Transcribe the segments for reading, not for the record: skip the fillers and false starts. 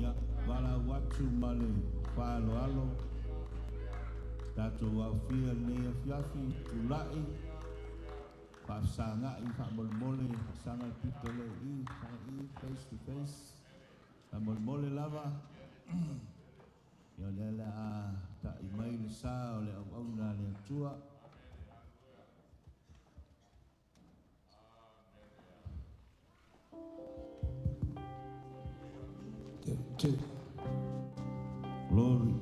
Ia, valaau atu ma le faaaloalo, tatou aofia i lenei afiafi, tulai, faafesagai faamolemole, saga le pito lea i i, saga i, face to face, faamolemole lava. Ia o lea o le a ta'i mai le sa o le auauna a le Atua. Two. Glory.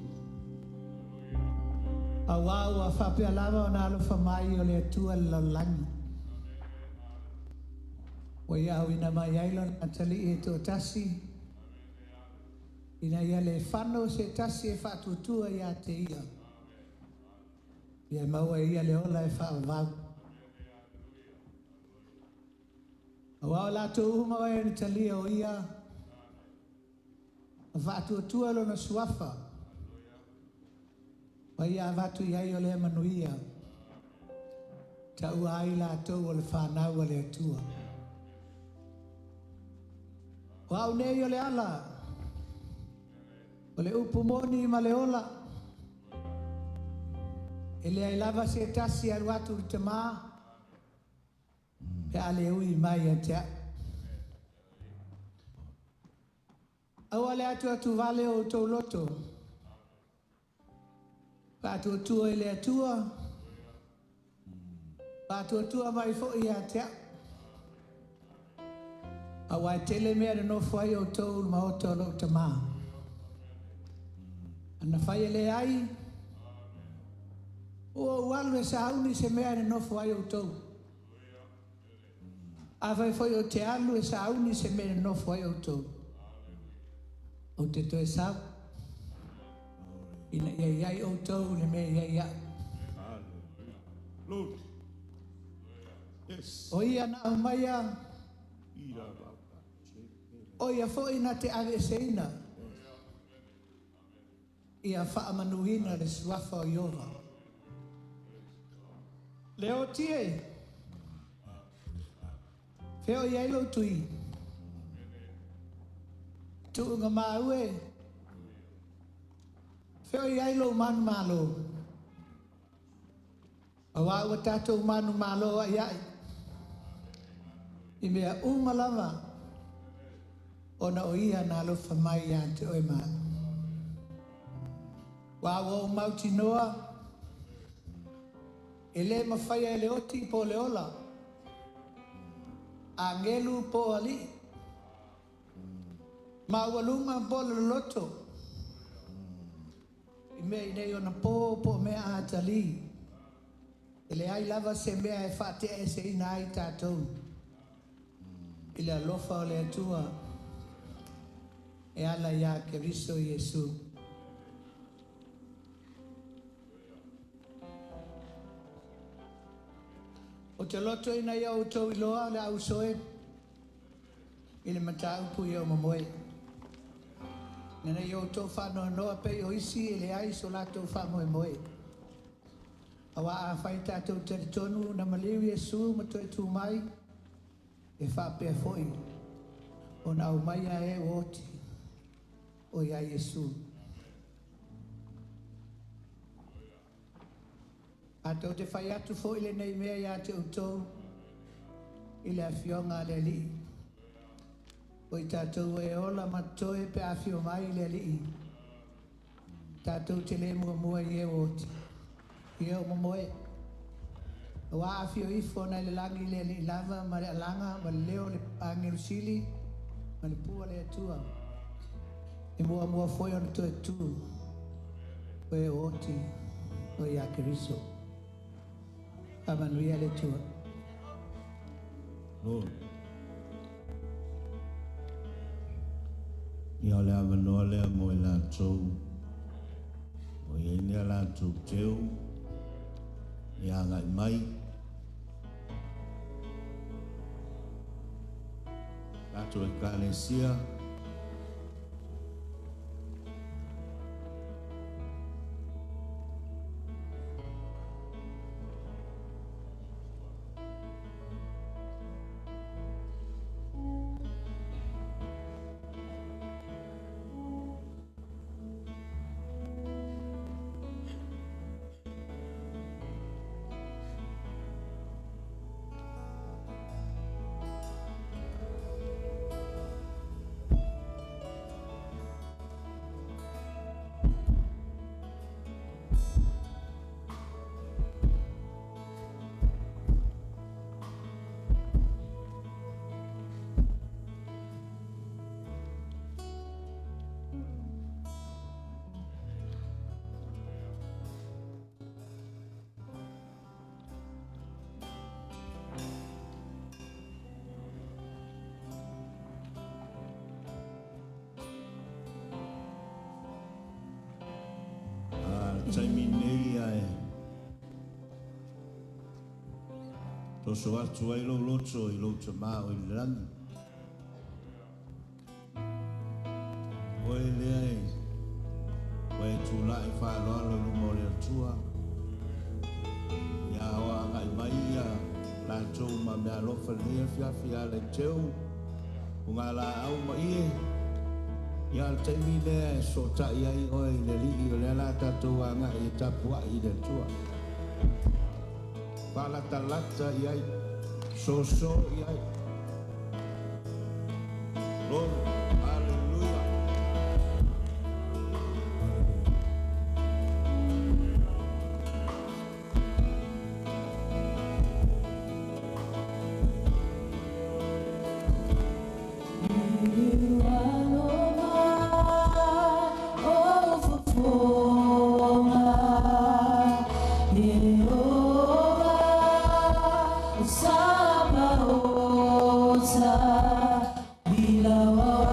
Auā ua faapea lava ona alofa mai o le Atua i le lalolagi, ua Ia auina mai ai Lona Atalii e toatasi, ina ia le fano se tasi e faatuatua ia te Ia, ia maua e ia le ola e faavavau. Auā o latou uma o e na talia o Ia, ma faatuatua Lona Suafa, ma Ia avatu i ai o lea manuia, taua ai latou o le fanau a le Atua. O au nei o le ala, o le upu moni ma le ola, e leai lava se tasi e alu atu i le Tamā, pe a le ui mai ia te au. Aua le atuatuvale o outou loto, faatuatua i le Atua, faatuatua mai foi ia te au. Auā e tele mea e nonofo ai outou i le maota o lou Tamā. Ana fai e leai, ua ou alu e sauni se mea e nonofo ai outou. Afai foi ou te alu e sauni se mea e nonofo ai outou, ou te toe sau, ina ia i ai outou i le mea e i ai au. Hallelujah. Glory. Yes. O ia na aumaia, Ira baba. o ia foi na te aveeseina, ia faamanuina le suafa o Ieova. Leoti e, fea o i ai lou tui? Tuugamau e, fea o i ai lou manumalo? Auā ua tatou manumalo ai ai, i mea uma lava, ona o ia na alofa mai ia te oe ma au. Ua ua ou mautinoa, e le mafaia e le oti po o le ola, agelu po o alii, maualuga po o le loloto, i mea i nei onapo po o mea atalī, e leai lava se mea e faateaeseina ai tatou i le alofa o le Atua e ala iā Keriso Iesu. Ou te loto ina ia outou iloa le auso e i le mataupu ia o momoe. Ina ia outou faanoanoa pei o isi e leai so latou faamoemoe. Auā afai tatou talitonu na maliu Iesu ma toe tu mai, e faapea foi ona aumaia e ua oti o iā Iesu. Matou te fai atu foi lenei mea ia te outou, i le Afioga a le Alii. O i tatou e ola ma totoe pe a afio mai le Alii, tatou te le muamua i e ua oti, i e ua momoe. Aua a afio ifo nai le lagi le Alii lava ma le alaga ma le leo o le agelu sili ma le pua le Atua, e muamua foi ona toe tu o e ua oti o ia Keriso. Faamanuia le Atua. Lord. Ia o le avanoa lea mo i latou o i ai ni a latou teu ia agai mai. Tatou ekalesia. A taimi nei ae toso atu ai lou loto i lou Tamā o i le lagi. Oe lea e ua e tulai faaaloalo i luma o le Atua. Ia o agai mai ia latou ma meaalofa i lenei afiafi ia Leiteu, ugalaau ma ie. Ia le taimi lea e sotai ai oe i le Alii o lea la tatou agai e tapuai i le Atua. Faalatalata i ai, soso i ai. Glory, hallelujah. Yehovah.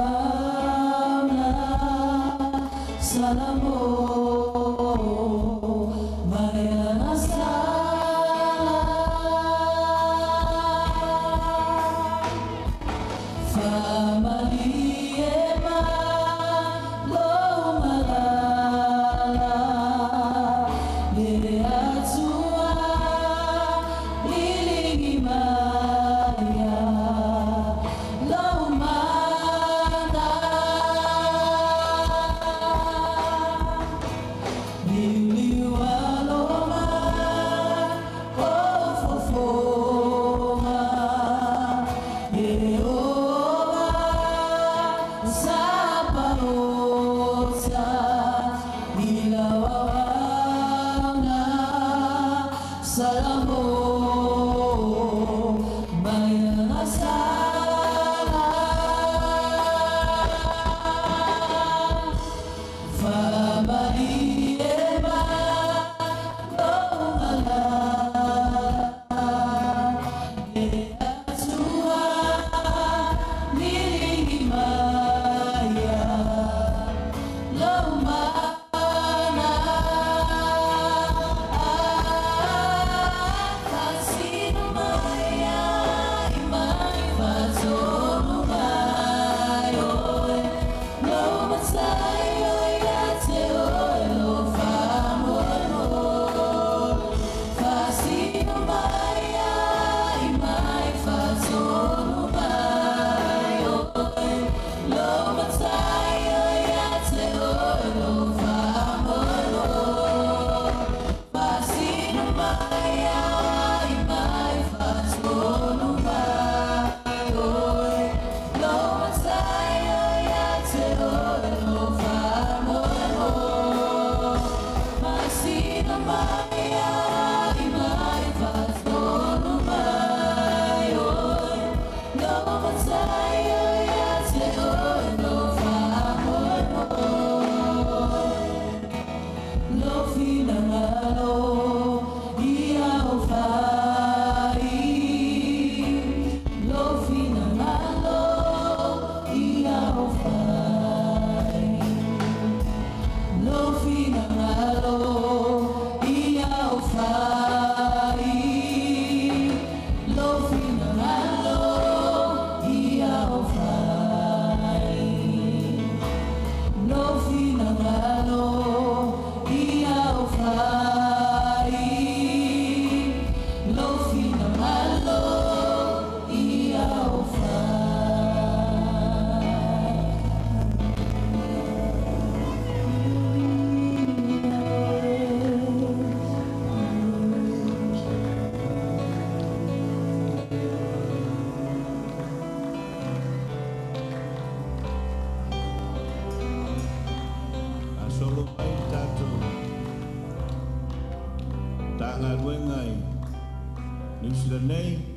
aso lenei.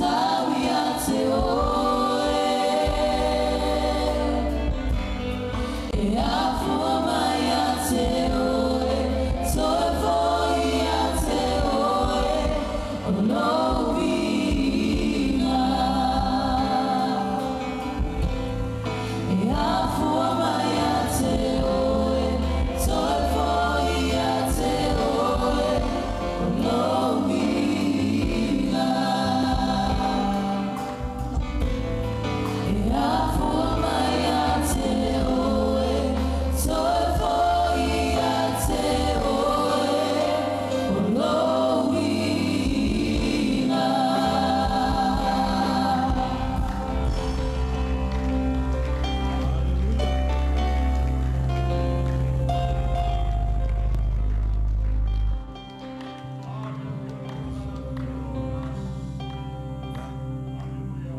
tatau ia te oe. E afua mai ia te oe, toe foi ia te oe, o lou viiga. E afua mai ia te oe, toe foi ia te oe, o lou viiga. E afua mai ia te oe, toe foi ia te oe, o lou viiga.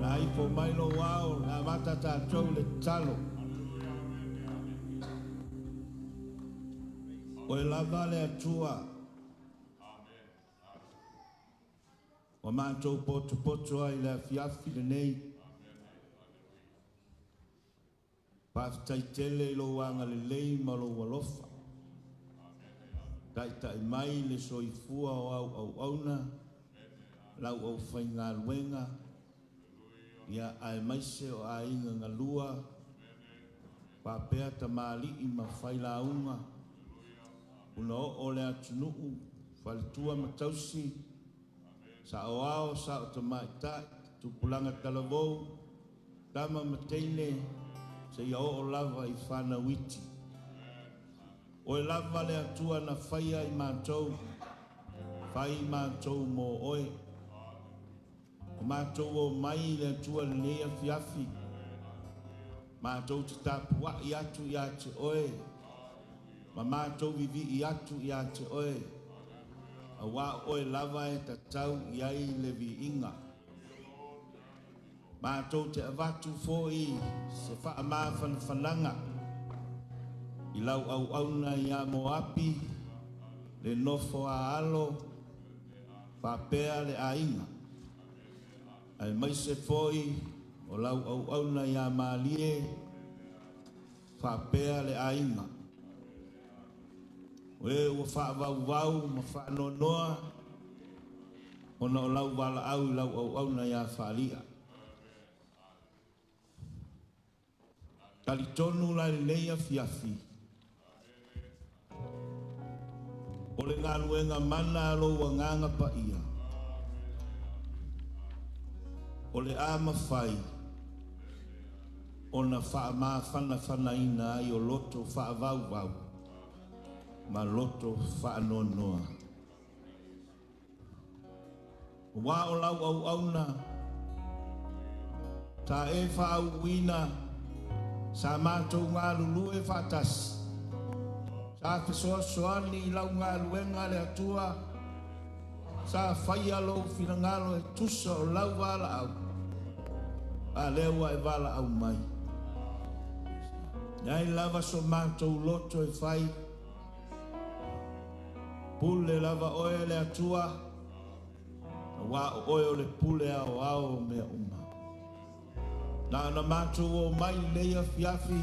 La ifo mai lou ao, le amata tatou i le tatalo. Oe lava le Atua, ua matou potopoto ai i le afiafi lenei. Faafetai tele i lou agalelei ma lou alofa. Taitai mai le soifua o au auauna, lau aufaigaluega, ia aemaise o aiga galua, faapea tamalii ma failauga, una oo o le atunuu, faletua ma tausi, saoao, sao tamaitai, tupulaga talavou, tama ma teine, seia oo lava i fanau iti. Oe lava le Atua na faia i matou, fai matou mo oe. O matou omai i le Atua i lenei afiafi, matou te tapuai atu ia te oe, ma matou vivii atu ia te oe, auā o oe lava e tatau i ai le viiga. Matou te avatu foi se faamafanafanaga i lau auauna ia Moapi, le nofo a alo, faapea le aiga. Aemaise foi o lau auauna ia Malie, faapea le aiga. O e ua faavauvau ma faanoanoa ona o lau valaau i lau auauna ia Falia. Talitonu la i lenei afiafi, o le galuega mana a lou Agaga Paia, o le a mafai ona faamafanafanaina ai o loto faavauvau ma loto faanoanoa. Aua o lau auauna, sa e faauuina, sa matou galulue faatasi, sa fesoasoani i lau galuega le Atua, sa faia lou finagalo e tusa o lau valaau, a lea ua e valaau mai. Leai lava so matou loto e fai, pule lava oe le Atua, auā o oe o le pule aoao o mea uma. Na ona matou omai i lenei afiafi,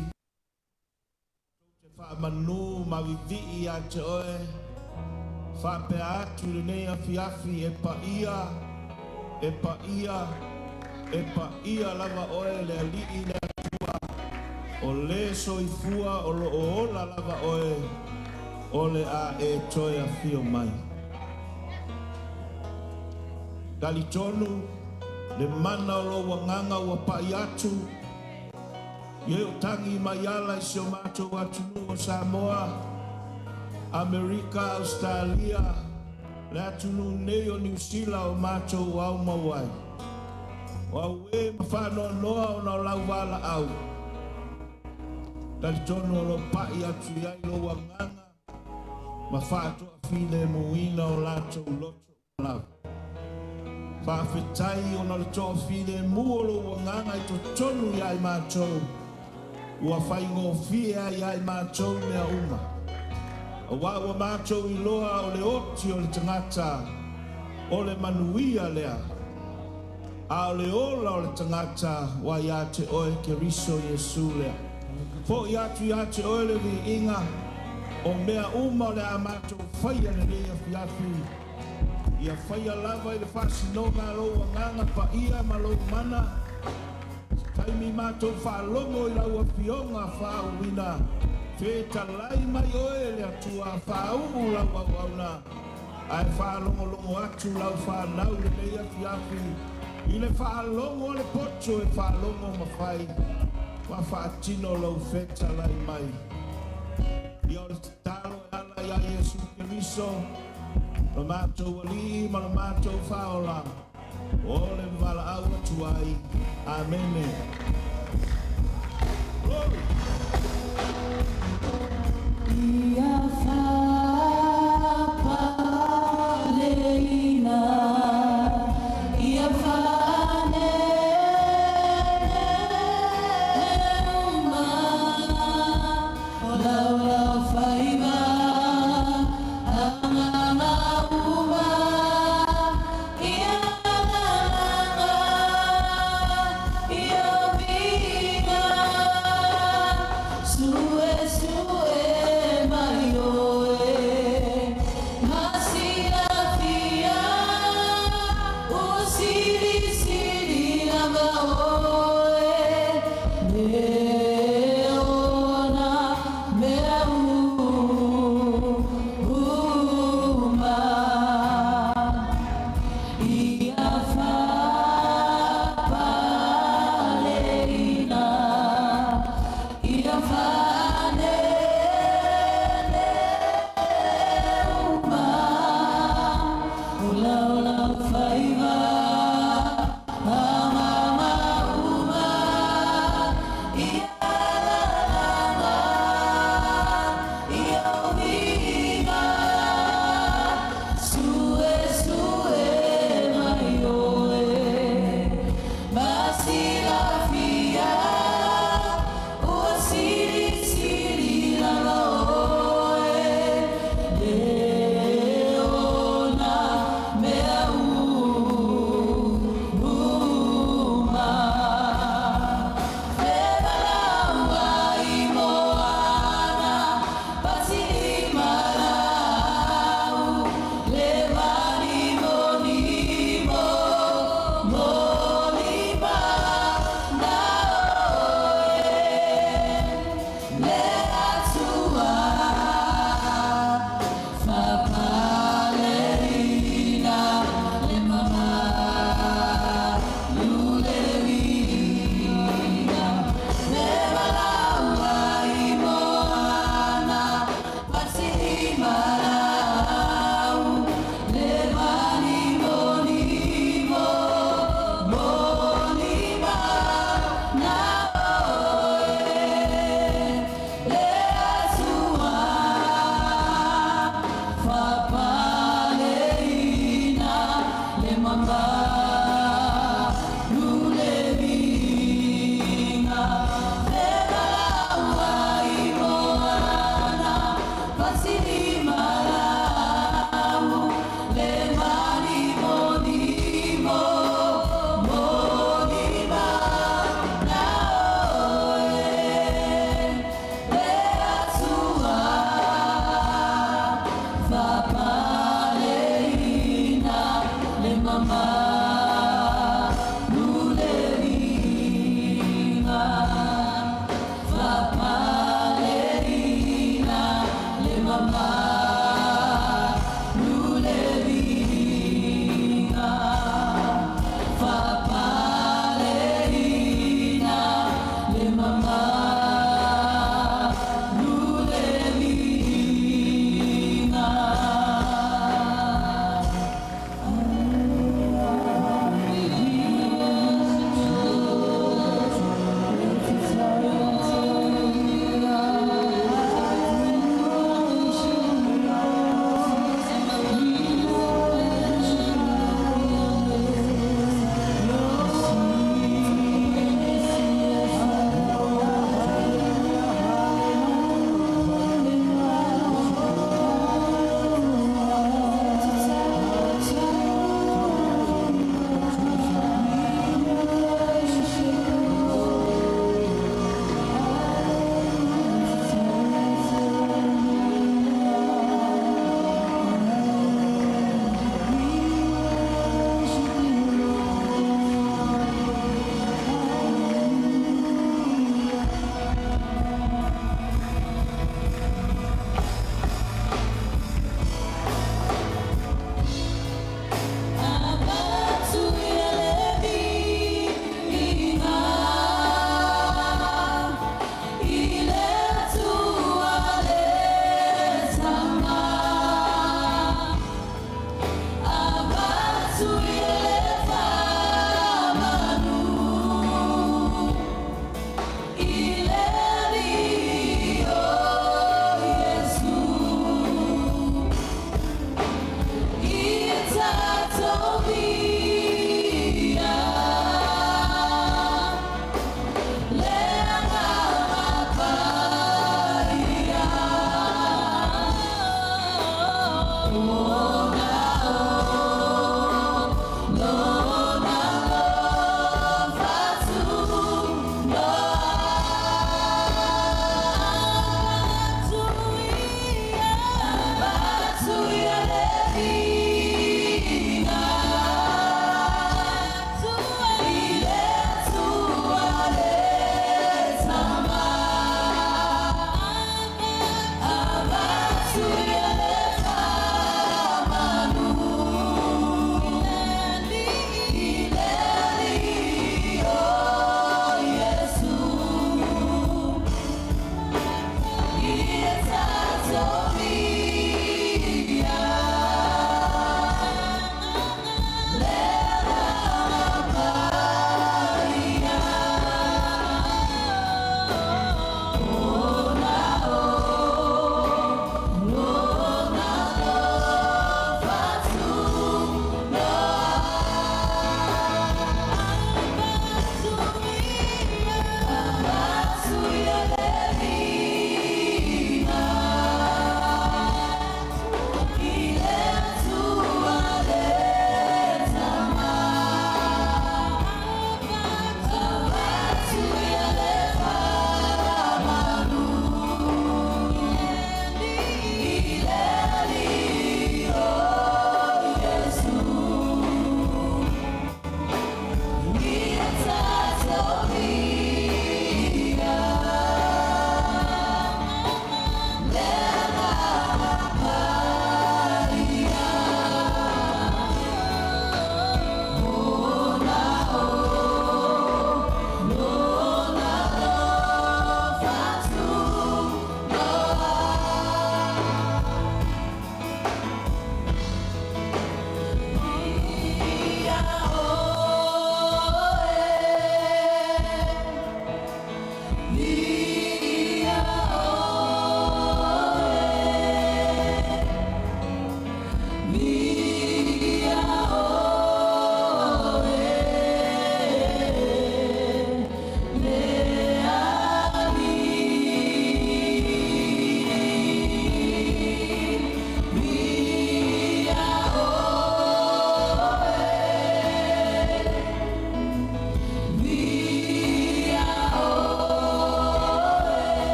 te faamanu ma vivii ia te oe, faapea atu i lenei afiafi, e paia, e paia, e paia lava oe le Alii le Atua, o le soifua o loo ola lava oe, o le a e toe afio mai. Talitonu le mana o lou agaga ua pai atu, ia o tagi mai ala i si o matou atunuu o Samoa, Amerika, Australia, le atunuu nei o Niu Sila o matou au mau ai. O au e ma faanoanoa ona o lau valaau. Talitonu o lo pai atu i ai lou agaga ma faatoafilemuina o latou loto lava. Faafetai ona o le toafilemu o lou agaga i totonu ia i matou, ua faigofie ai ia i matou mea uma. Auā ua matou iloa o le oti o le tagata, o le manuia lea. A o le ola o le tagata ua ia te oe Keriso Iesu lea. Fo'i atu ia te oe le viiga o mea uma o le a matou faia lenei afiafi. Ia faia lava i le faasinoga a lou Agaga Paia ma lou mana. Se taimi matou faalogo i lau Afioga faauuina, fetalai mai oe le Atua faauu lau auauna. Ae faalogologo atu lau fanau lenei afiafi i le faalogo a le poto e faalogo ma fai ma faatino lou fetalai mai. Ia o le tatalo e ala ia Iesu Keriso, lo matou Alii ma lo matou Faaola, o le valaau atu ai. Amene. Glory. Ia faapaleina, ia faanene uma, o laulaufaiva, agaga uma, ia lalaga, ia viiga.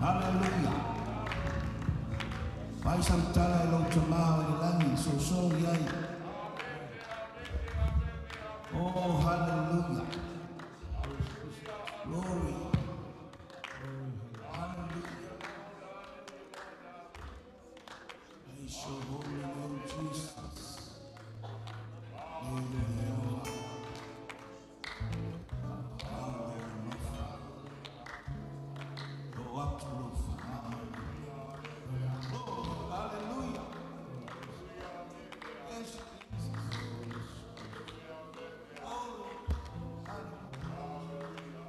Hallelujah. Fai sau tala i lou Tama o i le lagi, soso i ai. Oh, hallelujah. Glory. Hallelujah. Praise your holy name, Jesus. Hallelujah. Go up to Glory. Hallelujah. Yes, Jesus. Glory. Hallelujah.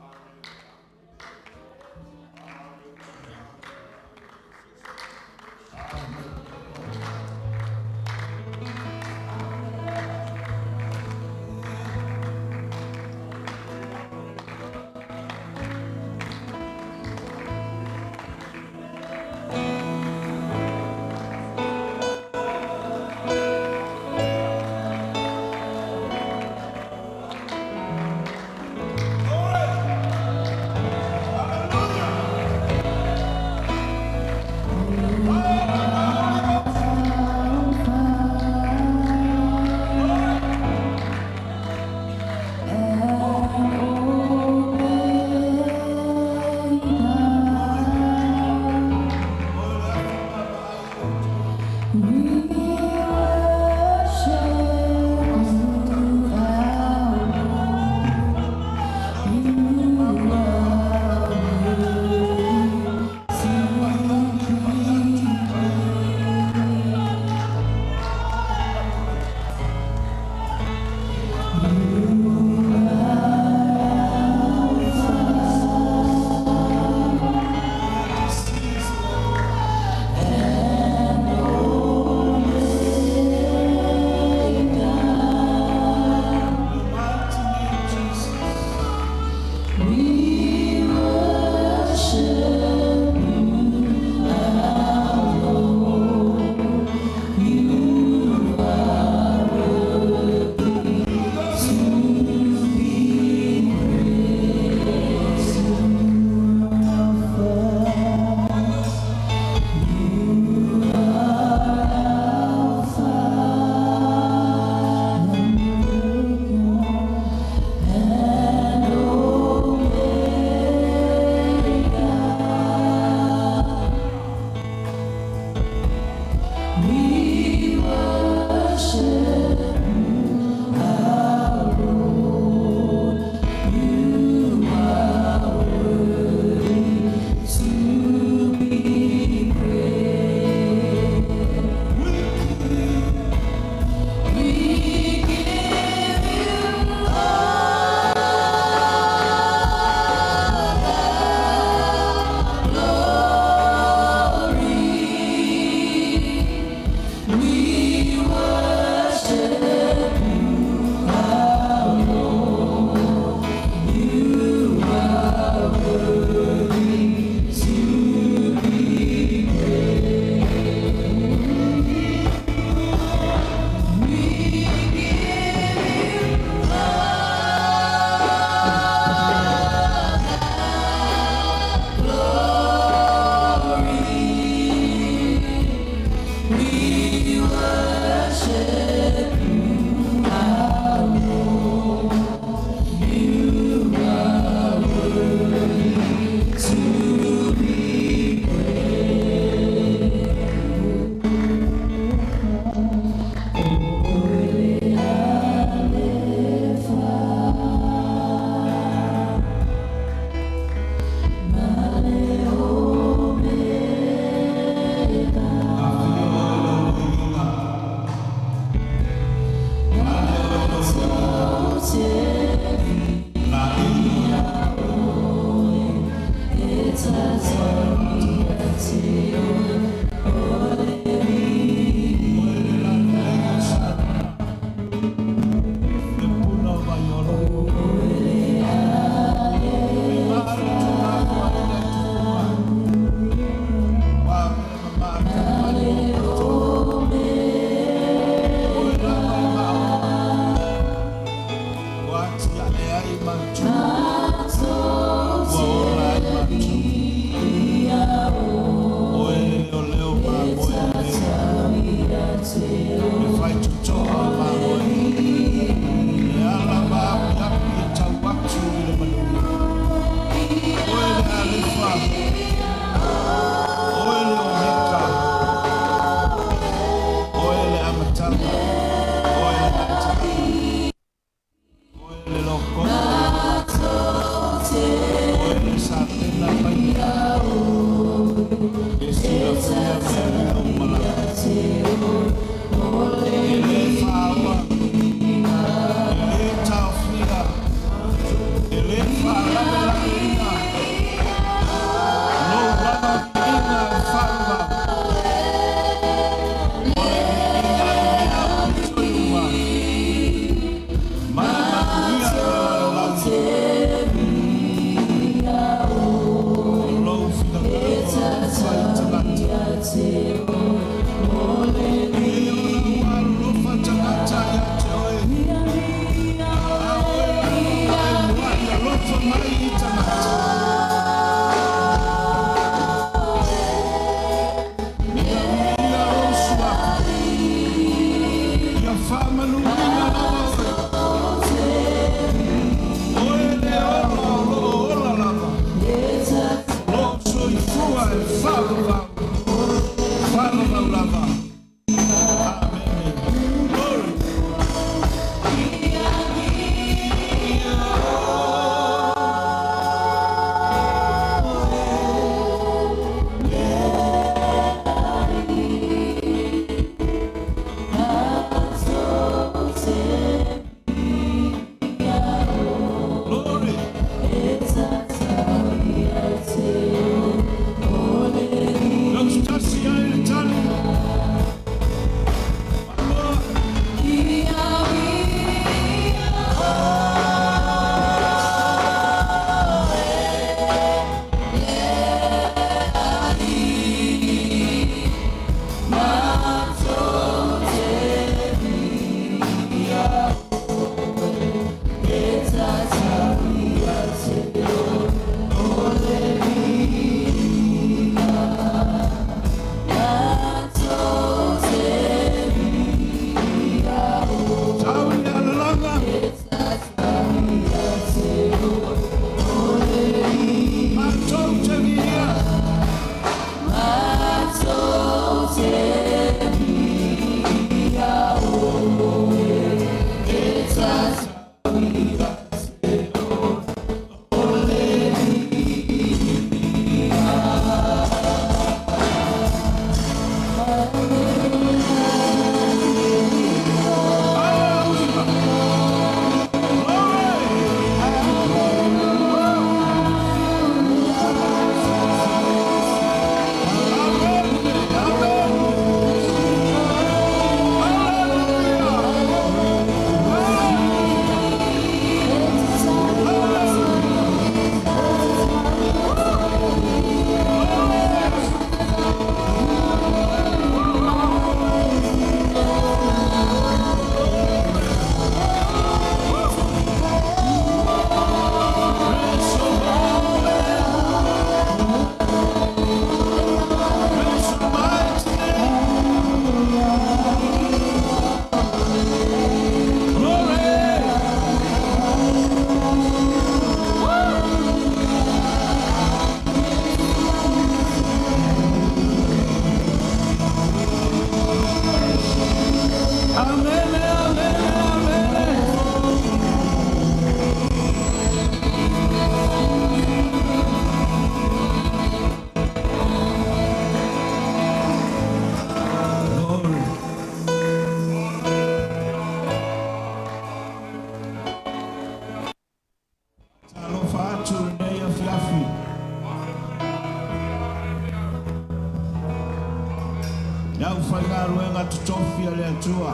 Le aufaigaluega totofi a le Atua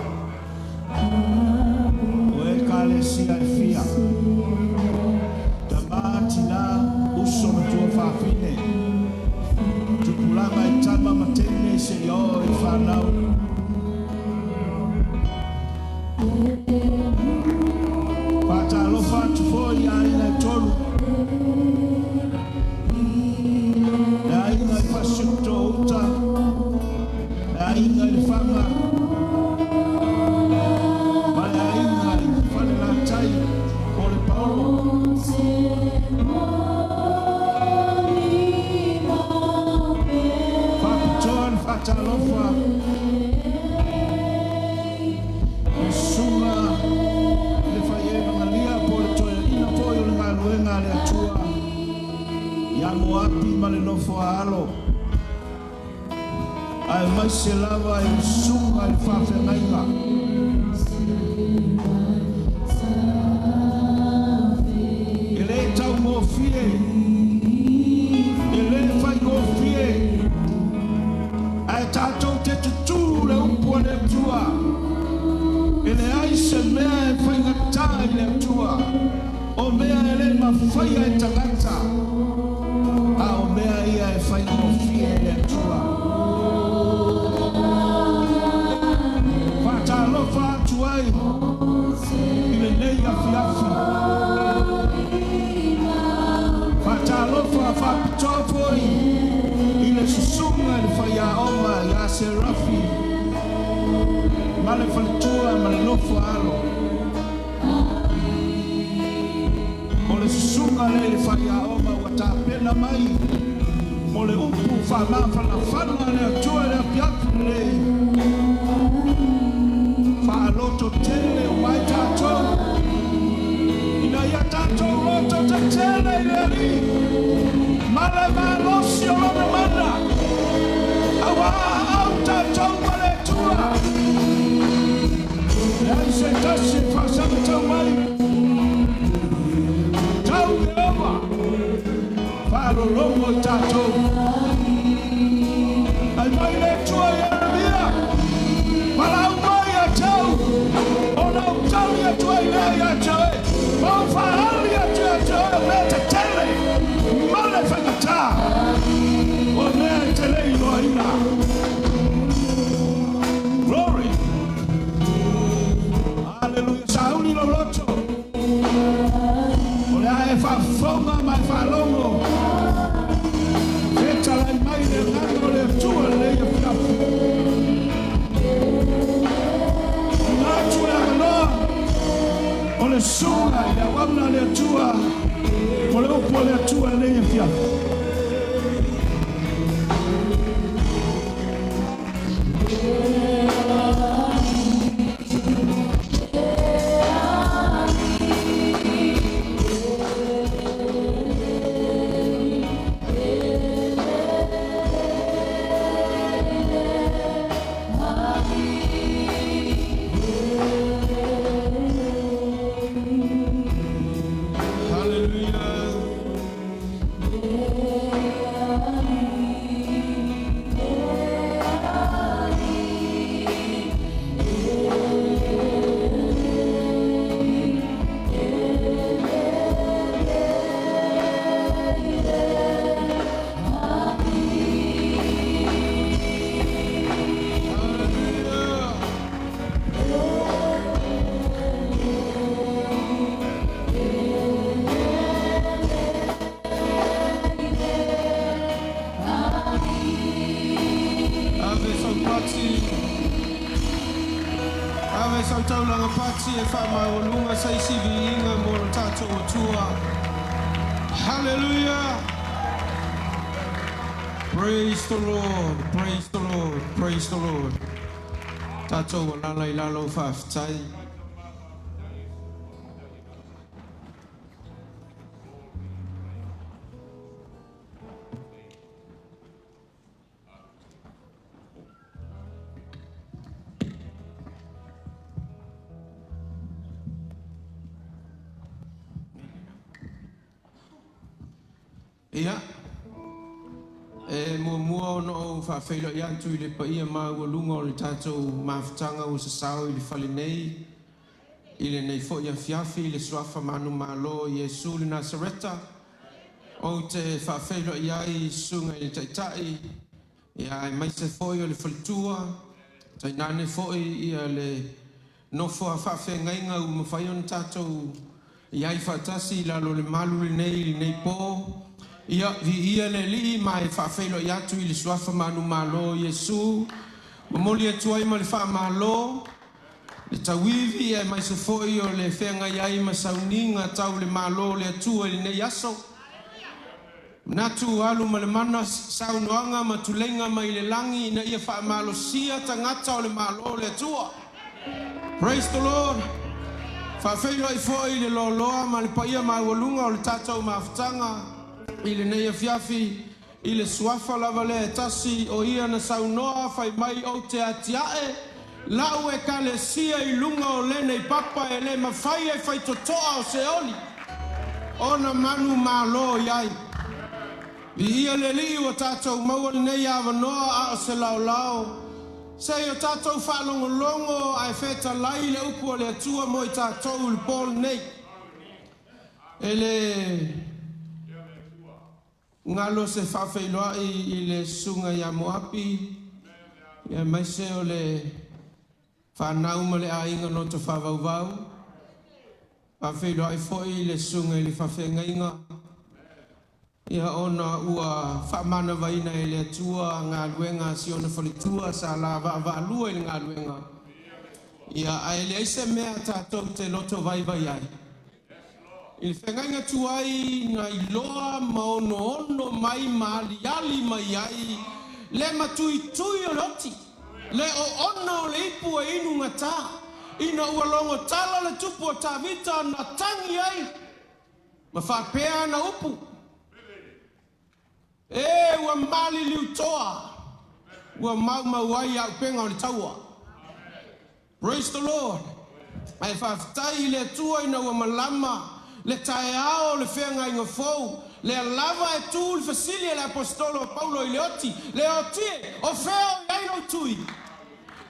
o Ekalesia e fia, tama, tina, uso ma tuafafine, tupulaga i tama ma teine seia oo i fanau. Faatalofa atu foi i aiga e tolu, le aiga i Fasitoo-uta, le aiga i Lefaga ma le aiga i Falelatai po o Lepaolo. Faapitoa le faatalofa i le Susuga i le Faievagalia po o le Toeaina foi o le galuega a le Atua ia Moapi ma le nofo a alo, aemaise lava i le Susuga i le Faafeagaiga. E le taugofie, e le faigofie, ae tatou te tutū le upu a le Atua. E leai se mea e faigata i le Atua. O mea e le mafaia e tagata, a o mea ia e faigofie i le Atua. Faatalofa atu ai i lenei afiafi. Faatalofa faapitoa foi i le susuga i le faiaoga ia Serafi ma le faletua ma le nofo a alo. O le susuga lea i le faiaoga ua tapena mai mo le upu faamafanafana a le Atua i le afiafi lenei. Faalototele uma ai tatou ina ia tatou lototetele i le Alii ma le malosi o lona mana, auā aau tatou ma le Atua. Leai se tasi e faasagatau mai. Tau Ieova, faalologo i tatou. Ai mai le Atua i Ieremia, valaau mai ia te au, ona ou tali atu ai lea ia te oe, ma ou faaali atu ia te oe o mea tetele ma le faigatā, o mea e te le iloaina. Glory. Hallelujah. Sauni lou loto. O le a e faafofoga ma e faalogo. Fetalai mai le Agaga o le Atua lenei afiafi. Tuuina atu le avanoa o le susuga i le auauna a le Atua mo le upu a le Atua lenei afiafi. Hallelujah. Hallelujah. Ave sau pati, ave sau taulaga pati e faamaualuga se isi viiga mo lo tatou Atua. Hallelujah. Praise the Lord, praise the Lord, praise the Lord. Tatou alaala i lalo faafetai. Ia, E muamua ona ou faafeiloai atu i le paia maualuga o le tatou mafutaga ua sasao i le fale nei i lenei foi afiafi i le suafa manumalo o Iesu le Nasareta. Ou te faafeiloai ai i Susuga i le Taitai ia aemaise foi o le faletua, tainane foi ia le nofo a faafeagaiga ua mafai ona tatou i ai faatasi i lalo o le malu lenei i lenei po. Ia, viia le Alii ma e faafeiloai atu i le suafa manumalo o Iesu. Momoli atu ai ma le faamalo le tauivi aemaise foi o le feagai ai ma sauniga tau le Malo o le Atua i lenei aso. Manatu alu ma le mana saunoaga ma tuleiga mai le lagi ina ia faamalosia tagata o le Malo o le Atua. Praise the Lord. Faafeiloai foi i le loaloa ma le paia maualuga o le tatou mafutaga i lenei afiafi i le suafa lava lea e tasi o ia na saunoa fai mai ou te atiae lau ekalesia i luga o lenei papa e le mafai e faitotoa o Seoli ona manumalo i ai. Viia le Alii ua tatou maua lenei avanoa a o se laolao se i o tatou faalogologo ae fetalai le upu a le Atua mo i tatou i le po lenei. E le galo se faafeiloai i le susuga ia Moapi aemaise o le fanau ma le aiga loto faavauvau. Faafeiloai foi i le susuga i le faafeagaiga ia ona ua faamanavaina e le Atua galuega a si ona faletua sa la vaavaalua i le galuega. Ia ae leai se mea tatou te loto vaivai ai. I le feagaiga tuai na iloa ma onoono mai ma aliali mai ai le matuitui o le oti, le oona o le ipu e inu gata, ina ua logo tala le tupu o Tavita na tagi ai ma faapea ana upu, E ua maliliutoa, ua maumau ai auupega o le taua. Praise the Lord. Ae faafetai i le Atua ina ua malama le taeao o le feagaiga fou, lea lava e tu le fesili a le Aposetolo o Paulo i le oti, le oti e, o fea o i ai lou tui?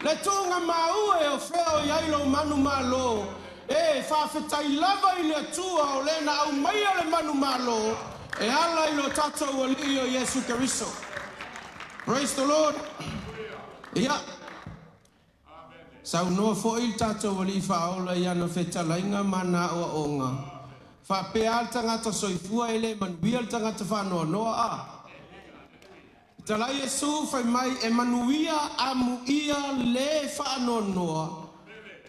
Le tuuga maue o fea o i ai lou manumalo? E, faafetai lava i le Atua o lea na aumaia le manumalo e ala i lo tatou Alii o Iesu Keriso. Praise the Lord. Ia, saunoa foi le tatou Alii Faaola i ana fetalaiga ma ana aoaoga, faapea a le tagata soifua e le manuia le tagata faanoanoa a. Fetalai Iesu fai mai e manuia amuia le faanoanoa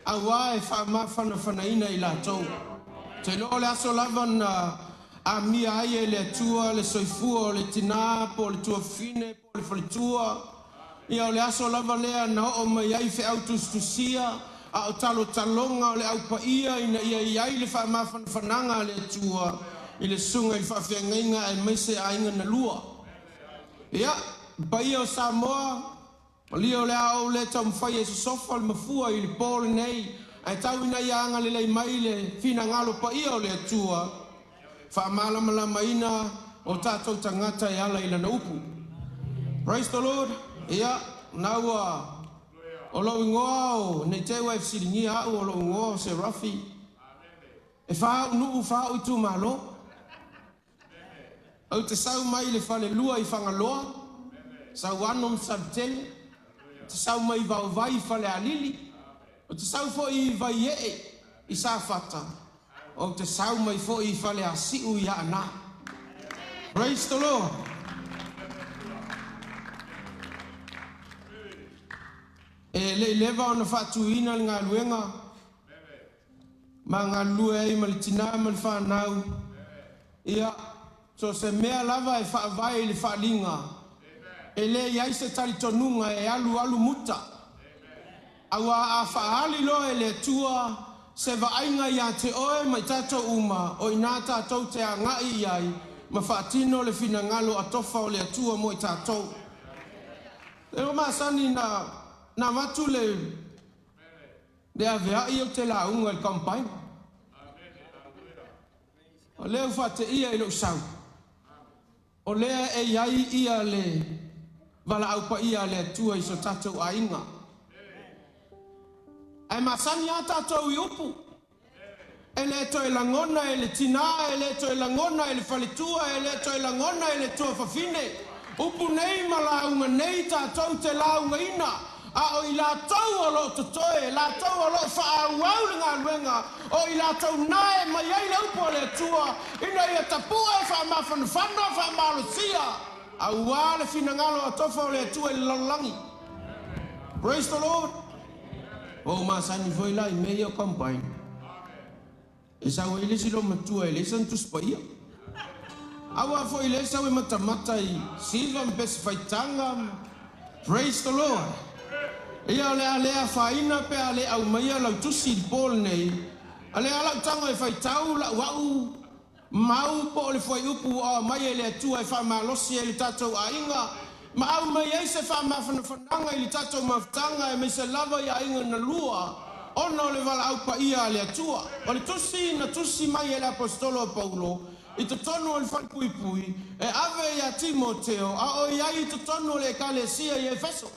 auā e faamafanafanaina i latou. Te iloa o le aso lava na amia ai e le Atua le soifua o le tinā po o le tuafafine po o le faletua, ia o le aso lava lea na oo mai ai feau tusitusia a o talotaloga o le au paia ina ia i ai le faamafanafanaga a le Atua i le susuga i le faafeagaiga aemaise aiga na lua. Ia, le paia o Samoa, malie o le a ou le taumafai e sosofa le mafua i le po lenei, ae tau ina ia agalelei mai le finagalo paia o le Atua, faamalamalamaina o tatou tagata e ala i Lana upu. Praise the Lord. Ia, na ua o lou igoa o, nei te i ua e fesiligia au, o lou igoa o Serafi. E fa au nuu, fa au itumalo. Ou te sau mai le falelua i Fagaloa, Sauano ma Saletele, ou te sau mai Vaovai i Falealili, ou te sau foi i Vaiee i Safata, ou te sau mai foi i Faleasiu i Aana. Praise the Lord. E le i leva ona faatuina le galuega ma galulue ai ma le tinā ma le fanau, ia, so o se mea lava e faavae i le faaaliga, e le i ai se talitonuga e alualu muta. Auā a faaali loa e le Atua se vaaiga iā te oe ma i tatou uma, o inā tatou te agai i ai ma faatino le finagalo atofa o le Atua mo i tatou. E o masani na na avatu le Le aveai ou te lauga i le combine. O lea ua faateia i lou sau. O lea e i ai ia le valaau paia a le Atua i so tatou aiga. Ae masani lava tatou i upu. E le toe lagona e le tinā, e le toe lagona e le faletua, e le toe lagona e le tuafafine. Upu nei ma lauga nei tatou te laugaina, a o i latou o lo o totoe, latou o lo o faaauau le galuega, o i latou na e aumai ai le upu a le Atua, ina ia tapue, faamafanafana, faamalosia, aua le finagalo atofa o le Atua i le lalolagi. Praise the Lord. Ua ou masani foi la i mea ia o combine. E sau ai le isi loomatua e leai sana Tusi Paia. Aua foi lea e sau e matamata i siva ma pesi faitaga ma. Praise the Lord. Ia o le a le afaina pe a le aumaia lau tusi i le po lenei, a lea lau tago e faitau lau au mau po o le fuaiupu ua aumai e le Atua e faamalosi ai le tatou aiga ma aumai ai se faamafanafanaga i le tatou mafutaga aemaise lava i aiga na lua ona o le valaau paia a le Atua. O le tusi na tusi mai e le Aposetolo a Paulo i totonu o le falepuipui e ave iā Timoteo a o i ai i totonu o le Ekalesia i Efeso.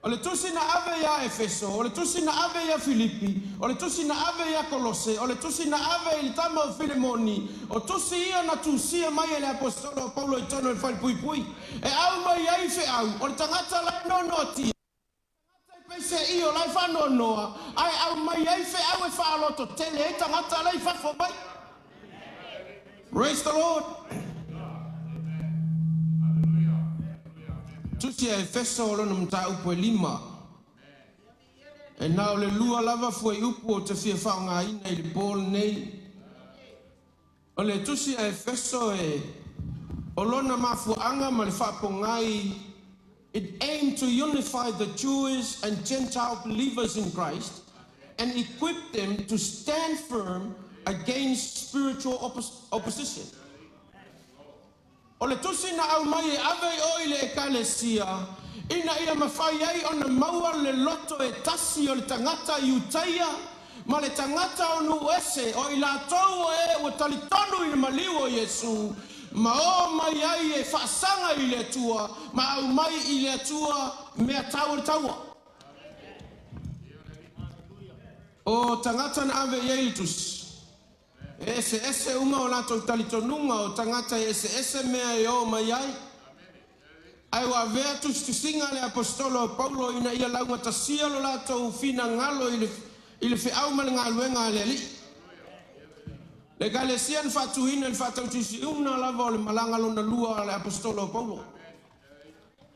O le tusi na ave iā Efeso, o le tusi na ave iā Filipi, o le tusi na ave iā Kolose, o le tusi na ave i le tama o Filemoni, o tusi ia na tusia mai e le Aposetolo a Paulo i totonu o le falepuipui, e aumai ai feau, o le tagata la e noanoatia, o le tagata e peiseai o la e faanoanoa, ae aumai ai feau e faalototele ai tagata la e i fafo mai. Praise the Lord. Tusi a Efeso o lona mataupu e lima. E na o le lua lava fuaiupu ou te fia faaaogaina i le po lenei. O le tusi a Efeso e o lona mafuaaga ma le faapogai it aimed to unify the Jewish and Gentile believers in Christ and equip them to stand firm against spiritual opposition. O le tusi na aumai e ave i o i le Ekalesia, ina ia mafai ai ona maua le loto e tasi o le tagata Iutaia ma le tagata o nuu ese, o i latou o e ua talitonu i le maliu o Iesu, ma o mai ai e faasaga i le Atua, ma aumai i le Atua mea tau o le taua. O tagata na ave i ai le tusi, e eseese uma o latou talitonuga, o tagata e eseese mea e o mai ai. Ae ua avea tusitusiga a le Aposetolo a Paulo ina ia laugatasia lo latou finagalo i le i le feau ma le galuega a le Alii. Le Ekalesia na faatuina i le faatautiusiuna lava o le malaga lona lua a le Aposetolo a Paulo.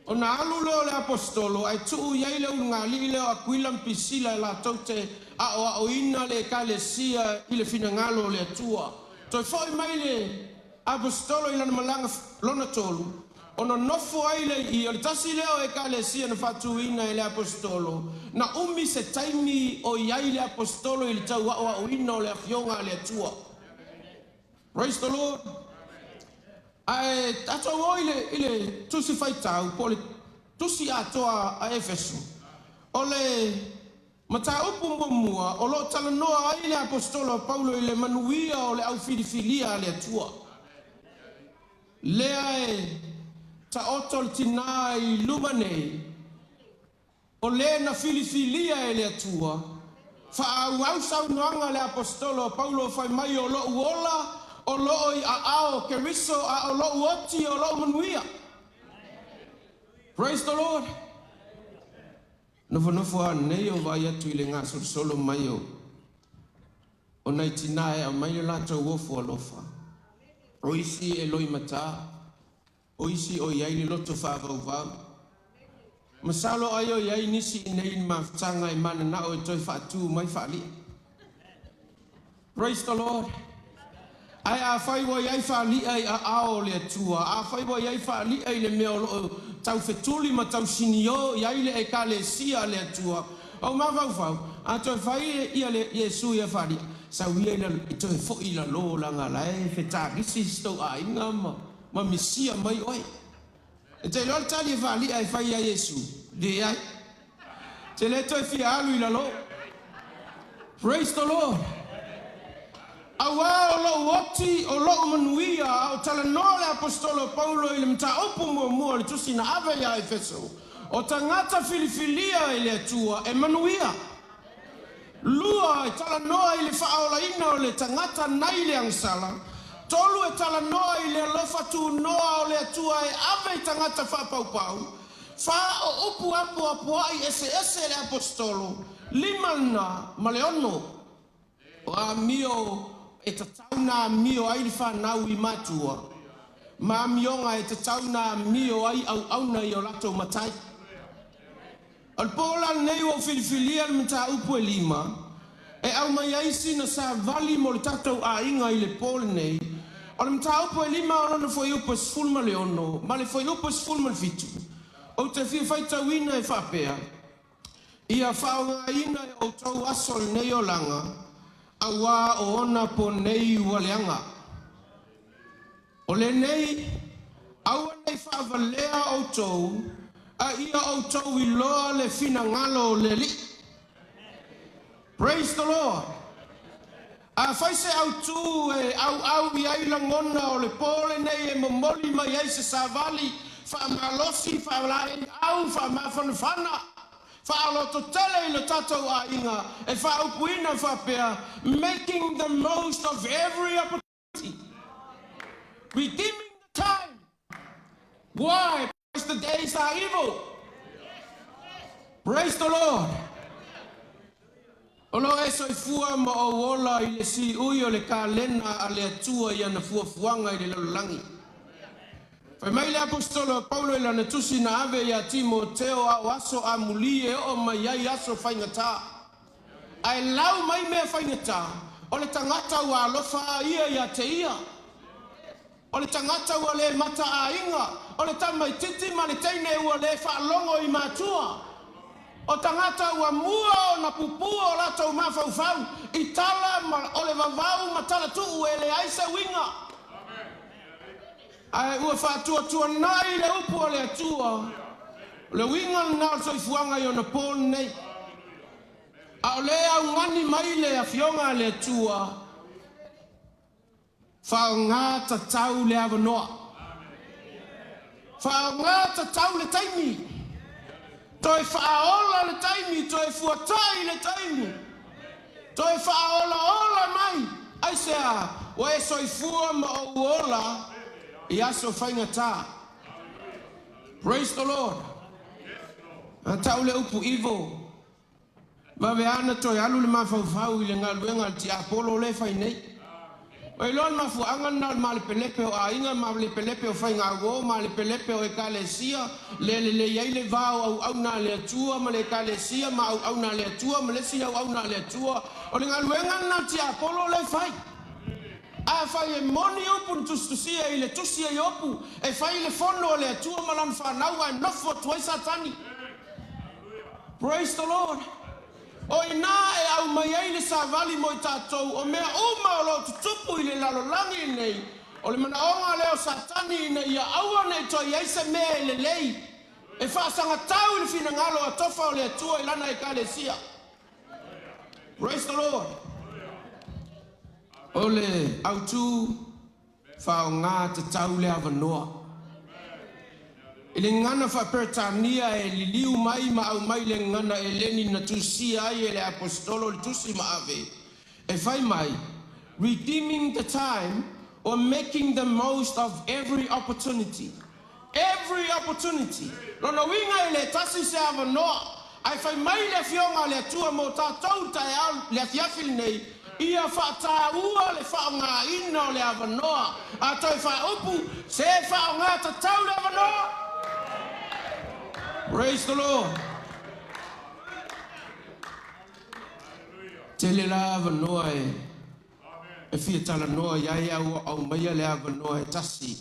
Ona alu lea o le Aposetolo ae tuu i ai le ulugalii lea o Akuila ma Pisila e latou te aoaoina le Ekalesia i le finagalo o le Atua. Toe foi mai le Aposetolo i lana malaga lona tolu, ona nofo ai lea i i, o le tasi lea o Ekalesia na faatuina e le Aposetolo, na umi se taimi o i ai le Aposetolo i le tau aoaoina o le Afioga a le Atua. Praise the Lord. Ae tatou o i le, i le tusi faitau, po o le tusi atoa a Efeso. O le mataupu muamua o lo o talanoa ai le Aposetolo a Paulo i le manuia o le au filifilia a le Atua. Lea e taoto le tinā i luma nei, O le na filifilia e le Atua, faaauau saunoaga a le Aposetolo a Paulo fai mai o lo'u ola o loo i aao o Keriso a o lo'u oti o lo'u manuia. Praise the Lord. Nofonofo a nei o vaai atu i le gasolosolo mai o o nai tinā e aumai le latou ofo alofa. O isi e loimata, O isi o i ai le loto faavauvau. Masalo ai o i ai nisi i nei mafutaga e mananao e toe faatu mai faali'a. Praise the Lord. Ae afai ua i ai faali'a i aao o le Atua, afai ua i ai faali'a i le mea o lo o taufetuli ma tausiniō i ai le Ekalesia a le Atua, ou mafaufau, a toe fai ia le Iesu ia faali'a, sau ia i lalo, e toe fo'i i lalō leaga la e fetagisi si tou aiga ma Ma misia mai oe. E te iloa le tali e faali'a e fai ia Iesu? Leai. Te le toe fia alu i lalo. Praise the Lord. Auā o lou oti, o lou manuia, a o talanoa le Aposetolo o Paulo i le mataupu muamua o le tusi na ave iā Efeso, o tagata filifilia e le Atua e manuia. Lua, e talanoa i le faaolaina o le tagata nai le agasala. Tolu, e talanoa i le alofa tunoa o le Atua e ave i tagata faapaupau. Fa, o upu apoapoai eseese a le Aposetolo. Lima lena, ma le ono. O amio e tatau na amio ai le fanau i matua, ma amioga e tatau na amio ai auauna i o latou matai. O le po la lenei ua ou filifilia le mataupu e lima e aumai ai sina savali mo le tatou aiga i le po lenei. O le mataupu e lima o lona fuaiupu e 16 ma le fuaiupu e 17, ou te fia faitauina e faapea, Ia faaaogaina e outou aso o lenei olaga, auā o ona po nei ua leaga. O lenei, aua ne i faavalea outou, a ia outou iloa le finagalo o le Alii. Praise the Lord! Afai se autū e auau i ai lagona o le po lenei e momoli mai ai se savali faamalosi, faalaeiau, faamafanafana, faalototele i lo tatou aiga e faaupuina faapea, Making the most of every opportunity, redeeming the time. Why? Because the days are evil. Praise the Lord. O lo o e soifua ma ou ola i le siui o le kalena a le Atua i ana fuafuaga i le lalolagi. Fai mai le Aposetolo a Paulo i lana tusi na ave iā Timoteo, a o aso amulī e oo mai ai aso faigata. Ae lau mai mea faigata, o le tagata ua alofa a ia ia te ia. O le tagata ua le mataaiga, o le tamaititi ma le teine ua le faalogo i matua. O tagata ua mua ona pupū o latou mafaufau i tala ma o le vavau ma tala tuu e leai se uiga. Ae ua faatuatuanai le upu a le Atua, o le uiga lena o le soifuaga i ona po lenei. A o lea e augani mai le Afioga a le Atua, Faaaoga tatau le avanoa. Faaaoga tatau le taimi. Toe faaola le taimi, toe fuatai le taimi. Toe faaolaola mai. Aisea? Ua e soifua ma ou ola i aso faigata. Praise the Lord. A tau le upu evil. Vave lava ona toe alu le mafaufau i le galuega a le tiapolo lea e fai nei. Ua iloa le mafuaaga lena o le malepelepe o aiga, malepelepe o faigauo, malepelepe o ekalesia, le lelei ai le va o auauna a le Atua ma le ekalesia ma auauna a le Atua ma le isi auauna a le Atua. O le galuega lena a le tiapolo lea e fai. Afai e moni upu na tusitusia i le tusi a Iopu, e fai le fono a le Atua ma lana fanau ae nofo atu ai Satani. Praise the Lord! O i ina e aumai ai le savali mo i tatou o mea uma o lo o tutupu i le lalolagi lenei, o le manaoga lea o Satani ina ia aua ne i toe i ai se mea e lelei e faasagatau i le finagalo atofa o le Atua i Lana Ekalesia. Praise the Lord! O le autu Faaaoga tatau le avanoa. I le gagana faa-Peretania e liliu mai ma aumai le gagana Eleni na tusia ai e le Aposetolo le tusi ma ave, e fai mai, Redeeming the time or making the most of every opportunity. Every opportunity. Lona uiga e le tasi se avanoa, ae fai mai le Afioga a le Atua mo tatou i taeao le afiafi lenei, ia faataua le faaaogaina o le avanoa, a toe faaupu, se faaaoga tatau le avanoa. Praise the Lord. Tele la avanoa e E fia talanoa i ai a ua aumaia le avanoa e tasi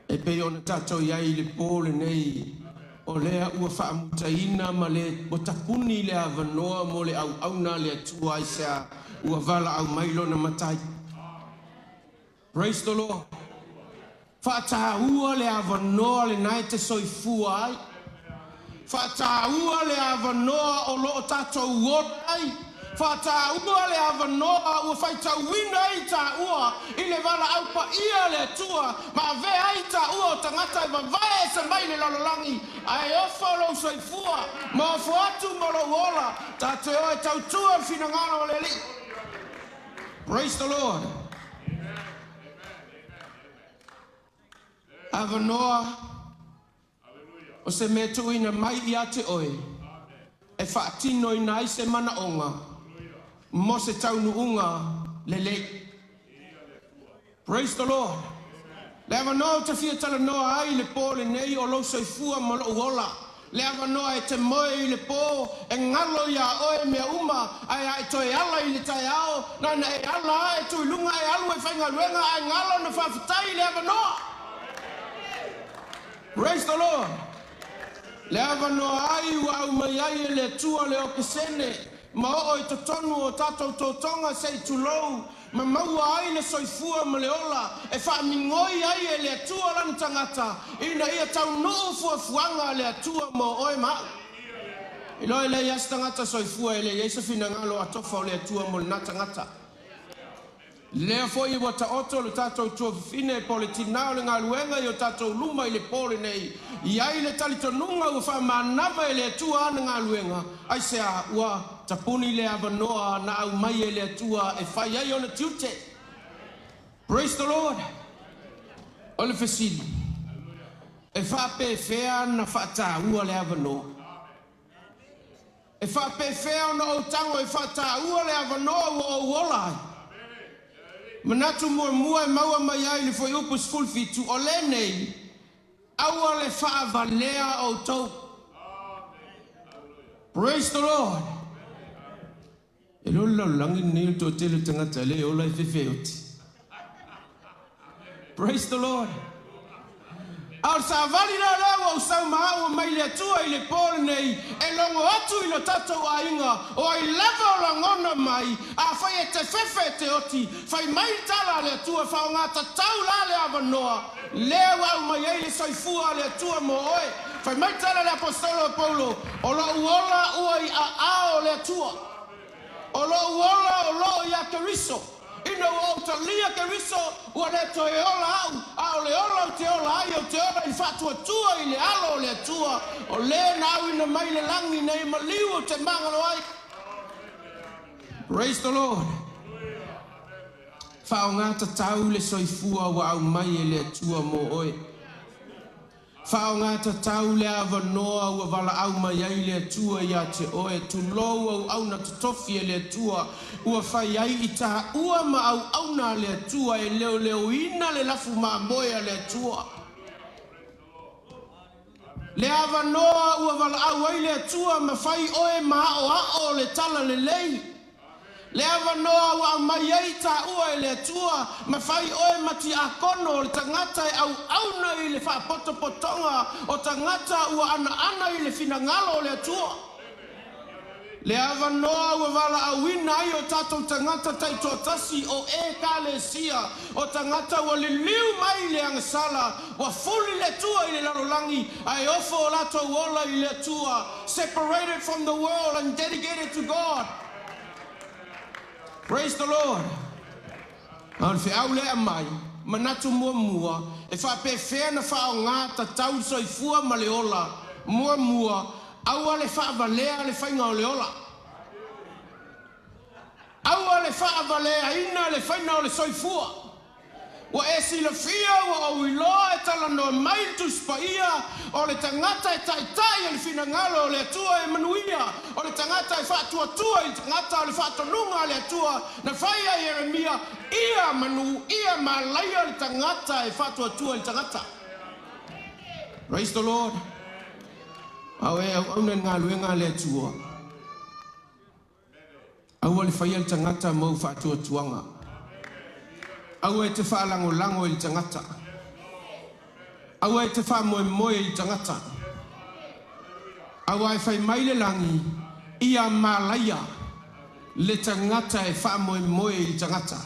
e pei ona tatou i ai i le po lenei, o lea ua faamutaina ma le ua tapuni le avanoa mo le auauna a le Atua aisea ua valaau mai lona Matai. Praise the Lord. Faataua le avanoa lena e te soifua ai. Faataua le avanoa o lo o tatou ola ai. Faataua le avanoa ua faitauina ai taua i le valaau paia a le Atua ma avea ai taua o tagata e vavae ese mai le lalolagi, ae ofo lou soifua ma ofo atu ma lou ola, ta te o e tautua le finagalo o le Alii. Praise the Lord. Avanoa o se mea tuuina mai ia te oe e faatinoina ai se manaoga mo se taunuuga lelei. Praise the Lord. Le avanoa ou te fia talanoa ai i le pō lenei o lou soifua ma lou ola. Le avanoa e te moe i le pō, e galo iā oe mea uma, ae a e toe ala i le taeao, na ona e ala a e tu i luga e alu e faigaluega ae galo ona faafetai i le avanoa. Praise the Lord. Le avanoa ai ua aumai ai e le Atua le okesene ma oo i totonu o tatou totoga se i tulou ma maua ai le soifua ma le ola e faamigoi ai e le Atua lana tagata ina ia taunuu fuafuaga a le Atua mo oe ma au. Iloa e leai lava se tagata soifua e le i ai se finagalo atofa o le Atua mo lena tagata. Lea foi ua taoto le tatou tuafafine po o le tinā o le galuega i o tatou luma i le pō lenei, i ai le talitonuga ua faamanava e le Atua ana galuega, aisea? Ua tapuni le avanoa na aumai e le Atua e fai ai ona tiute. Praise the Lord! O le fesili, e faapefea na faataua le avanoa? E faapefea ona ou tago e faataua le avanoa ua ou ola ai? Manatu muamua e maua mai ai le Fuaiupu 17, o lenei, Aua le faavalea outou. Praise the Lord! E le o le lalolagi lenei o le toatele o tagata e le ola e fefe oti. Praise the Lord. A o le savali la lea ua ou sau ma au mai le Atua i le pō lenei e logo atu i lo tatou aiga o ai lava o lagona mai, afai e te fefe e te oti, fai mai le tala a le Atua, faaaoga tatau la le avanoa lea ua aumai ai le soifua a le Atua mo oe. Fai mai le tala a le Aposetolo o Paulo, O lou ola ua i aao o le Atua. O lou ola o loo iā Keriso. Ina ua ou talia Keriso, ua le toe ola au, a o le ola ou te ola ai, ou te ola i le faatuatua i le alo o le Atua, o le na auina mai le lagi nei maliu ou te magalo ai. Praise the Lord. Faaaoga tatau le soifua ua aumai e le Atua mo oe. Faaaoga tatau le avanoa ua valaau mai ai le Atua ia te oe, tulou auauna totofi e le Atua, ua fai ai i taua ma auauna a le Atua e leoleoina le lafu mamoe a le Atua. Le avanoa ua valaau ai le Atua ma fai oe ma aoao o le tala lelei. Le avanoa ua aumai ai taua e le Atua ma fai oe ma tiakono o le tagata e auauna i le faapotopotoga o tagata ua anaana i le finagalo o le Atua. Le avanoa ua valaauina ai o tatou tagata taitoatasi o Ekalesia, o tagata ua liliu mai i le agasala, ua fuli le Atua i le lalolagi ae ofo o latou ola i le Atua, separated from the world and dedicated to God. Praise the Lord. A o le feau lea e aumai, manatu muamua, e faapefea na faaaoga tatau le soifua ma le ola, muamua, aua le faavalea le faiga o le ola. Aua le faavaleaina le faiga o le soifua. Ua e silafia, ua ou iloa e talanoa mai le Tusi Paia, o le tagata e taitai e le finagalo o le Atua e manuia, o le tagata e faatuatua i le tagata o le faatonuga a le Atua na fai ia Ieremia, ia manu, ia malaia le tagata e faatuatua i le tagata. Praise the Lord. A o e auauna i le galuega a le Atua. Aua le faia le tagata ma ou faatuatuaga. Aua e te faalagolago i le tagata. Aua e te faamoemoe i le tagata. Aua e fai mai le lagi, ia malaia le tagata e faamoemoe i le tagata.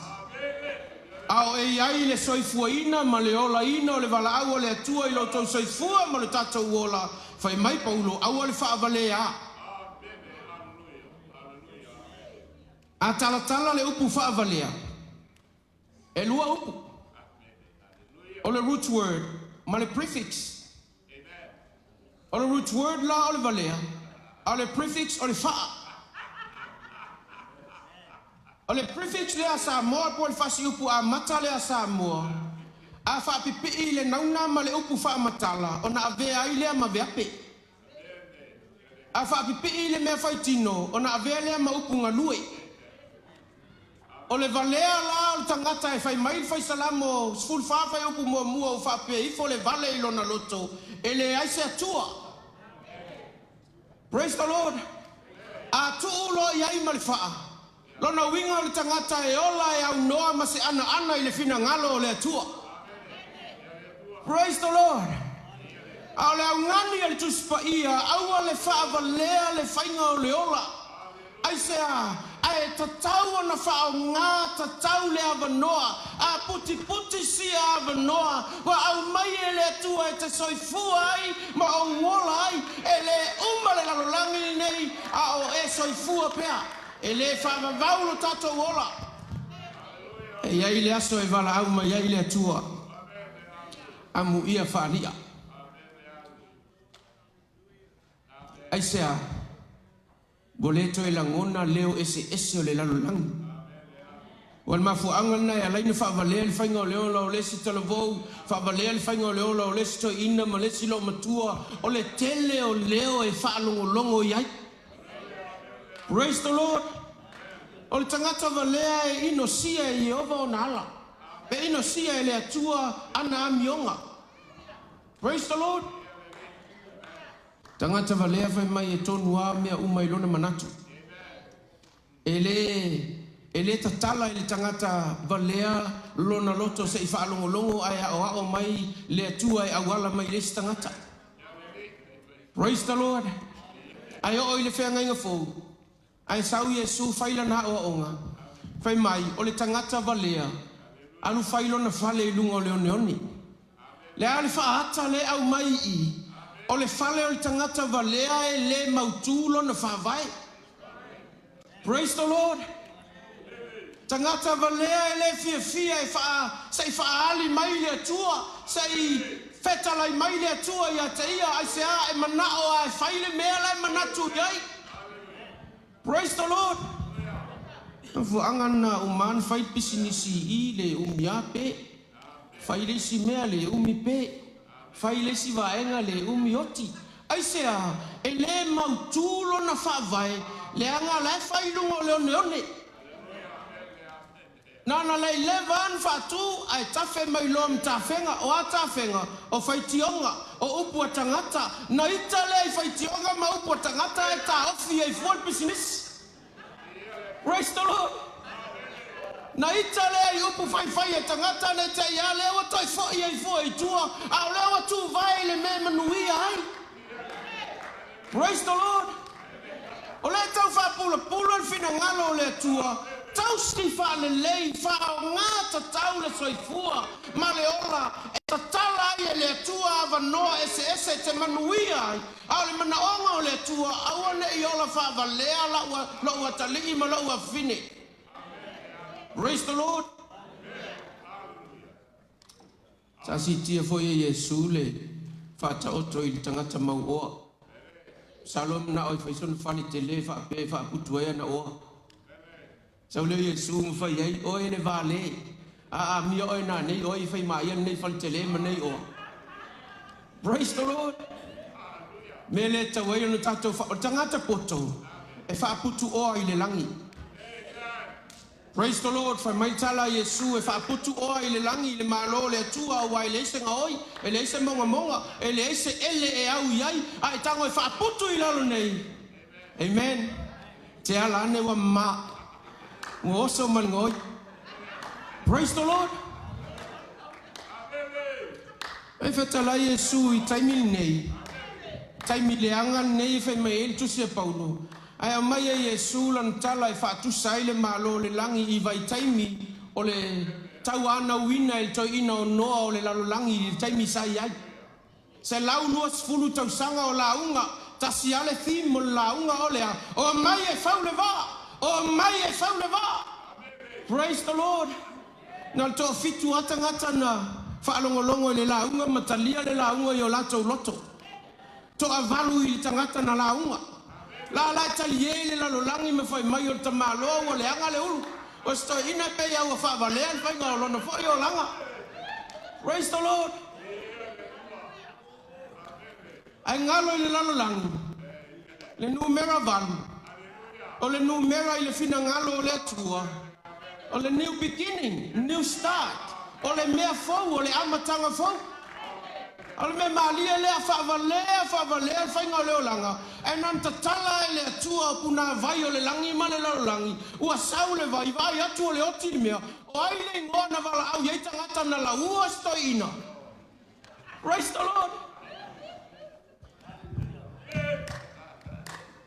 A o e i ai le soifuaina ma le olaina o le valaau a le Atua i lo outou soifua ma lo tatou ola, fai mai Paulo, aua le faavalea. A talatala le upu faavalea, e lua upu, o le root word ma le prefix. O le root word la o le valea, a o le prefix o le faa. O le prefix lea a Samoa po o le fasiupu amata lea a Samoa, a faapipii i le nauna ma le upu faamatala ona avea ai lea ma veape. A faapipii i le mea faitino ona avea lea ma upu galue. O le valea la o le tagata e fai mai le Fai Salamo 14 fuaiupu 1, ua faapea ifo le vale i lona loto, e leai se Atua. Praise the Lord. A tuu loa i ai ma le faa, lona uiga o le tagata e ola e aunoa ma se anaana i le finagalo o le Atua. Praise the Lord. A o le augani a le Tusi Paia, aua le faavalea le faiga o le ola. Aisea? Ae tatau ona faaaoga tatau le avanoa, a putiputi sia avanoa ua aumai e le Atua e te soifua ai ma ou ola ai, e le uma le lalolagi lenei a o e soifua pea. E le faavavau lo tatou ola. E i ai le aso e valaau mai ai le Atua, amuia faali'a. Aisea? Ua le toe lagona leo eseese o le lalolagi. Ua le mafuaaga lena e ala ai ona faavalea le faiga o le ola o le isi talavou, faavalea le faiga o le ola o le isi toeaina ma le isi loomatua, o le tele o leo e faalogologo i ai. Praise the Lord! O le tagata valea e inosia e Ieova ona ala, e inosia e le Atua ana amioga. Praise the Lord! Tagata valea fai mai e tonu a mea uma i lona manatu. E le, e le tatala i le tagata valea lona loto se i faalogologo ae aoao mai le Atua e auala mai i le isi tagata. Praise the Lord! Ae oo i le feagaiga fou, ae sau Iesu fai lana aoaoga, fai mai, o le tagata valea, alu fai lona fale i luga o le oneone. Le a le faaata lea e aumai i i, o le fale o le tagata valea e le mautū lona faavae. Praise the Lord! Tagata valea e le fiafia e faa, se i faaali mai le Atua, se i fetalai mai le Atua ia te ia, aisea e manao a e fai le mea la e manatu i ai. Praise the Lord! Mafuaaga lena uma ona fai le pisinisi i i le umi a pe. Fai le isi mea le umi pe. Fai le isi vaega le umi oti. Aisea? E le mautū lona faavae, leaga la e fai i luga o le oneone. Na ona laileva lava na faatu ae tafe mai loa ma tafega. O a tafega? O faitioga, o upu a tagata. Na ita lea i faitioga ma upu a tagata ae taofi ai fua le pisinisi. Praise the Lord! Na ita lea i upu faifai a tagata ne te i a lea ua toe foi ai fua i tua, a o lea ua tuvae i le mea e manuia ai. Praise the Lord! O lea e tau faapulapula le finagalo o le Atua, tausi faalelei, faaaoga tatau le soifua ma le ola e tatala ai e le Atua avanoa eseese e te manuia ai. A o le manaoga o le Atua, aua ne i ola faavalea lou atalii ma lou afafine. Praise the Lord! Sa siitia foi e Iesu le faataoto i le tagata mauoa. Masalo e manao e fai sona fale tele faapea e faaputu ai ana oa. Sau lea o Iesu ma fai ai, Oe le vale, a amia oe nanei oe i fai maia lenei fale tele ma nei oa. Praise the Lord! Mea lea e tatau ai ona tatou fa... O le tagata poto e faaputu oa i le lagi. Praise the Lord, fai mai tala a Iesu e faaputu oa i le lagi i le Malo o le Atua aua e leai se gaoi, e leai se mogamoga, e leai se ele e au i ai, a e tago e faaputu i lalo nei. Amen. Te ala ane ua ma. Ua oso ma le gaoi. Praise the Lord. E fetalai Iesu i taimi lenei, taimi leaga lenei e fai mai ai le tusi a Paulo, Ae aumai e Iesu lana tala e faatusa ai le Malo o le lagi i vaitaimi o le tauanauina e le toeaina o Noa o le lalolagi i le taimi sa i ai. 120 tausaga o lauga, tasi lava le theme o le lauga o le a, Omai e fau le vaa! Omai e fau le vaa. Praise the Lord. Na o le toafitu lava tagata na faalogologo i le lauga ma talia le lauga i o latou loto. Toavalu i le tagata na lauga. La la e talie i le lalolagi ma fai mai o le tamaloa ua leaga le ulu. O se toeaina e pei a ua faavalea le faiga o lona foi olaga. Praise the Lord. Ae galo i le lalolagi le numera valu, o le numera i le finagalo o le Atua, o le new beginning, new start, o le mea fou, o le amataga fou. O le mea malie lea, faavalea, faavalea le faiga o le olaga, ae na ona tatala e le Atua o punavai o le lagi ma le lalolagi, ua sau le vai, vaai atu o le oti le mea, o ai le igoa na valaau i ai tagata na laua se toeaina? Praise the Lord!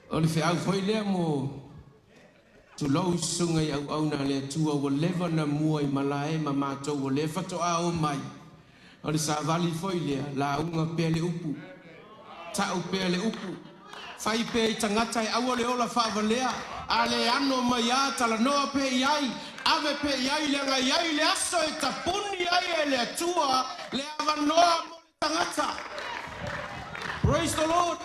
O le feau foi lea mo tulou susuga i auauna a le Atua ua leva na mua i malae ma matou o lea faatoa o mai. O le savali foi lea, lauga pea le upu, tau pea le upu, fai pea i tagata e aua le ola faavalea, a le ano mai a, talanoa pea i ai, ave pea i ai, leaga e i ai le aso e tapuni ai e le Atua le avanoa mo le tagata. Praise the Lord!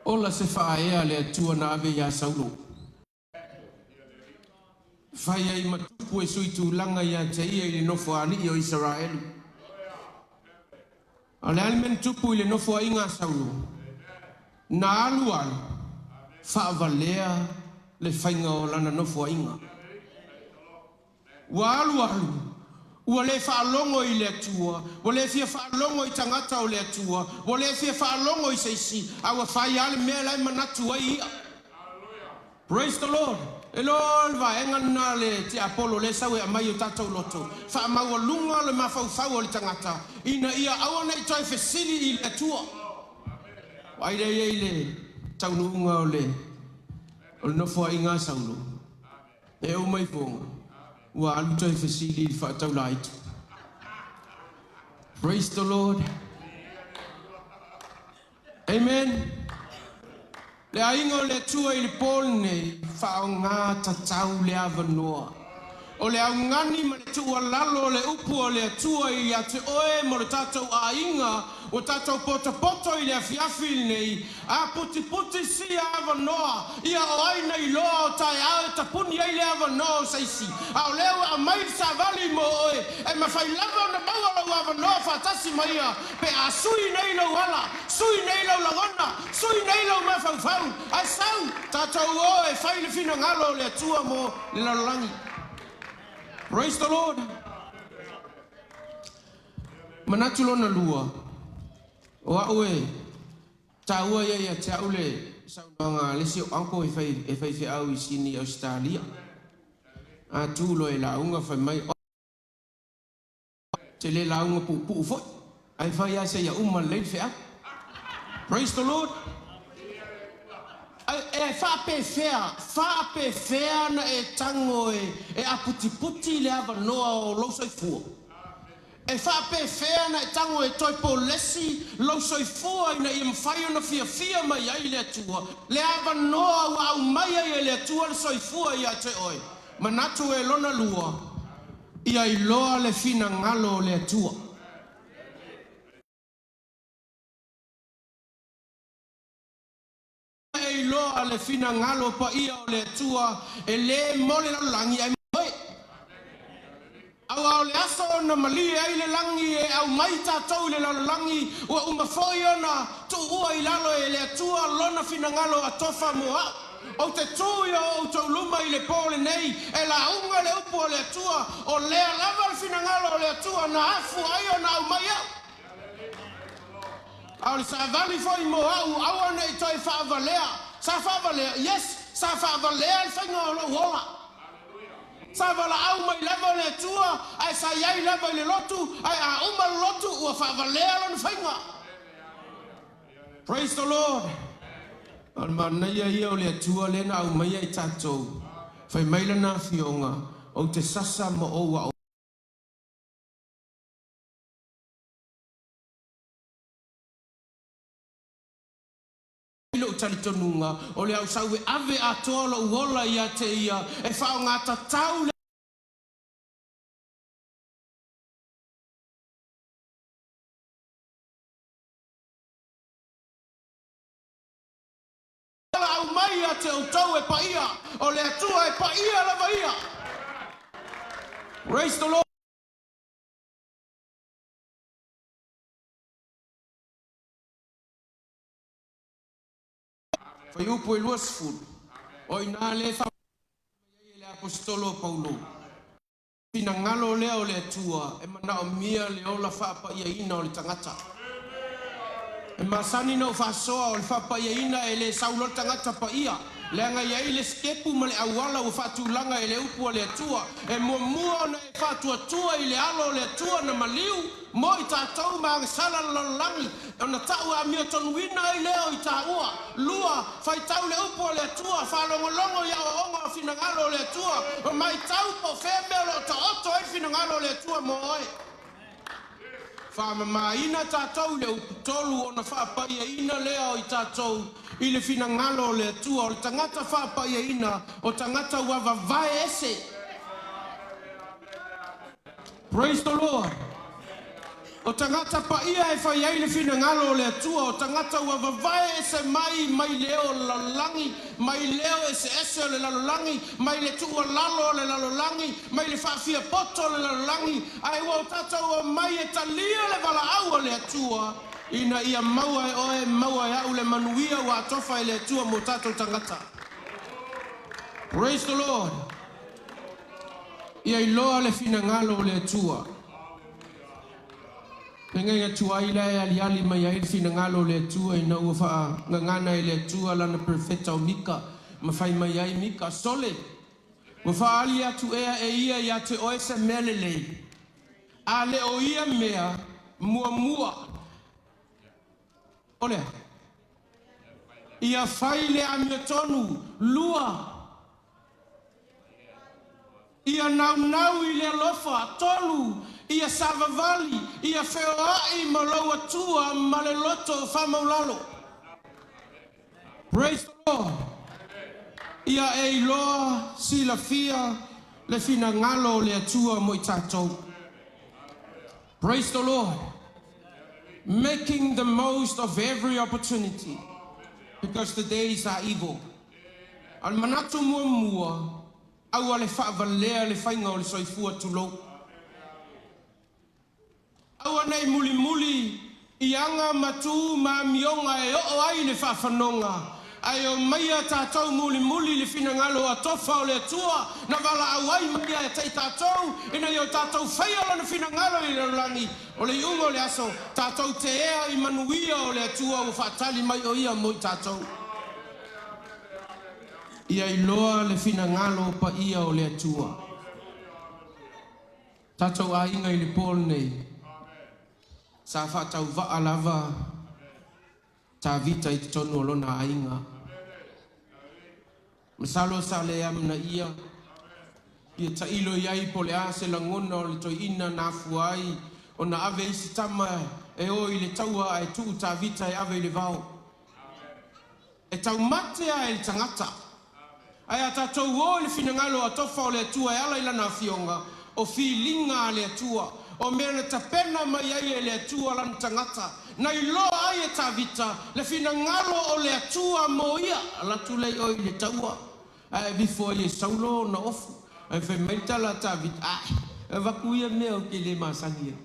Ola se faaea a le Atua na ave iā Saulo. Fai ai ma tupu e sui tulaga ia te ia i le nofoalii o Isaraelu. A o le a le mea na tupu i le nofoaiga a Saulo? Na alu alu, faavalea le faiga o lana nofoaiga. Ua alu alu, ua le faalogo i le Atua, ua le fia faalogo i tagata o le Atua, ua le fia faalogo i se isi, a ua fai lava le mea la e manatu ai ia. Praise the Lord! E iloa le vaega lena a le tiapolo lea e sau e aumai i o tatou loto, faamaualuga le mafaufau o le tagata ina ia aua ne i toe fesili i le Atua. Vaai lea i ai le taunuuga o le nofoaiga a Saulo. E uma ifoga, ua alu toe fesili i le faataulaitu. Praise the Lord. Amen. Le aiga o le Atua i le po lenei, faaaoga tatau le avanoa. O le augani ma le tuualalo o le upu o le Atua ia te oe mo le tatou aiga ua tatou potopoto i le afiafi lenei, A putiputi sia avanoa ia o ai na iloa o taeao e tapuni ai le avanoa o se isi, a o lea ua aumai le savali mo oe, e mafai lava ona maua lou avanoa faatasi ma ia pe a sui nei lou ala, sui nei lou lagona, sui nei lou mafaufau, ae sau, tatou o e fai le finagalo o le Atua mo le lalolagi. Praise the Lord. Manatu lona lua, o au e Taua ia ia te au le saunoaga a le isi o uncle e fai e faifeau i Sini Ausetalia. A tu loa e lauga fai mai, Ou te le lauga puupuu foi, ae fai lava seia uma lelei le feau. Praise the Lord! Ae e faapefea, faapefea na e tago e e aputiputi le avanoa o lou soifua? E faapefea ona e tago e toe polesi lou soifua ina ia mafai ona fiafia mai ai le Atua, le avanoa ua aumai ai e le Atua le soifua ia te oe? Manatu e lona lua, ia iloa le finagalo o le Atua. E iloa le finagalo paia o le Atua e le mo le lalolagi ae mo oe. Aua o le aso na malie ai le lagi e aumai tatou i le lalolagi, ua uma foi ona tuua i lalo e le Atua lona finagalo atofa mo au. Ou te tu i o outou luma i le po lenei e lauga le upu a le Atua, o lea lava le finagalo o le Atua na afua ai ona aumai au. A o le savali foi mo au, aua ne i toe faavalea. Sa faavalea? Yes, sa faavalea le faiga o lou ola. Sa valaau mai lava le Atua, ae sa i ai lava i le lotu, ae a uma le lotu, ua faavalea lona faiga. Praise the Lord! O le manaia ia o le Atua lea na aumaia i tatou. Fai mai lana afioga, Ou te sasa ma ou aoaoga. talitonuga, o le a ou sau e ave atoa lou ola ia te Ia, e faaaogatatau le. Laau mai ia te outou e paia, o le Atua e paia lava ia. Praise the Lord. Fuaiupu e 20, o i ina lea e faamalamalama mai ai e le Aposetolo o Paulo, finagalo lea o le Atua e manaomia le ola faapaiaina o le tagata. E masani na ou faasoa o le faapaiaina e le sau loa le tagata paia, leaga e i ai le sitepu ma le auala ua faatulaga e le upu a le Atua, e muamua ona e faatuatua i le alo o le Atua na maliu mo i tatou ma agasala le lalolagi, ona tau amiotonuina ai lea o i taua. Lua, faitau le upu a le Atua, faalogologo i aoaoga o finagalo o le Atua, ma maitau po o fea mea o lo o taoto ai le finagalo o le Atua mo oe. Faamamaina tatou i le uputolu ona faapaiaina lea o i tatou i le finagalo o le Atua. O le tagata faapaiaina, o tagata ua vavae ese. Praise the Lord. O tagata paia e fai ai le finagalo o le Atua, o tagata ua vavae ese mai mai leo o le lalolagi, mai leo eseese o le lalolagi, mai le tuualalo o le lalolagi, mai le faafiapoto o le lalolagi, ae ua o tatou omai e talia le valaau a le Atua, ina ia maua e oe, maua e au le manuia ua atofa e le Atua mo tatou tagata. Praise the Lord. Ia iloa le finagalo o le Atua. Le gaiga tuai la e aliali mai ai le finagalo o le Atua ina ua faagagana e le Atua lana perofeta o Mika ma fai mai ai Mika, Sole, ua faaali atu ea e ia ia te oe se mea lelei, a le o ia mea muamua o le a? Ia fai le amiotonu. Lua. Ia naunau i le alofa. Tolu, ia savavali, ia feoai ma lou Atua ma le loto faamaulalo. Praise the Lord. Ia e iloa, silafia le finagalo o le Atua mo i tatou. Praise the Lord. Making the most of every opportunity because the days are evil. A o le manatu muamua, aua le faavalea le faiga o le soifua tulou. Aua ne i mulimuli i aga ma tu ma amioga e oo ai le faafanoga, ae omaia tatou mulimuli i le finagalo atofa o le Atua na valaau ai mai ia te i tatou ina ia o tatou faia Lona finagalo i le lalolagi. O le iuga o le aso, tatou te ea i manuia o le Atua ua faatali mai o Ia mo i tatou. Ia iloa le finagalo paia o le Atua. Tatou aiga i le po lenei, sa faatauvaa lava Tavita i totonu o lona aiga. Masalo sa le amanaia ia tailo i ai po o le a se lagona o le toeaina na afua ai ona ave isi tama e o i le taua ae tuu Tavita e ave i le vao. E taumate a e le tagata. Ae a tatou o i le finagalo atofa o le Atua e ala i Lana Afioga, o filiga a le Atua, o mea na tapena mai ai e le Atua lana tagata, na iloa ai e Tavita le finagalo o le Atua mo ia. Alu atu lea i o i le taua, ae avifo ai e Saulo ona ofu. Ae fai mai le tala a Tavita, Ae, avatu ia mea ou te le masani ai.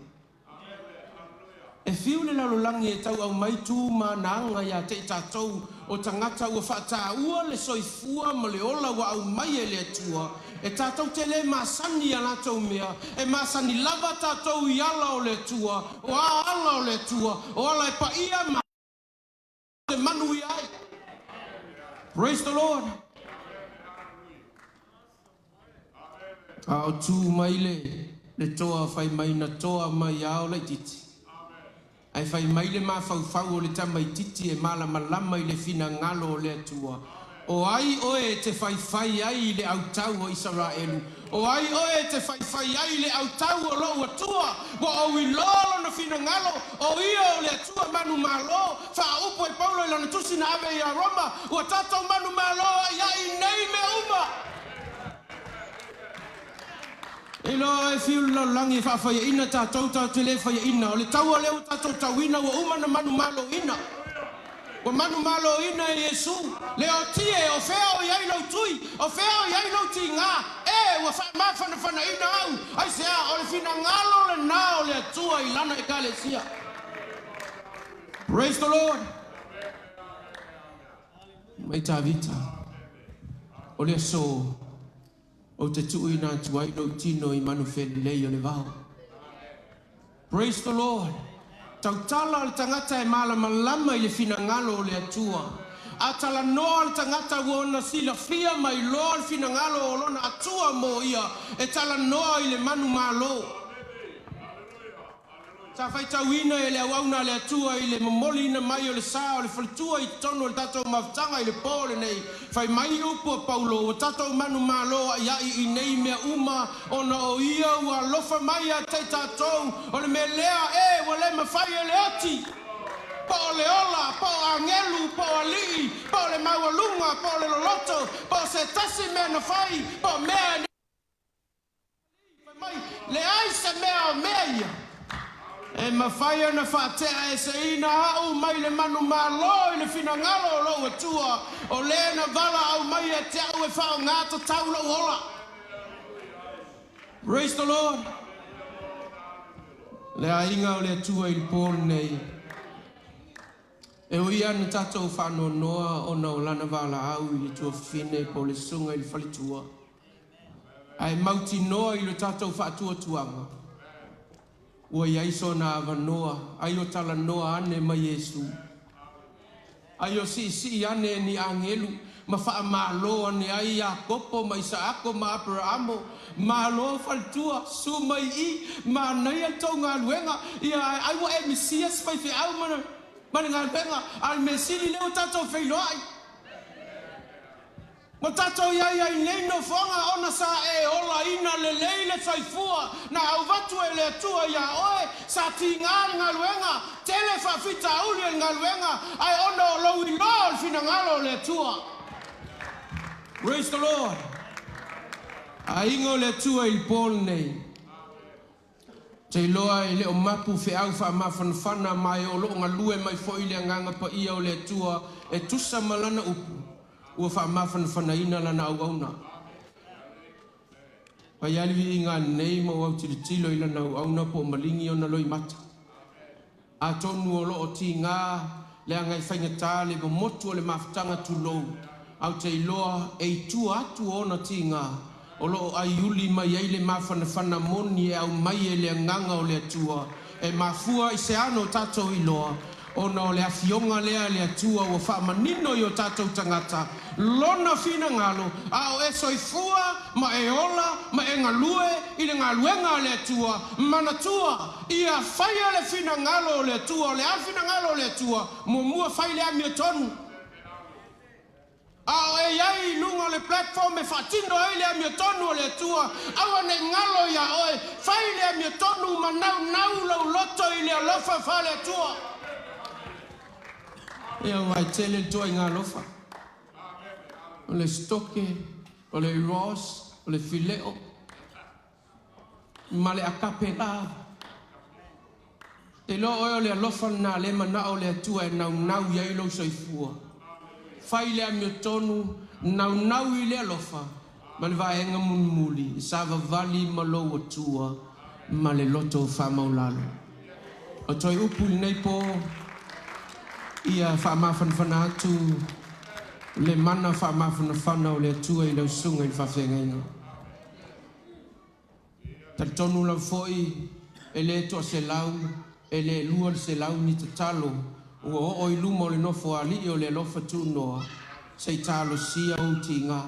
E fiu le lalolagi e tauau mai tu ma ana aga ia te i tatou o tagata ua faataua le soifua ma le ola ua aumai e le Atua, e tatou te le masani i a latou mea, e masani lava tatou i ala o le Atua, o a ala o le Atua, o ala e paia ma te manuia ai. Praise the Lord. A o tu mai le, le toa fai mai na toa mai ao laititi. Ae fai mai le mafaufau o le tamaititi e malamalama i le finagalo o le Atua, O ai oe e te faifai ai i le autau o Isaraelu? O ai oe e te faifai ai i le autau o lou Atua, ua ou iloa lona finagalo, o ia o le Atua manumalo, faaupu e Paulo i lana tusi na ave ia Roma, ua tatou manumalo aiai i nei mea uma. E iloa e fiu le lalolagi e faafaiaina tatou, tatou te le faiaina. O le taua lea ua tatou tauina ua uma ona manumaloina. Ua manumaloina e Iesu le otie, o fea o i ai lou tui, o fea o i ai lou tiga, e, ua faamafanafanaina au, aisea, o le finagalo lena o le Atua i Lana Ekalesia. Praise the Lord. Mai Tavita, o le aso ou te tuuina atu ai lou tino i manufelelei o le vao. Praise the Lord. Tautala le tagata e malamalama i le finagalo o le Atua. A talanoa le tagata ua ona silafia ma iloa le finagalo o lona Atua mo ia, e talanoa i le manumalo. Sa faitauina e le auauna a le Atua i le momoliina mai o le sa o le faletua i totonu o le tatou mafutaga i le po lenei, fai mai upu a Paulo, ua tatou manumalo aiai i nei mea uma, ona o ia ua alofa mai ia te i tatou, o le mea lea, e, ua le mafai e le oti, po o le ola, po o agelu, po o alii, po o le maualuga, po o le loloto, po o se tasi mea na fai, po o mea e fai mai, leai se mea o mea ia e mafai ona faateaeseina au mai le manumalo i le finagalo o lou Atua, o le na valaau mai ia te au e faaaoga tatau lou ola. Praise the Lord. Le aiga o le Atua i le po lenei, e ui lava ina tatou faanoanoa ona o lana valaau i le tuafafine po o le susuga i le faletua, ae mautinoa i lo tatou faatuatuaga, ua i ai sona avanoa, ai o talanoa ane ma Iesu, ai o siisii ane e ni agelu, ma faamalo ane ai Iakopo ma Isaako ma Aperaamo, malo faletua, su mai i, manaia le tou galuega, ia ai ua e misia se faifeau ma le galuega, a o le mea sili lea ua tatou feiloai. Ua tatou i ai ai nei nofoaga ona sa e olaina lelei le soifua na auvatu e le Atua iā oe, sa tiga le galuega, tele faafitauli o le galuega, ae ona o lou iloa o le finagalo o le Atua. Praise the Lord. Aiga o le Atua i le po lenei. Ou te iloa e le o mapu feau faamafanafana ma e o lo o galue mai foi le Agaga Paia o le Atua e tusa ma Lana upu ua faamafanafanaina Lana auauna. Fai lava le viiga nei ma ou autilotilo i Lana auauna po o maligi ona loimata. Atonu o lo o tiga leaga e faigata le momotu o le mafutaga tulou, ae ou te iloa e i tua atu o ona tiga o lo o aiuli mai ai le mafanafana moni e aumai e le Agaga o le Atua, e mafua i se ano tatou iloa, ona o le Afioga lea a le Atua ua faamanino i o tatou tagata Lona finagalo, a o e soifua ma e ola ma e galue i le galuega a le Atua, manatua, ia faia le finagalo o le Atua. O le a le finagalo o le Atua? Muamua fai le amiotonu. A o e i ai i luga o le platform e faatino ai le amiotonu o le Atua, aua ne i galo iā oe, fai le amiotonu ma naunau lou loto i le alofa faale-Atua. Ia aua e tele le tuaiga alofa. O le sitoke, o le eros, o le fileo, ma le agape love. Te iloa oe o le alofa lena lea e manao le Atua e naunau i ai lou soifua. Fai le amiotonu, naunau i le alofa ma le vaega mulimuli, savavali ma lou Atua ma le loto faamaulalo. O toe upu i lenei po, ia faamafanafana atu le mana faamafanafana o le Atua i lau susuga i le faafeagaiga. Talitonu lava foi e le toaselau, e le 200 ni tatalo ua oo i luma o le Nofoalii o le alofa tunoa, se i talosia ou tiga.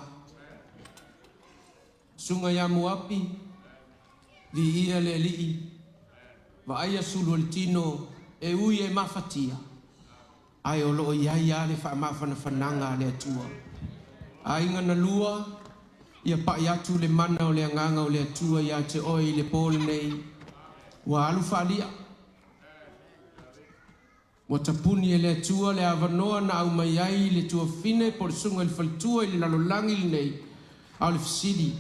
Susuga ia Moapi, viia le Alii, vaaia sulu o le tino e ui e mafatia, ae o lo o i ai lava le faamafanafanaga a le Atua. Aiga na lua, Ia pa'i atu le mana o le Agaga o le Atua iā te oe i le pō lenei, ua alu faali'a. Ua tapuni e le Atua le avanoa na aumai ai le tuafafine po o le susuga i le faletua i le lalolagi lenei, a o le fesili,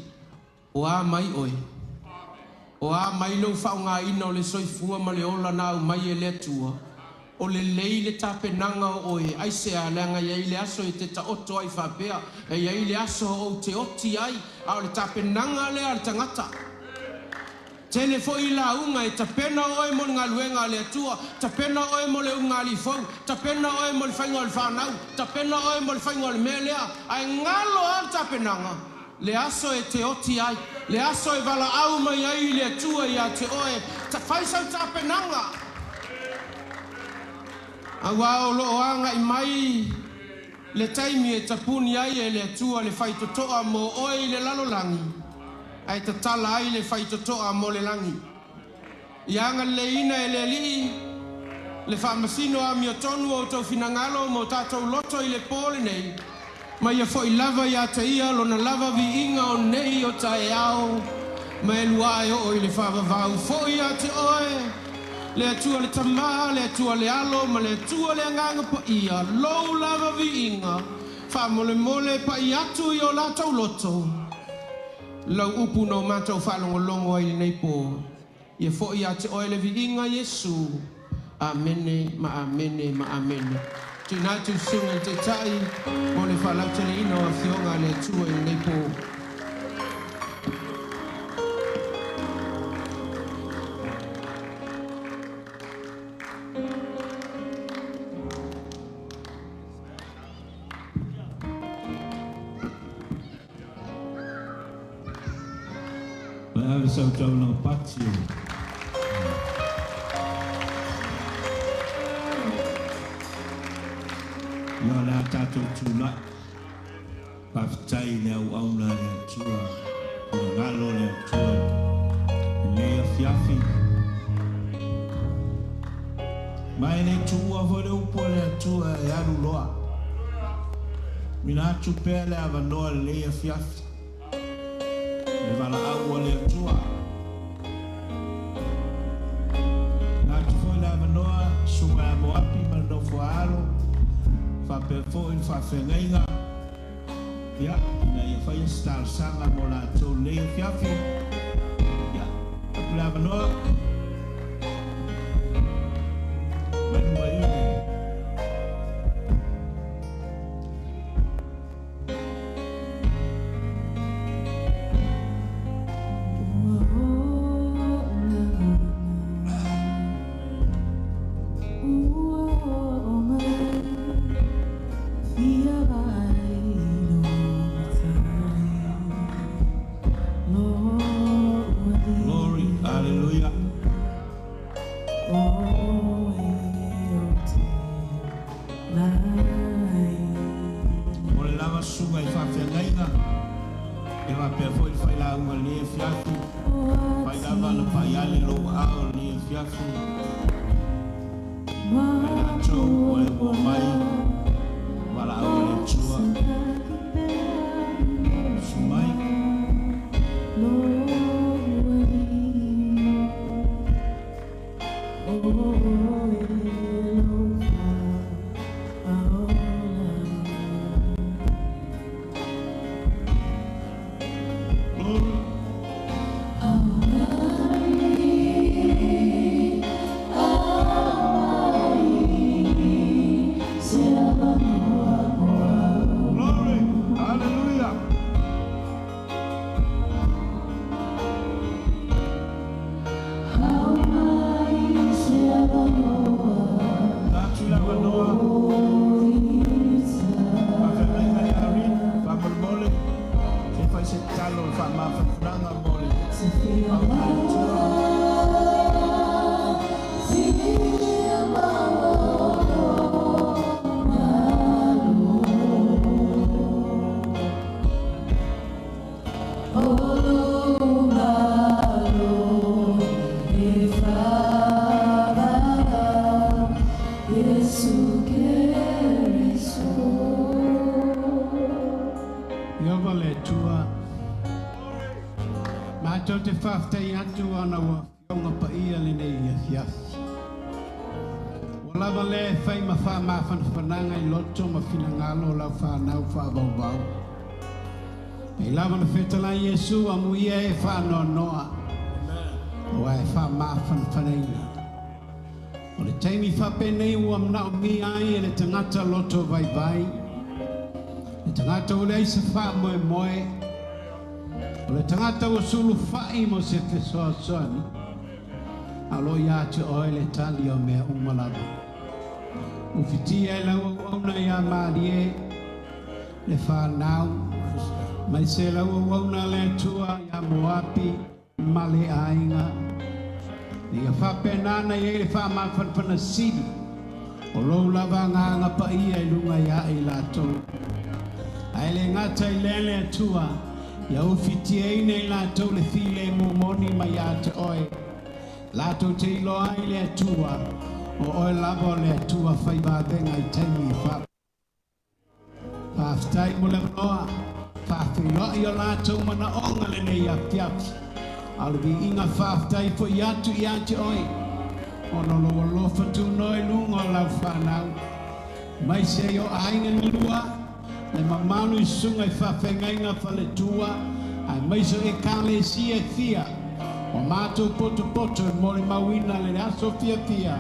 o a mai oe? O a mai lou faaaogaina o le soifua ma le ola na aumai e le Atua? O lelei le tapenaga o oe, aisea? Leaga e i ai le aso e te taoto ai faapea, e i ai le aso ou te oti ai, a o le tapenaga lea a le tagata. Tele foi lauga e tapena oe mo le galuega a le Atua, tapena oe mo le ulugalii fou, tapena oe mo le faiga o le fanau, tapena oe mo le faiga o le mea lea, ae galo lava le tapenaga, le aso e te oti ai, le aso e valaau mai ai le Atua ia te oe, fai sau tapenaga. Aua o lo o agai mai le taimi e tapuni ai e le Atua le faitotoa mo oe i le lalolagi, ae tatala ai le faitotoa mo le lagi. Ia agaleleiina e le Alii le faamasino amiotonu o outou finagalo ma o tatou loto i le pō lenei, ma ia fo'i lava iā te Ia Lona lava viiga o nei o taeao ma e luae oo i le faavavau. Fo'i iā te Oe, le Atua le Tamā, le Atua le Alo ma le Atua le Agaga Paia, Lou lava viiga, faamolemole pa'i atu i o latou loto Lau upu na o matou faalogologo ai i lenei pō. Ia fo'i iā te Oe le viiga, Iesu. Amene ma amene ma amene. Tuuina atu i le Susuga i le Taitai mo le faalauteleina o Afioga a le Atua i lenei pō. Mai ave sau taulaga pati o. Ia o le a tatou tulai. Faafetai i le auauna a le Atua, finagalo o le Atua i lenei afiafi. Ma e le tuua foi le upu a le Atua e alu loa. Tuuina atu pea le avanoa i lenei afiafi. Le valaau a le Atua. Na atu foi le avanoa Susuga ia Moapi ma le nofo a alo, faapea foi le faafeagaiga, ia, ina ia faia se talosaga mo latou i lenei afiafi. Ia, atu le avanoa. Mai luma i le. Glory, hallelujah. Mo le lava susuga i faafeagaiga, e faapea foi le failauga i lenei afiafi, fai lava na pai ale lou aao i lenei afiafi, ma i latou ua e ua mai, valaau a le Atua. Susu mai. Glory. Glory. Hallelujah. Faafetai atu ana ua afioga paia lenei afiafi. Ua lava lea e fai ma faamafanafanaga i loto ma finagalo o lau fanau faavauvau. Pei lava na fetalai Iesu amuia e faanoanoa, aua e faamafanafanaina. O le taimi faapenei ua manaomia ai e le tagata loto vaivai, le tagata ua leai se faamoemoe, o le tagata ua sulufai mo se fesoasoani, a o lo o ia te oe le tali o mea uma lava. Ufitia e lau auauna ia malie le fanau, mai se lau auauna le Atua ia Moapi ma le aiga. Ia faapena i ai le faamafanafana sili o lou lava agaga paia i luga ia i latou. Ae le gata i lea le Atua, ia ufitiaina i latou le filemu moni mai ia te oe. Latou te iloa ai le Atua, o oe lava o le Atua fai vavega i taimi fa. Faafetai mo le avanoa, faafeiloai o latou manaoga lenei afiafi. A o le viiga faafetai foi atu ia te oe, ona o lou alofa tunoa i luga o lau fanau. Mai se o aiga galua, le mamalu i susuga i faafeagaiga faletua, ae mai so ekalesia e fia, o matou potopoto e molimauina le aso fiafia,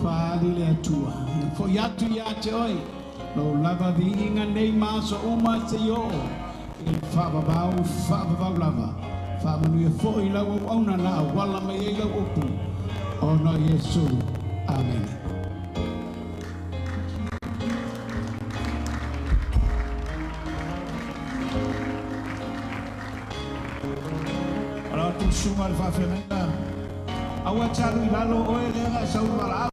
faali le Atua. Ia foi atu ia te oe, lou lava viiga nei ma aso uma seia oo i le faavavau, faavavau lava. Faamanuia foi lau auauna na auala mai ai lau upu, ona o Iesu. Amene. O la atu susuga le faafeagaiga. Aua e te alu i lalo oe lea na e sau i le valaau.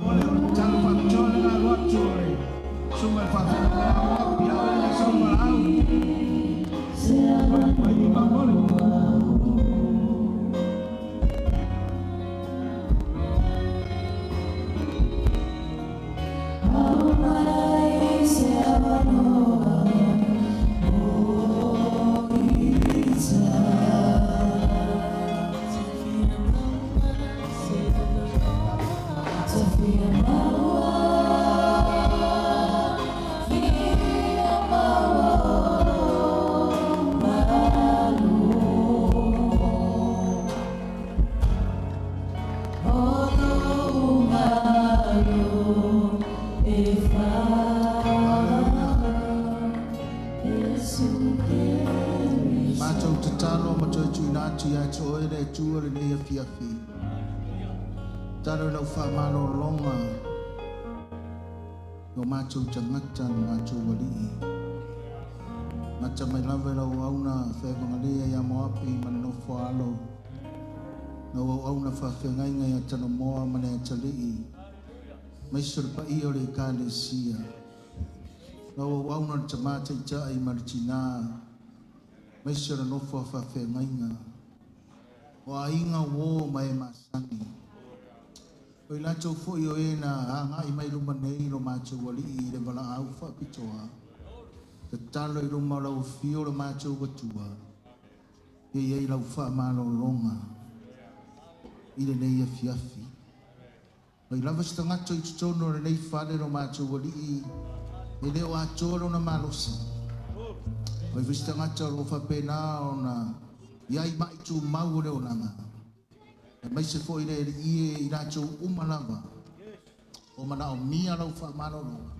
O le talo faapitoa lena alu atu o le susuga i le faafeagaiga ia Moapi, a oe lea na e sau i le valaau. Mai i mamole. Hallelujah. Matou tatalo ma toe tuuina atu ia te oe le Atua lenei afiafi. Tatalo i lau faamalologa i o matou tagata na matou alii. Gata mai lava i lau auauna fevagalea ia Moapi ma le nofo a alo. Lau auauna faafeagaiga ia Tanomoa ma le atalii. Maise o le paia o le ekalesia. Lau auauna le tama taitai ma le tinā. Maise o le nofo a faafeagaiga. O aiga uō ma e masani. O i latou foi o e na agai mai luma nei lo matou alii i le valaau faapitoa. Tatalo i luma o lau afio lo matou Atua. Ia i ai lau faamalologa i lenei afiafi. Mai lava se tagata i totonu o lenei fale lo matou alii e le o atoa lona malosi. Mai foi se tagata o lo o faapena ona i ai mai tumau o le olaga. Aemaise foi le Alii e i latou uma lava o manaomia lau faamalologa.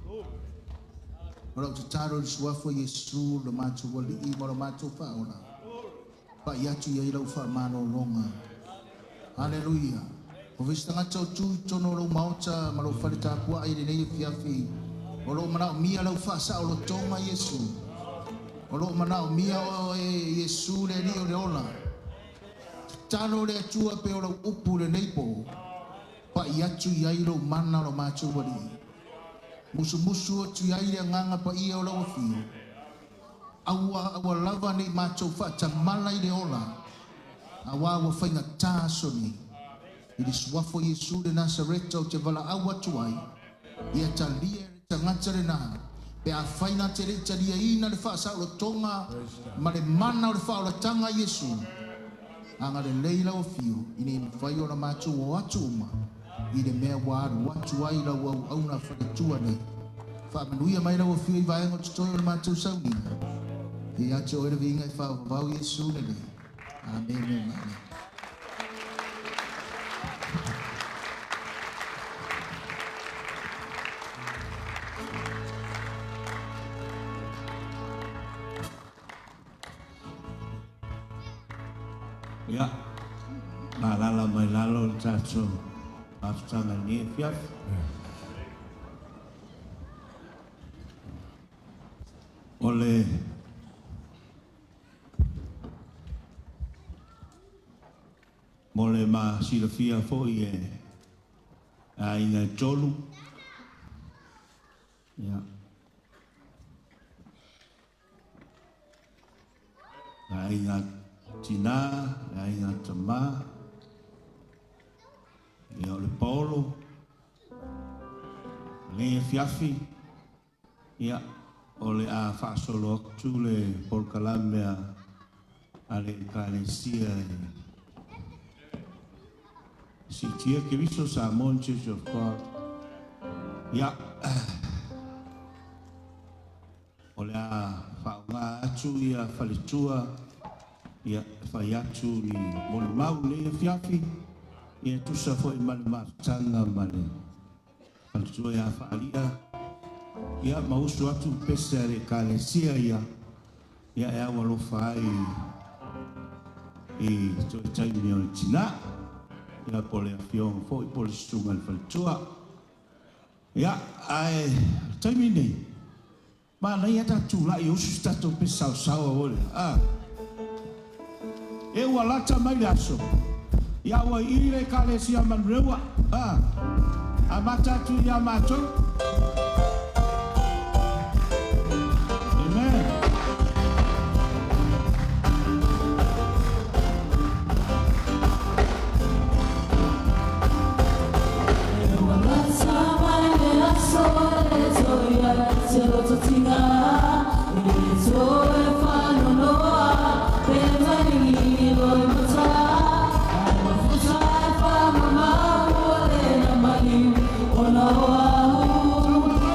O lau tatalo i le suafa o Iesu lo matou alii ma lo matou faaola. Pai atu i ai lau faamalologa. Haleluia. O se tagata o tu i totonu o lou maota ma lou fale tapuai i lenei afiafi. O lo o manaomia lau faasaolotoga Iesu. O lo o manaomia oe Iesu le Alii o le ola. Tatalo le Atua pe o lau upu lenei po. Pai atu i ai lou mana lo matou alii. Musumusu atu i ai le agaga paia o lau afio. Aua aua lava nei matou faatamala i le ola. Aua ua faigata aso nei. I le suafa o Iesu le Nasareta ou te valaau atu ai. Ia talia e le tagata lena. Pe afai na te le i taliaina le faasaolotoga ma le mana o le faaolataga a Iesu. Agalelei lau afio, ina ia mafai ona matou o atu uma i le mea ua alu atu ai lau auauna faletua nei. Faamanuia mai lau afio i vaega o totoe o le matou sauniga. Ia te oe le viiga e faavavau Iesu lenei. Amene, amene. Ia, malala mai lalo le tatou mafutaga i lenei afiafi. O le mo le masilafia foi e aiga e tolu, ia, le aiga tinā, le aiga tamā, ia o le paolo, lenei afiafi, ia, o le a faasolo atu le polokalame a le Ekalesia e siitia Keriso Samoan Church of God. Ia, o le a faaaoga atu ia faletua, ia, e fai atu ni molimau i lenei afiafi, ia e tusa foi ma le mafutaga ma le faletua ia Faalia, ia ma usu atu pese a le Ekalesia ia, ia e au alofa ai i toe taimi o le tinā, ia po o le afioga foi po o le susuga i le faletua. Ia, ae taimi nei, manaia tatou tulai e usu se tatou pese saosaoa foi lea. A. E ua lata mai le aso, ia ua i le Ekalesia Manureua. A. Amata atu ia matou. Amen. Ua lata mai le aso e toe ai se loto tiga, e le toe faanoanoa, pe maligi loimata, ae mafuta e faamamau ua le na maliu ona o au.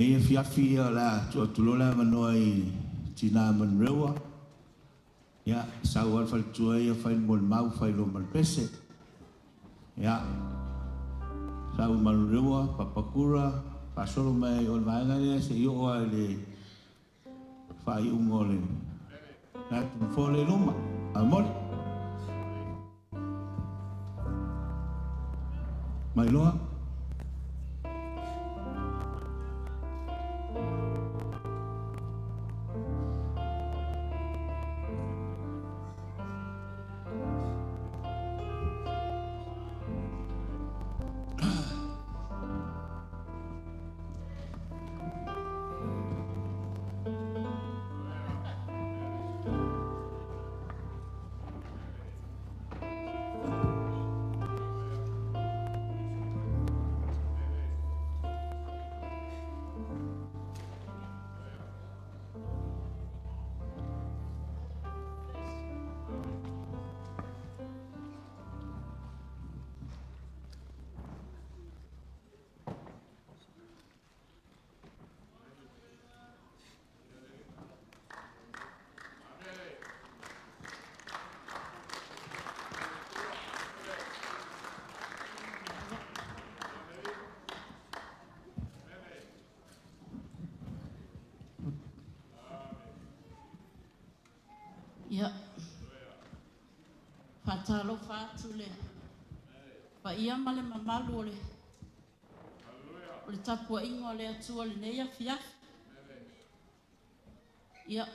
Nei e fiafi ia o le a tuu atu loa le avanoa i Tina Manurewa. Ia, sau lava le faletua ia fai le molimau, fai loa ma le pese. Ia, sau Manurewa, Papakura, faasolo mai ai o le vaega lea seia oo lava i le faaiuga o le tatou nofoa lea i luma. Faamolemole. Mailoa. Ia, faatalofa atu le paia ma le mamalu o le o le tapuaiga o le Atua i lenei afiafi. Ia,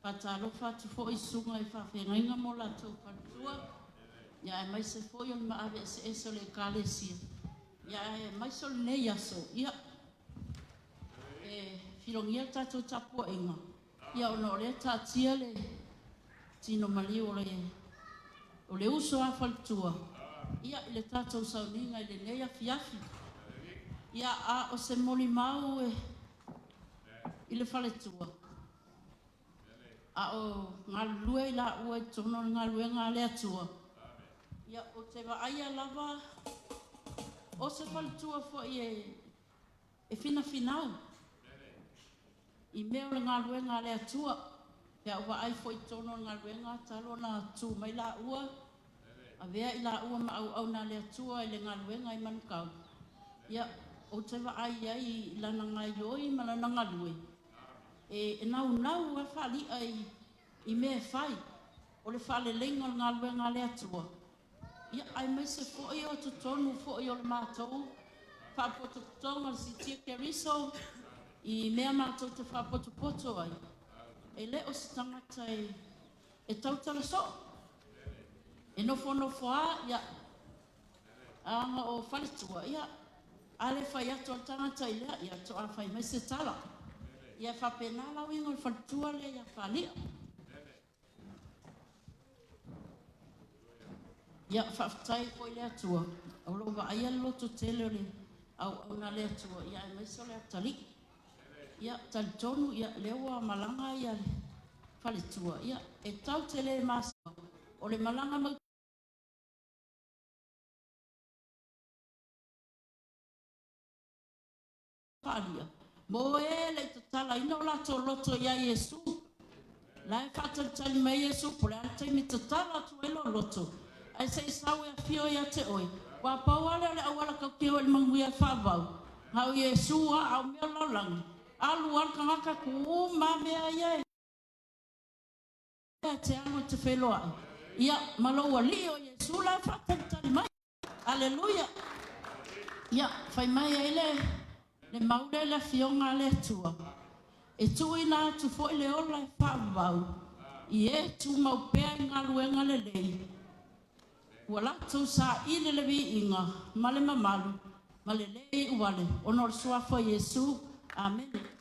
faatalofa atu foi i susuga i faafeagaiga ma o latou faletua, ia aemaise foi o le maave eseese o le Ekalesia, ia aemaise o lenei aso, ia, e filogia le tatou tapuaiga, ia ona o lea e taatia le tino maliu o le uso a faletua, ia, i le tatou sauniga i lenei afiafi. Ia, a o se molimau e i le faletua, a o galulue i laua i totonu o le galuega a le Atua, ia, ou te vaaia lava o se faletua foi e finafinau i mea o le galuega a le Atua. Pe a ou vaai foi i totonu o le galuega talu ona tu mai laua, avea i laua ma auauna a le Atua i le galuega i Manukau, ia, ou te vaai ai i lana gaioi ma lana galue, e naunau lava faali'a i mea e fai, o le faaleleiga o le galuega a le Atua, ia, aemaise foi o totonu foi o le matou faapotopotoga o le Siitia Keriso, i mea matou te faapotopoto ai, e le o se tagata e tautala soo, e nofonofo lava, ia, aga o faletua, ia, a le fai atu a le tagata i lea, ia, to'a fai mai se tala. Ia faapena la uiga o le faletua lea ia Faali'a. Ia faafetai foi i le Atua, o lo o vaaia le lototele o le auauna a le Atua, ia aemaise o le atalii. Ia talitonu, ia, lea ua malaga ia le faletua, ia, e tatou te le masima o le malaga mau Faalia, mo e le i tatalaina o latou loto ia Iesu. La e faatalitali mai Iesu, po o le a le taimi tatala atu ai lou loto, ae se i sau e afio ia te oe. Ua pau lava lea o le auala tatou te o i le manuia e faavavau, na o Iesu lava, a o mea o le lalolagi, alu lava le tagata tuu uma lava mea ia e te alu e te feiloai, ia, ma lou alii o Iesu la e faatalitali mai. Aleluia! Ia, fai mai ai le mau lea i le Afioga a le Atua, e tuuina atu foi le ola e faavavau i e tumau pea i galuega lelei, ua latou saili le viiga ma le mamalu ma le le iuvale ona o le suafa o Iesu. Amene.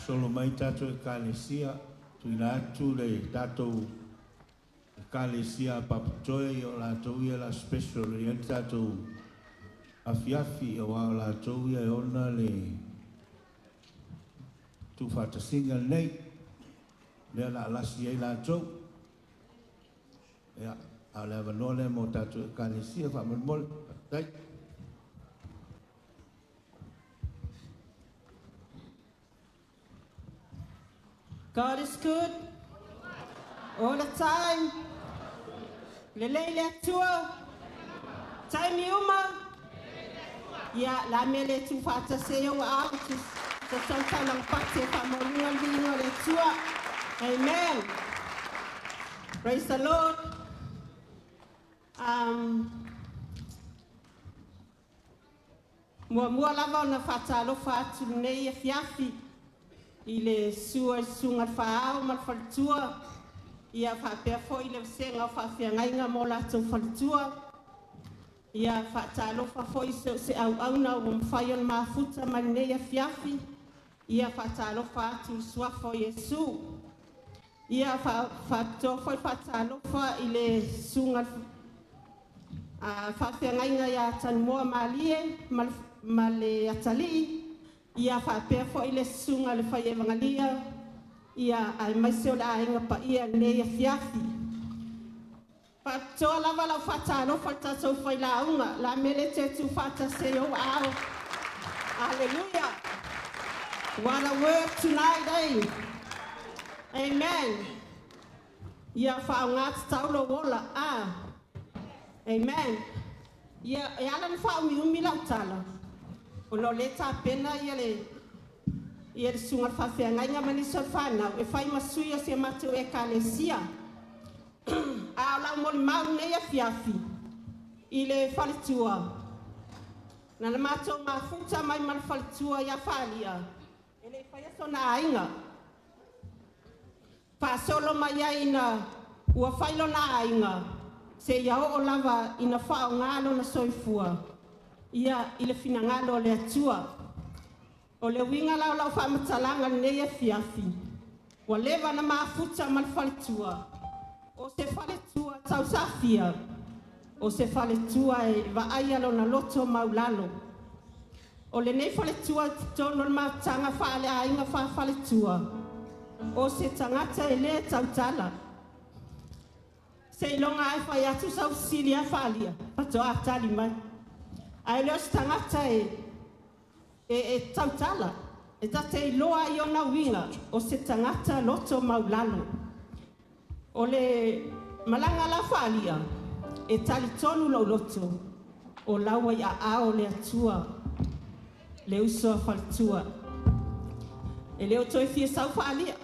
Solo mai tātou ekalesia, tuina atu le tātou ekalesia papatoe i o lātou ia la special i an tātou afiafi o a o lātou ia e ona le tūwhatasinga nei, lea la alasi ai lātou. Ia, a le avanoa lea mo tātou ekalesia, whaamolemole. Faafetai. God is good all the time. Lelei le Atua. Taimi uma. Ia la mea le tuufaatasi ai ou aao sa tautalaga pati e faamauliga le viiga o le Atua. Amen. Praise the Lord. Um, muamua lava ona faatalofa atu lenei afiafi i le sua i susuga le faaao ma le faletua ia faapea foi le vasega o faafeagaiga mo latou faletua ia faatalofa foi so o se auauna ua mafai ona mafuta mai lenei afiafi ia faatalofa atu i le suafa o Iesu. Ia faapitoa foi faatalofa i le susuga faafeagaiga ia Tanumoa Malie ma le atalii Ia faapea fo'i le susuga le fai evagalia, ia aemaise o le aiga paia lenei afiafi. Faapitoa lava lau faatalofa i le tatou failauga, la mea lea te tu faatasi ai ou aao. Hallelujah. What a word tonight, eh? Amen. Ia whaonga te taulo ola. Ah. Amen. Ia, e ala na whaumi umi lau tala. O no le tā pena ia le ia le sunga whawhea ma nisi o le whanau. E whai masui o se matou e kalesia. A o lau moli mau nei afiafi i le faletua. Na le matou mafuta mai ma le faletua ia whalia. E le whai aso na aiga. Faasolo mai ai ina ua whailo na aiga. Se ia o lava ina whao ngalo na soifua. Ia i le finagalo o le Atua. O le winga lau lau whaamatalanga nei afiafi. Ua leva na mafuta ma le faletua. O se faletua tausafia. O se faletua e vaai lona loto maulalo. O lenei faletua totonu o le mafutaga faaleaiga faafaletua. O se tagata e lē tautala. Seiloga ai fai atu sau fesili a faalia, faatoa tali mai. Ae le o se tagata e tautala. E tate iloa i ona uiga o se tagata loto maulalo. O le malaga la faalia, e talitonu lou loto, o laua i aao o le Atua, le uso a faletua. E le o toe fia sau faalia.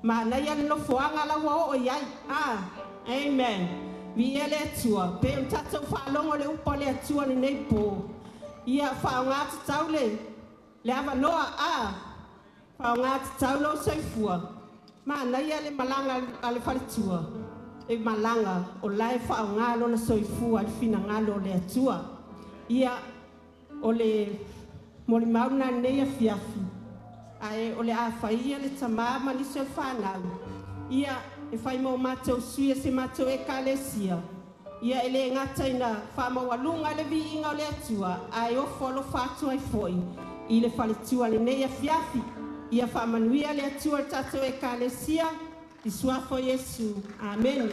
Manaia le nofoaga lau oo i ai. Ah, amen. Viia le Atua. Pe o tatou faalogo le upu a le Atua lenei po. Ia faaaogā tatau le avanoa. Ah, faaaogā tatau lou soifua. Manaia le malaga a le faletua. E malaga o lae faaaogā lona soifua i le finagalo o le Atua. Ia o le molimau lena lenei afiafi. Ae o le a faia le tamā ma nisi o le whanau. Ia e whai mo mātou sui se mātou e kalesia. Ia e le ngata ina whaamaualuga le viiga o le Atua. Ae ofo alofa atu ai foi i le faletua lenei afiafi. Ia faamanuia le Atua le tatou ekalesia. I suafa o Iesu. Amen.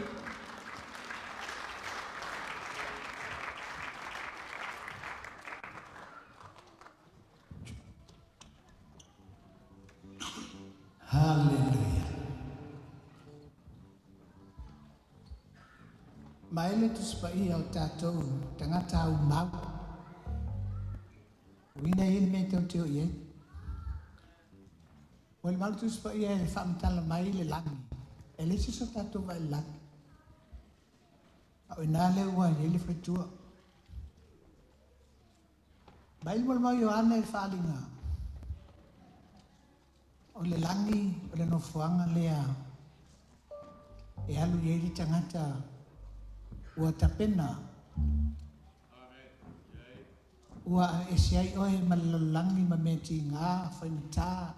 Hallelujah. Mai le tusi paia o tatou tagata au mau. Uina i le mea tau teo i ai. O le mau tusi paia e faamatala mai le lagi. E le se so tatou vai lagi. A o ina le ua i le faletua. Mai le mau Ioane le faaaliga. O le lagi o le nofoaga lea e alu i ai le tagata ua tapena. Ua ese ai oe ma le lalolagi ma mea tigā faigata.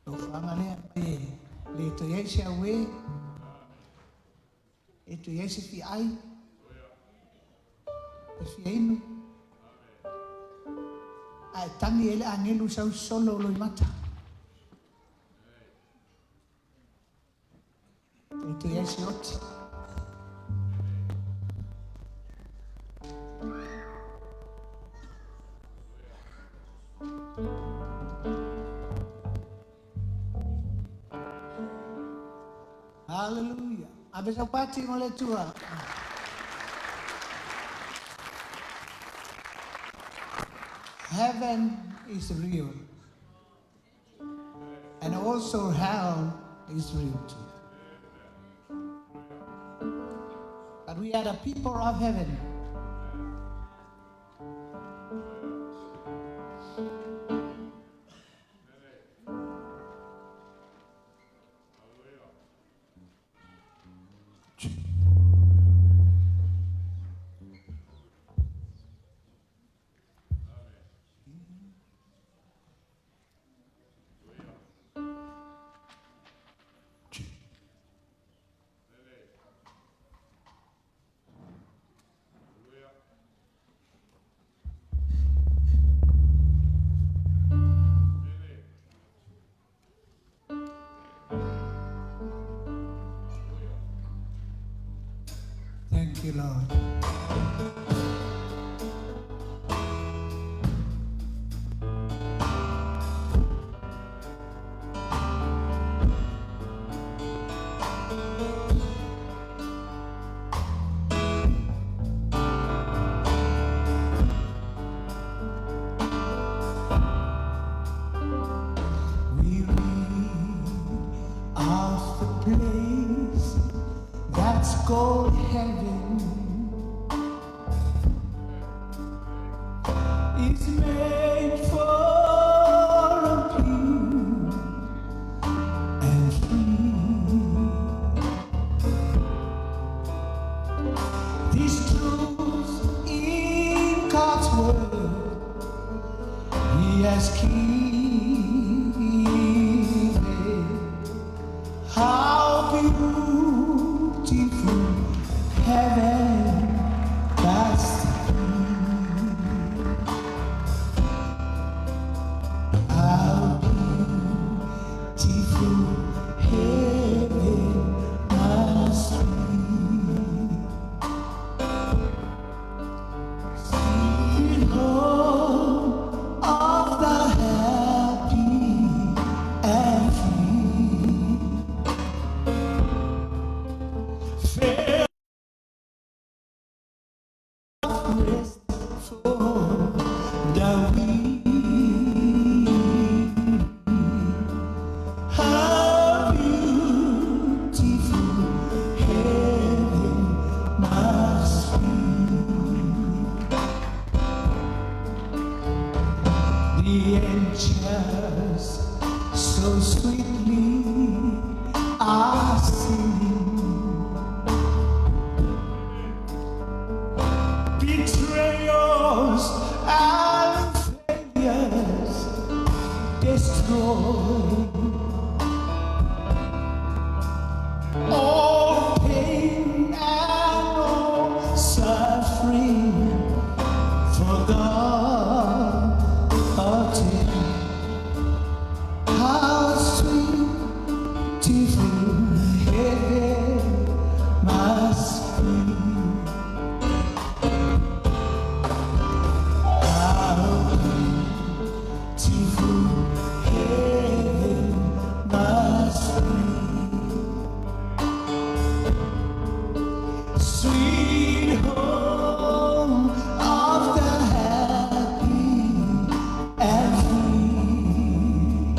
Nofoaga lea e le toe ai se auē, e toe ai se fiai, e fia inu. Ae tagi ai le agelu sau solo o loimata. E toe ai se oti. Hallelujah. Ave sau pati mo le Atua. Heaven is real. And also hell is real too. But we are the people of heaven. Thank you, Lord. We read of the place that's called heaven is made for a pure and free. These truths in God's word He has given. How beautiful heaven must be. How beautiful heaven must be. Sweet home of the happy and free. Fair rest for the weary. How beautiful heaven must be. The angels so sweetly are singing. Betrayals and failures destroy all pain and all suffering forgotten. How sweet heaven must be. How beautiful heaven must be. Sweet home of the happy and free.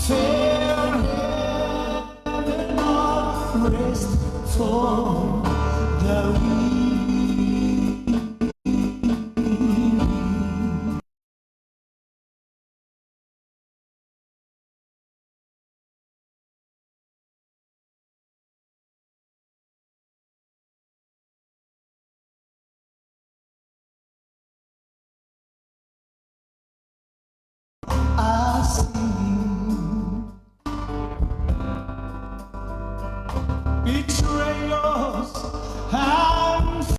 Fair heaven of rest for the weary. I sing. Betrayals and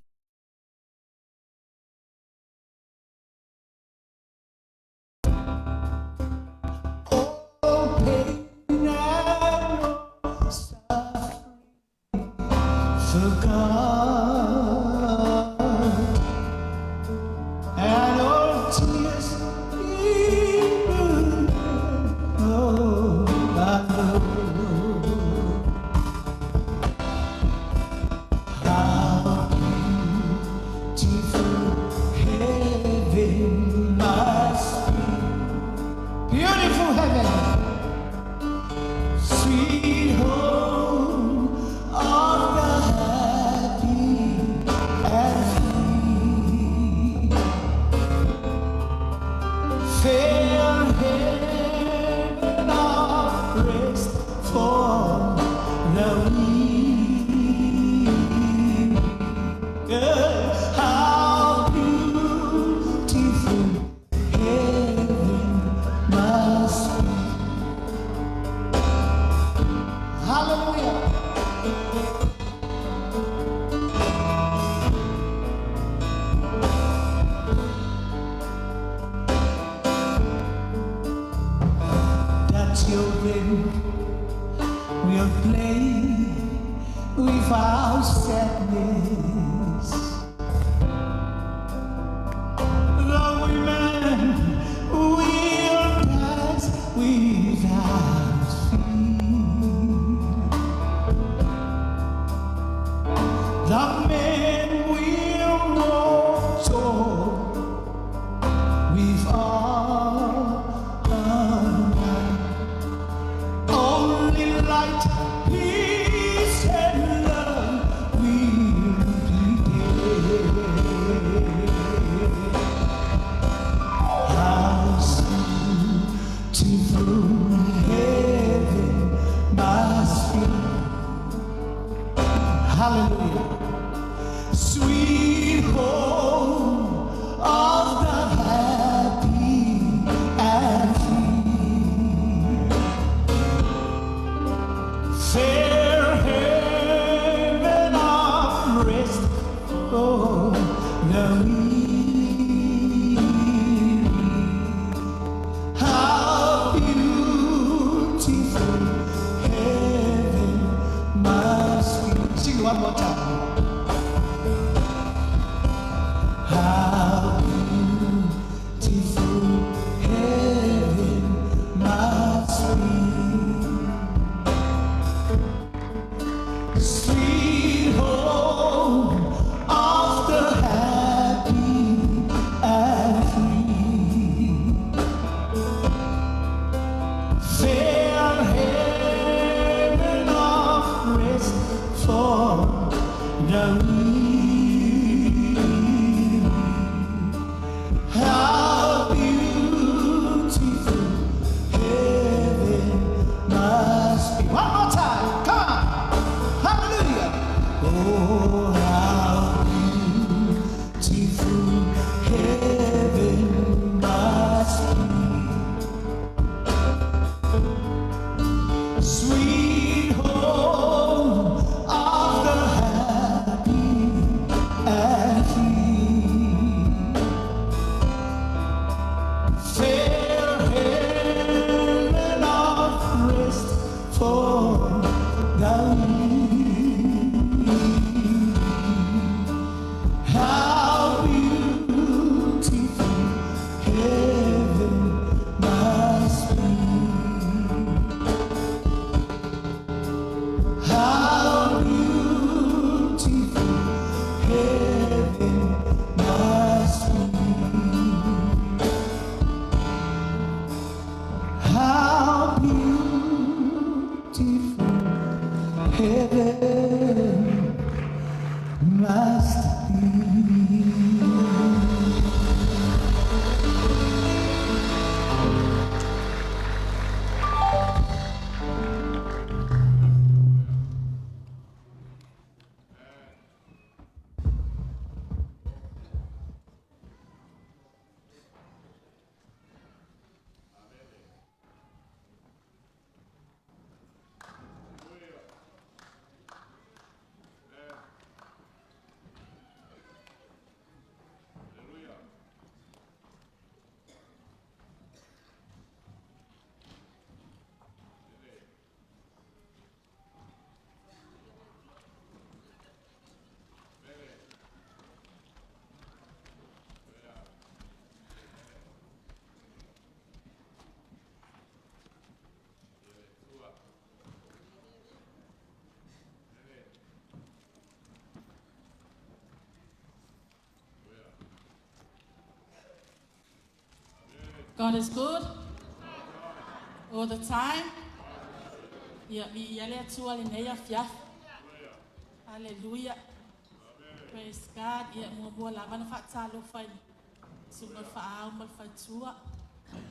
all pain and all suffering forgot, and all tears in oh, I know. How beautiful heaven must be. Beautiful heaven, sweet home of the happy and free. Fair haven of rest for the weary. How beautiful heaven must be. Hallelujah. The children will play without sadness. The women will dance without fear. The men will walk tall with honor. Only light, peace, and love will be there. How beautiful heaven must be. Hallelujah. Sweet home of the happy and free. Fair haven of rest for the weary. How beautiful heaven must be. Sing it one more time. How beautiful heaven must be. Sweet home of the happy and free. Fair haven of rest for the weary. How beautiful heaven must be. One more time, come on. Hallelujah. Oh, how beautiful heaven must be. Sweet home of the happy and free. Fair haven of rest for the weary. How beautiful heaven must be. How beautiful heaven must be. How beautiful heaven must be. God is good all the time. Ia viia le Atua i lenei afiafi. Hallelujah. Praise God. Ia muamua lava na faatalofa i susuga faao ma le faletua.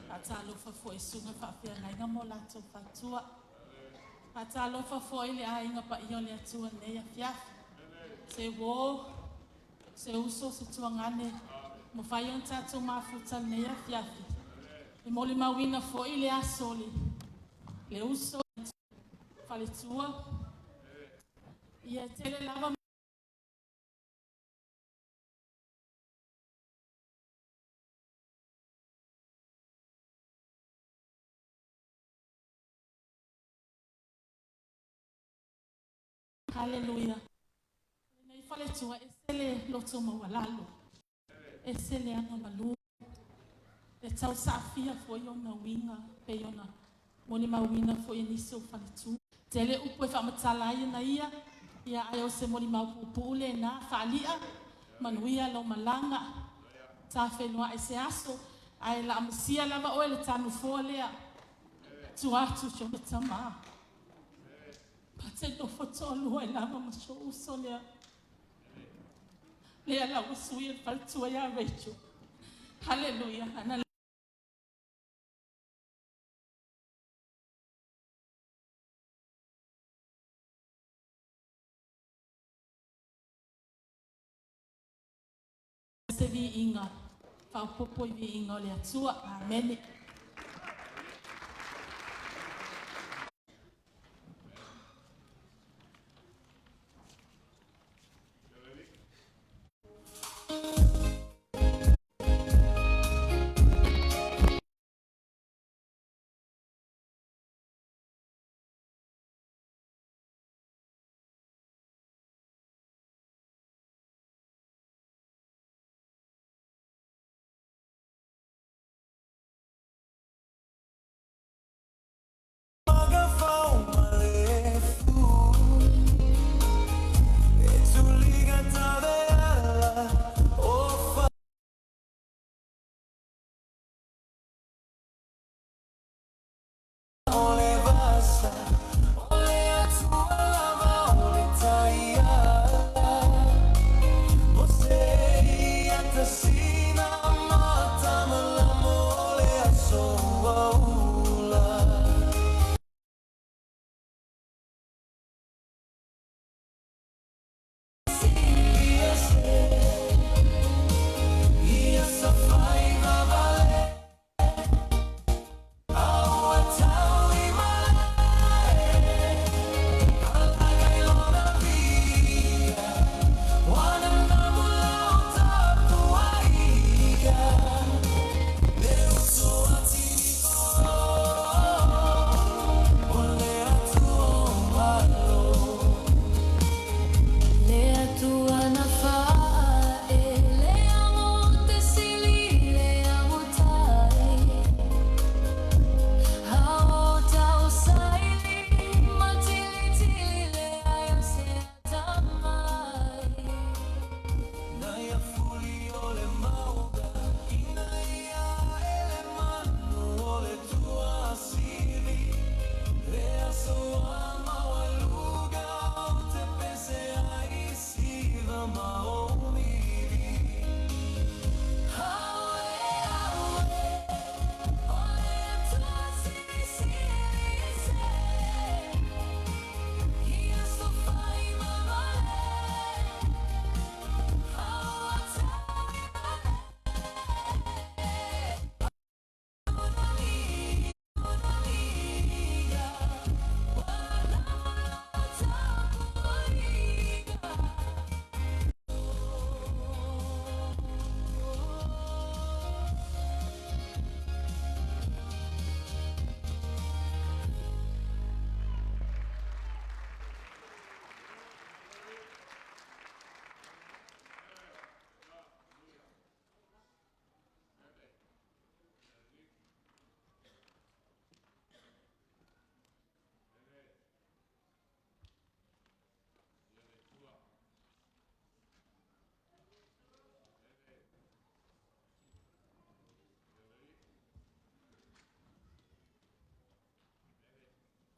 Faatalofa foi i susuga faafeagaiga mo latou faletua. Faatalofa foi le aiga paia o le Atua lenei afiafi. Se uō, se uso, se tuagane, mafai ona tatou mafuta lenei afiafi. E molimauina foi le aso le uso faletua. Ia tele lava Haleluia. Lenei faletua e ese le loto maualalo, ese le agamalu, e tausaafia foi ona uiga pei ona molimauina foi e nisi o faletua. Tele upu e faamatala ai ona ia, ia ae o se molimau puupuu lena, faali'a manuia lau malaga, tafeiloai se aso, ae laamusia lava oe le tanufoa lea, tua atu si ona tamā. Pa te nofo toalua ai lava ma si ou uso lea. Lea la ua suia le faletua ia Rachel. Haleluia. Ana se viiga faaopoopo i viiga o le Atua. Amene.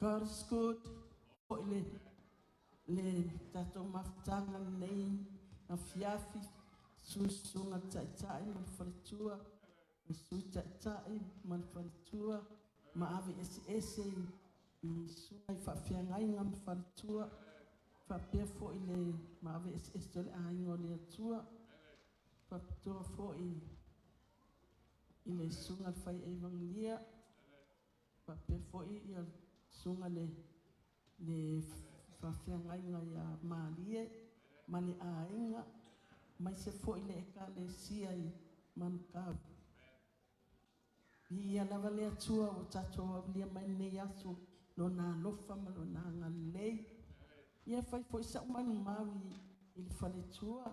God is good. Foi le le tatou mafutaga lenei afiafi, susuga taitai ma le faletua, le sui taitai ma le faletua, ma ave eseese i susuga i faafeagaiga ma faletua, faapea foi le ma ave eseese o le aiga o le Atua, faapitoa foi i le susuga le fai evangelia, faapea foi ia susuga le faafeagaiga ia Malie ma le aiga, mai se foi le ekalesia i Manukau. Viia lava le Atua ua tatou aulia mai lenei aso, lona alofa ma lona agalelei. Ia fai fo'i sa'u manumau i le faletua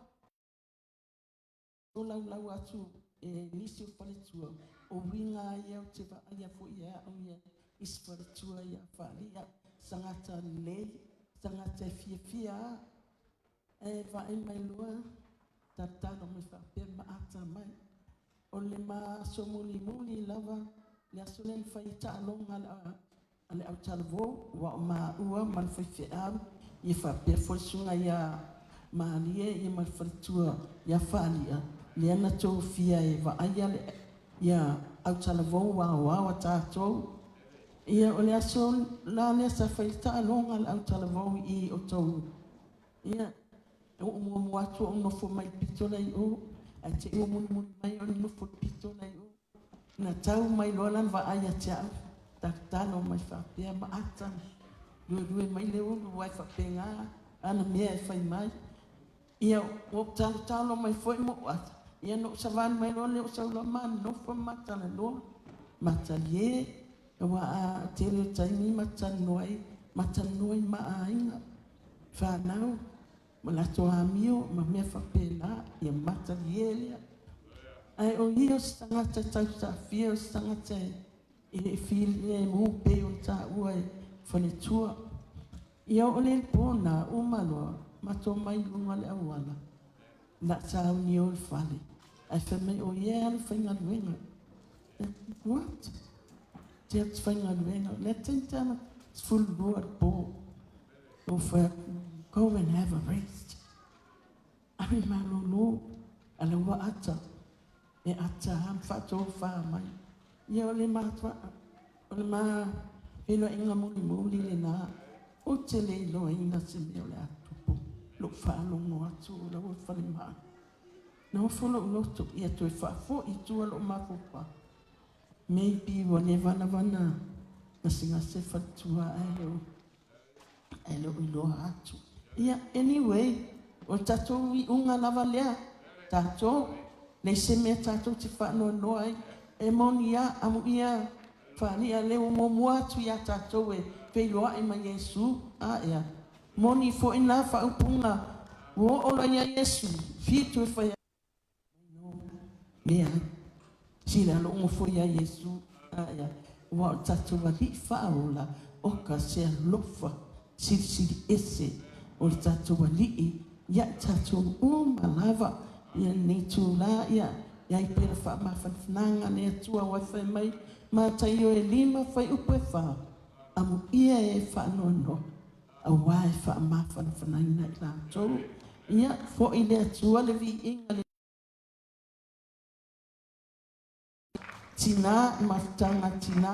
tolaulau atu e nisi o faletua o uiga ia ou te vaaia fo'i e a'u ia isi faletua ia faalia sagata lelei tagata e fiafia a e vaai mai loa tatalo mai faapea ma ata mai. O le ma aso mulimuli lava le aso lea na fai taaloga a le autalavou ua o maua ma le faifeau ia faapea foi le susuga iā Malie ia ma le faletua ia Faalia lea na tofia e vaaia le ia autalavou aoao a tatou. Ia o le aso la lea sa fai le taaloga a le autalavou i o tou ia oo muamua atu ou nofo mai pito la i o ae te i ua mulimuli mai o le nofo i le pito la i o na tau mai loa lana vaai ia te a'u tatalo mai faapea ma ata luelue mai le ulu ai faapena ana mea e fai mai. Ia ua ou talotalo mai foi ma ou ata ia na ou savali mai loa lea o sau loa ma nofo ma talanoa matalie aua a tele o taimi ma talanoa ai ma talanoa i maaiga fanau ma latou amio ma mea faapena ia matalie lea. Ae o ia o se tagata tausaafia o se tagata e filemu pei ona taua e faletua. Ia oo lea i le po na uma loa matou omai i luga o le auala o le a sauni e o i le fale ae fai mai o ia e alu e faigaluega. What? Te atu faigaluega? O lea taimi taga 12 i le po. Ou fai atu, go and have a rest. Ave malolo a la ua ata e ata lava ma faatofa mai. Ia o le o le ma feiloaiga mulimuli lena ou te le iloaina se mea o le a tupu. Lou faalogo atu o la ua i le falemai. Nofo lou loto ia toe faafoi i tua lou mafaufau. Maybe ua leva lava ona gasegase le faletua ae le o iloa atu. Ia anyway, o le tatou iuga lava lea, tatou, leai se mea tatou te faanoanoa ai. E moni lava, amuia faaalii le ua muamua atu ia tatou e feiloai ma Iesu. A ea, moni foi na faaupuga, ua oo loa ia Iesu, fitu e fai leai. Sila lou nofo ia Iesu a ea, ua o tatou alii faaola o ka se alofa silisili ese o le tatou alii ia i tatou uma lava. Ia lenei itulā ia iai pea le faamafanafanaga le Atua ua e fai mai Mataio e 5 fuaiupu e 4, amuia e faanoanoa auā e faamafanafanaina i latou. Ia fo'i le Atua le viiga le tinā mafutaga tinā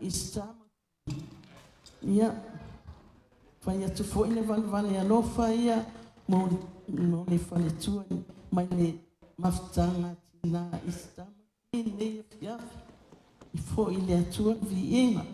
Isitama. Ia fai atu foi le valevale alofa ia mo le faletua mai le mafutaga tinā Isitama i lenei afiafi. I fo'i le Atua le viiga.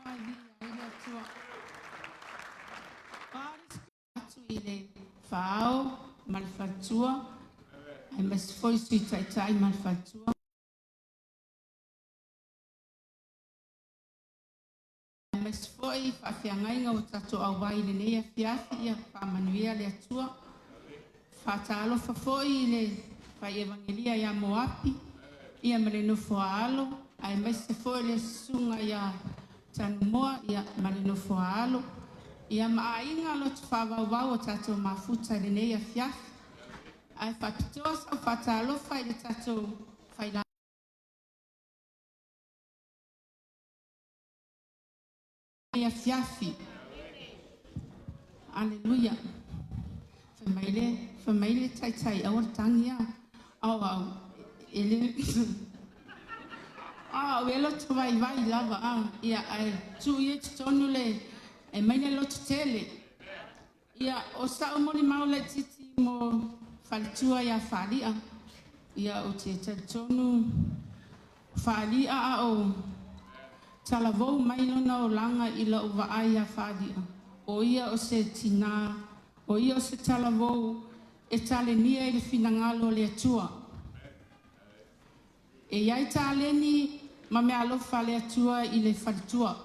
e viia ai le Atua. O a le isi atu i le faaao ma le faletua, aemaise foi Sui Taitai ma le faletua. Aemaise foi faafeagaiga ua tatou auai i lenei afiafi, ia faamanuia le Atua. Faatalofa foi i le fai evagelia ia Moapi, ia ma le nofo a alo, aemaise foi le susuga ia Tanumoa ia ma le nofo a alo, ia ma aiga loto faavauvau o tatou mafuta i lenei afiafi. Ae faapitoa sau faatalofa i le tatou faila afiafi. Aleluia. Fai mai le, fai mai le taitai, aua le tagi a. Ao au, e le... A, o e loto vaivai lava, a. Ia, ae tuu ia i totonu le... E mai le loto tele. Ia, o sa'u molimau laitiiti mo faletua ia Faali'a. Ia, ou te talitonu Faali'a a o talavou mai lona olaga i la'u vaai iā Faali'a. O ia o se tinā, o ia o se talavou e talenia i le finagalo o le Atua. E i ai taleni ma meaalofa a le Atua i le faletua.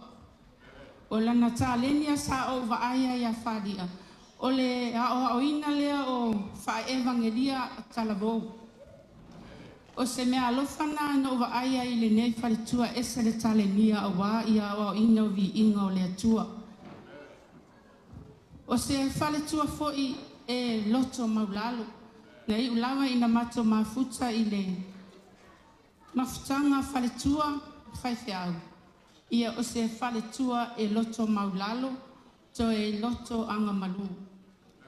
O lana taleni a sa ou vaai ai iā Faali'a, o le aoaoina lea o faaevagelia talavou. O se meaalofa na na ou vaai ai i lenei faletua ese le talenia auā ia aoaoina o viiga o le Atua. O se faletua foi e loto maulalo. Na iu lava ina matou mafuta i le mafutaga faletua faifeau, ia o se faletua e loto maulalo, toe loto agamalu.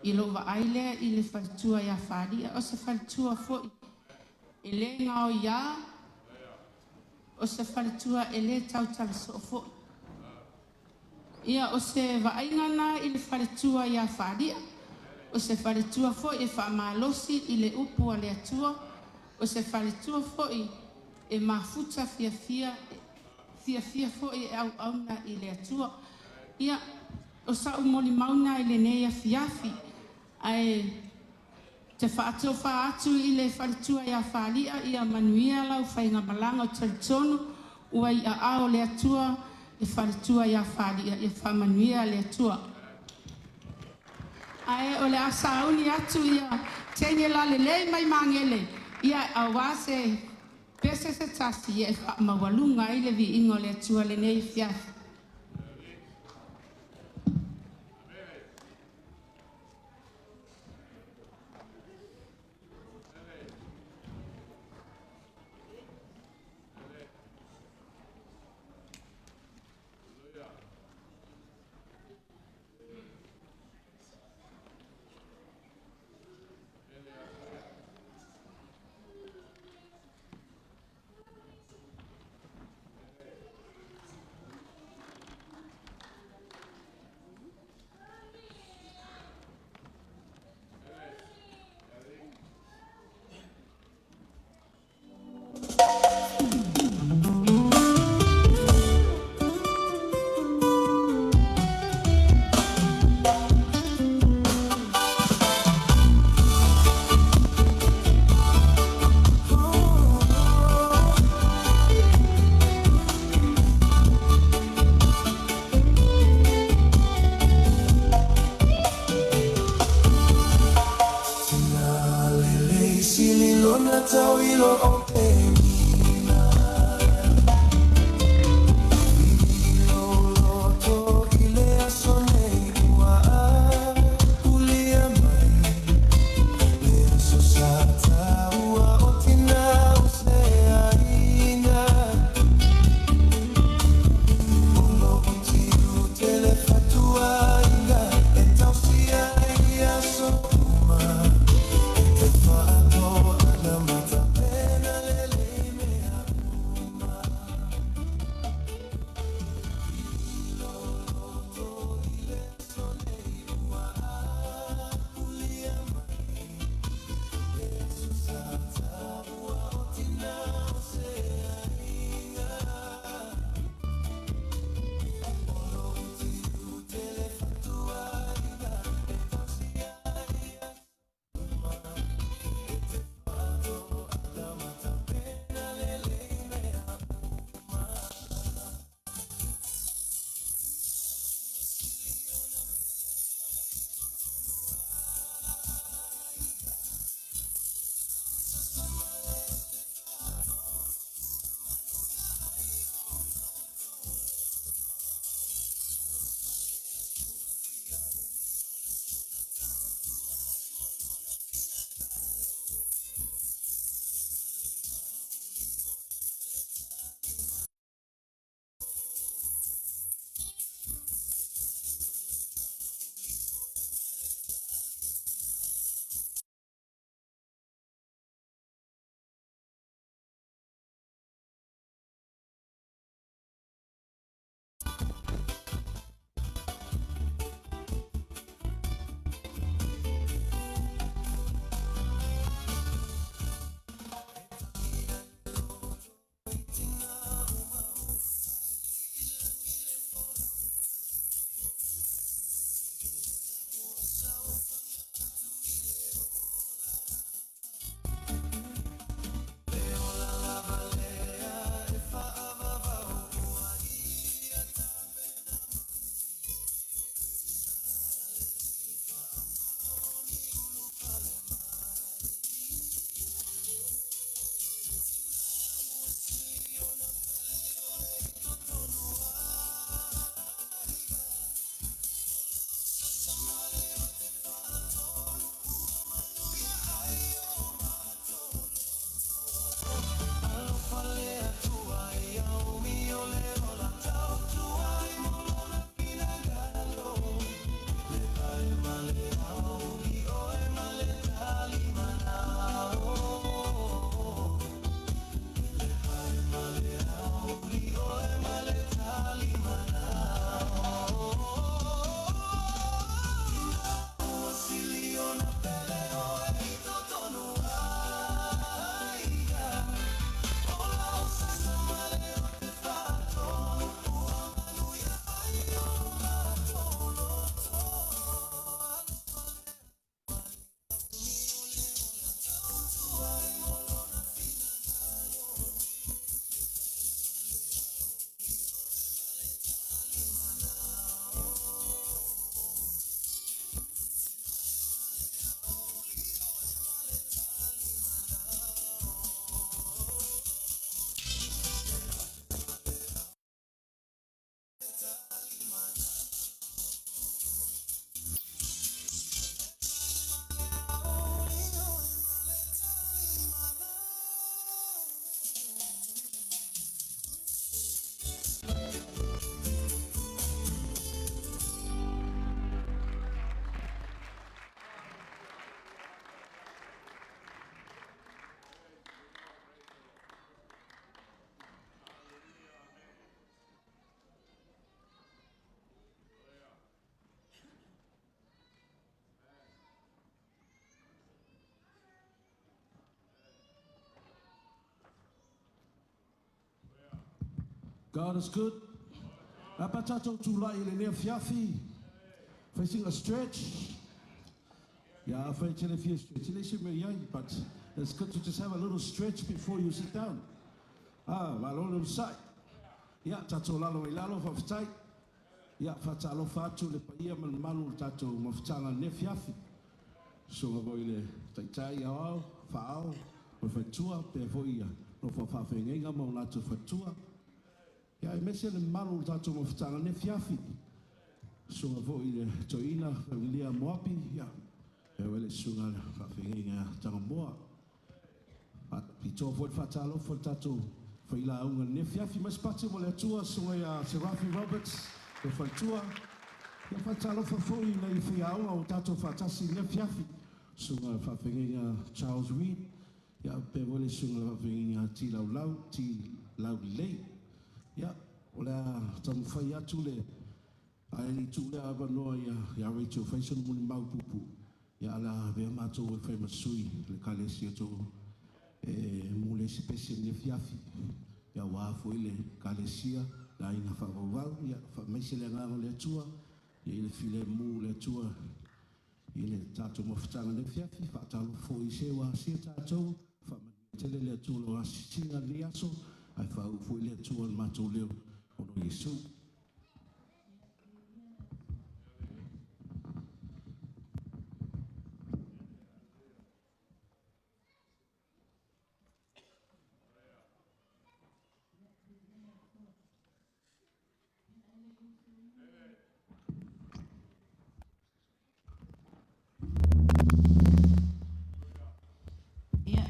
I lou vaai lea i le faletua ia Faali'a, o se faletua foi e le gaoiā, o se faletua e le tautala soo foi. Ia o se vaaiga na i le faletua ia Faali'a, o se faletua foi e faamalosi i le upu a le Atua, o se faletua foi e mafuta fiafia, fiafia foi e auauna i le Atua. Ia, o sa'u molimau na i lenei afiafi, ae te faatofa atu i le faletua ia Faali'a, ia manuia lau faigamalaga o talitonu ua i aao o le Atua le faletua ia Faali'a, ia faamanuia le Atua. Ae o le a sauni atu ia teine lalelei mai Magele, ia auā se pese se tasi ia e faamaualuga ai le viiga o le Atua lenei afiafi. God is good. A pa tātou tūlai i le nea fiafi. Facing a stretch. Yeah, I tele fia stretch. Le se me iai, but it's good to just have a little stretch before you sit down. Ah, malo le usai. Ia, tātou lalo i lalo, whawhitai. Ia, whātalofa atu le paia ma le malu le tātou mafutanga ne fiafi. Sunga voi le taitai au au, whaao, o whaitua, pe foi ia, no whawhawhengenga ma o lātou whatua. Ia, e mese le malu le tātou mafutanga ne fiafi. Sunga voi le toina, familia moapi, ia, e wele sunga le whawhengenga tanga moa. I tō foi le whātalofa le tātou whaila unga ne fiafi. Mas pati mo le atua, sunga ia Serafi Roberts, le whaitua. Ia whātalofa foi nei whiaunga o tātou whātasi ne fiafi. Sunga whawhengenga Charles Reed. Ia pe wele sunga whawhengenga Ti Lau Lau, Ti Lau Lei. Ia, o lea tamu whai atu le ai li tu le ava noa ia, ia Rachel Faison muni mau pupu. Ia ala vea mātou e whai masui le kalesi atu e mule se pese ne fiafi. Ia wā foi le kalesia, la inga whaavau, ia wha le nganga le atua, ia i le file mū le atua, i le tātou mafutanga le fiafi, whaatalo foi se wā se tātou, wha tele le atua lo asitinga le aso, ai whaau foi le atua le mātou leo, ono Yesu. Ia,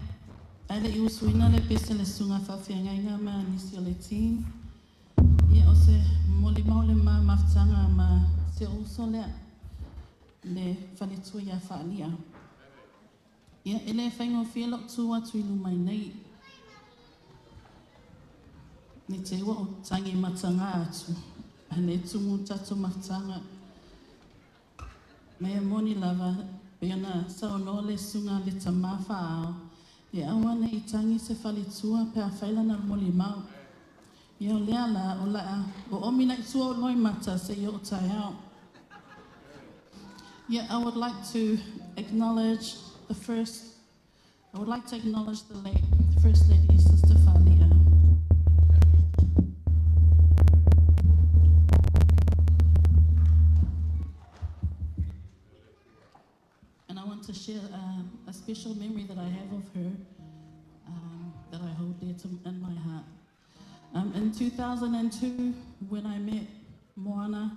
ae le i usuina le pese le sunga whawhiangainga ma nisi o le team. Ia, o se moli mau le ma mafutanga ma se uso lea le whaletua ia whaalia. Ia, e le whaingo whia lo tū atu i lumai nei. Ni te ua o tangi matanga atu. Ne tumu tato mafutanga. Mea moni lava, pe ona sao no le sunga le tamafa ao. E awane i tangi se whaletua pe a whailana moli mau. Ia o lea la o la o omina i tua o loi mata se i o tai ao. Yeah, I would like to acknowledge the first, I would like to acknowledge the late First Lady, Sister Falia. And I want to share a special memory that I have of her that I hold dear to, in my heart. In 2002, when I met Moana,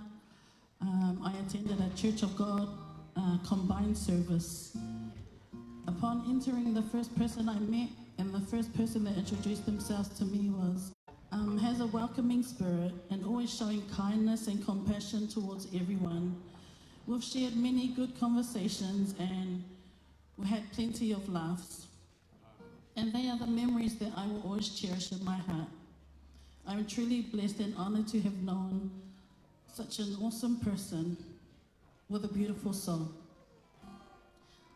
I attended a Church of God combined service. Upon entering, the first person I met and the first person that introduced themselves to me was, has a welcoming spirit and always showing kindness and compassion towards everyone. We've shared many good conversations and we had plenty of laughs. And they are the memories that I will always cherish in my heart. I'm truly blessed and honored to have known such an awesome person with a beautiful soul.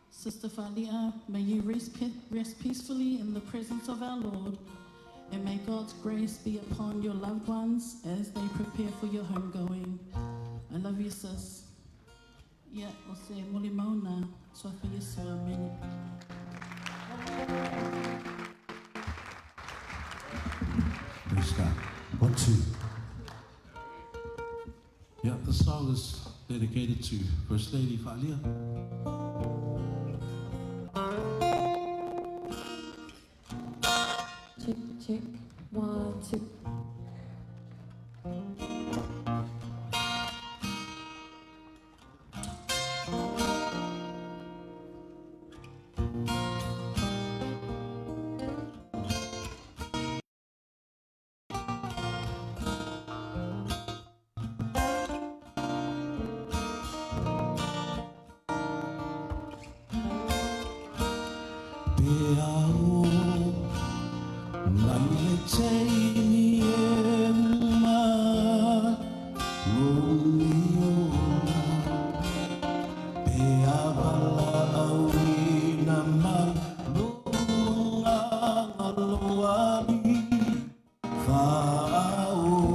Sister Falia, may you rest peacefully in the presence of our Lord, and may God's grace be upon your loved ones as they prepare for your homegoing. I love you, sis. Ia, o se moli mauna, swafa Yesu, amen. Praise God. 1, 2. Yeah, the song is dedicated to First Lady Falia. Check, check. 1, 2. Pe au mai le teini e mai Lumiola Pe avala au ina mai Lunga ngaloali Whaola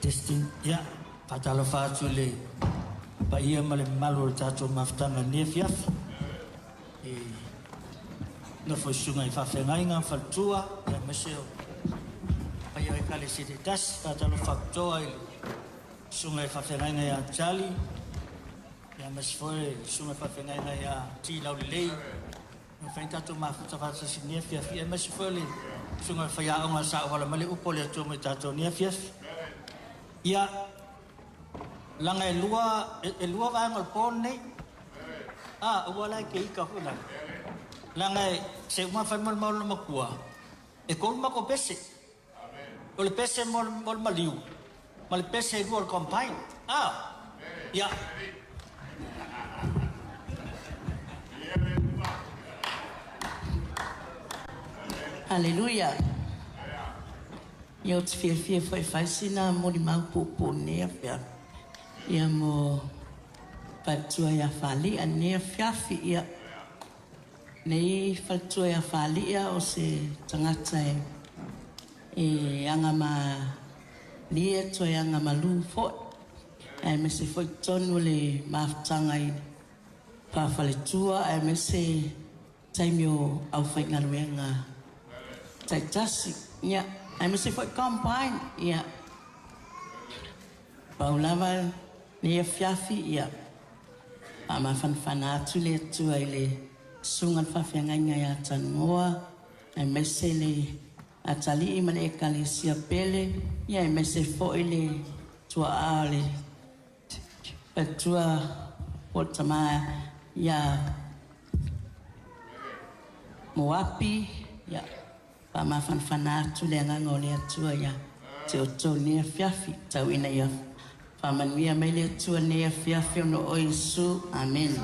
Testing, ia, faatalofa atu i le paia ma le mamalu o le tatou mafutaga i lenei afiafi. E nofo i susuga i faafeagaiga ma faletua, aemaise o paia paia o Ekalesia taitasi. Faatalofa faapitoa i le Susuga i Faafeagaiga ia Charlie, ia aemaise foi le Susuga i Faafeagaiga ia T Laulelei, ua mafai ona tatou mafuta faatasi i lenei afiafi, aemaise foi o le Susuga i le Faiaoga sa auala mai le upu a le Atua mo i tatou i lenei afiafi. Ia, leaga e lua, e lua vaega o le po lenei. A, aua la e te ita foi lale. Leaga se uma fai ma le mau lona matua, e tolu matou pese. O le pese mo le maliu, ma le pese e lua o le combine. A, ia. Haleluia. Ia ou te fiafia foi e fai sina molimau puupuu i lenei afiafi. Ia mo faletua ia Falia i lenei afiafi. Ia, nei faletua ia Falia o se tagata e e agamalie toe agamalu foi, aemaise foi totonu o le mafutaga i faafaletua aemaise taimi o aufaigaluega taitasi, ia, aemaise foi combine, ia. Pau lava lenei afiafi, ia, faamafanafana atu le Atua i le susuga i le faafeagaiga ia Tanumoa, aemaise le atalii ma le ekalesia pele, ia aemaise foi le tuaa o le faletua po o le tama ia Moapi, ia faamafanafana atu le agaga o le Atua ia te outou i lenei afiafi, tau ina ia faamanuia mai le Atua i lenei afiafi ona o Iesu. Amene.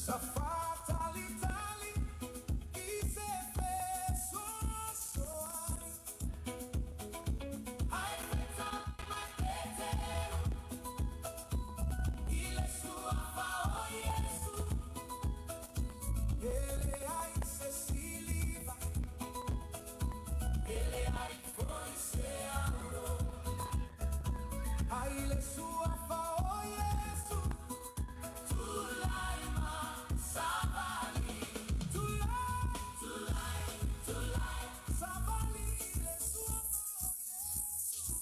Sa faatalitali i se fesoasoani. Ae fetalai mai Peteru i le suafa o Iesu. E leai se siliva, e leai foi se auro, ae i le suafa o Iesu, tulai ma savali. Tulai, tulai, tulai, savali i le suafa o Iesu.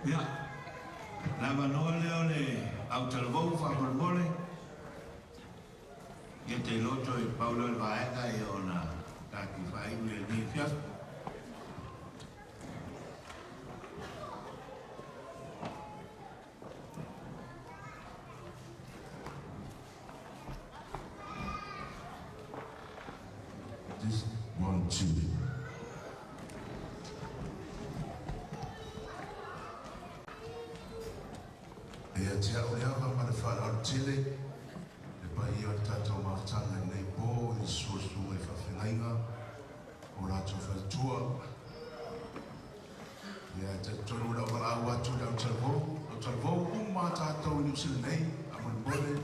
Ia, le avanoa lea o le au talavou faamolemole. Ia te loto i pau lea o le vaega ia ona tatou faaiu i lenei afiafi. Just 1, 2. E ia te au le ava ma le faaaloalo tele, le paia o le tatou mafutaga i lenei po i le susuga i faafeagaiga o latou faletua. Ia e talitonu lau valaau atu i le autalavou, autalavou uma a tatou i Niu Sila nei, faamolemole,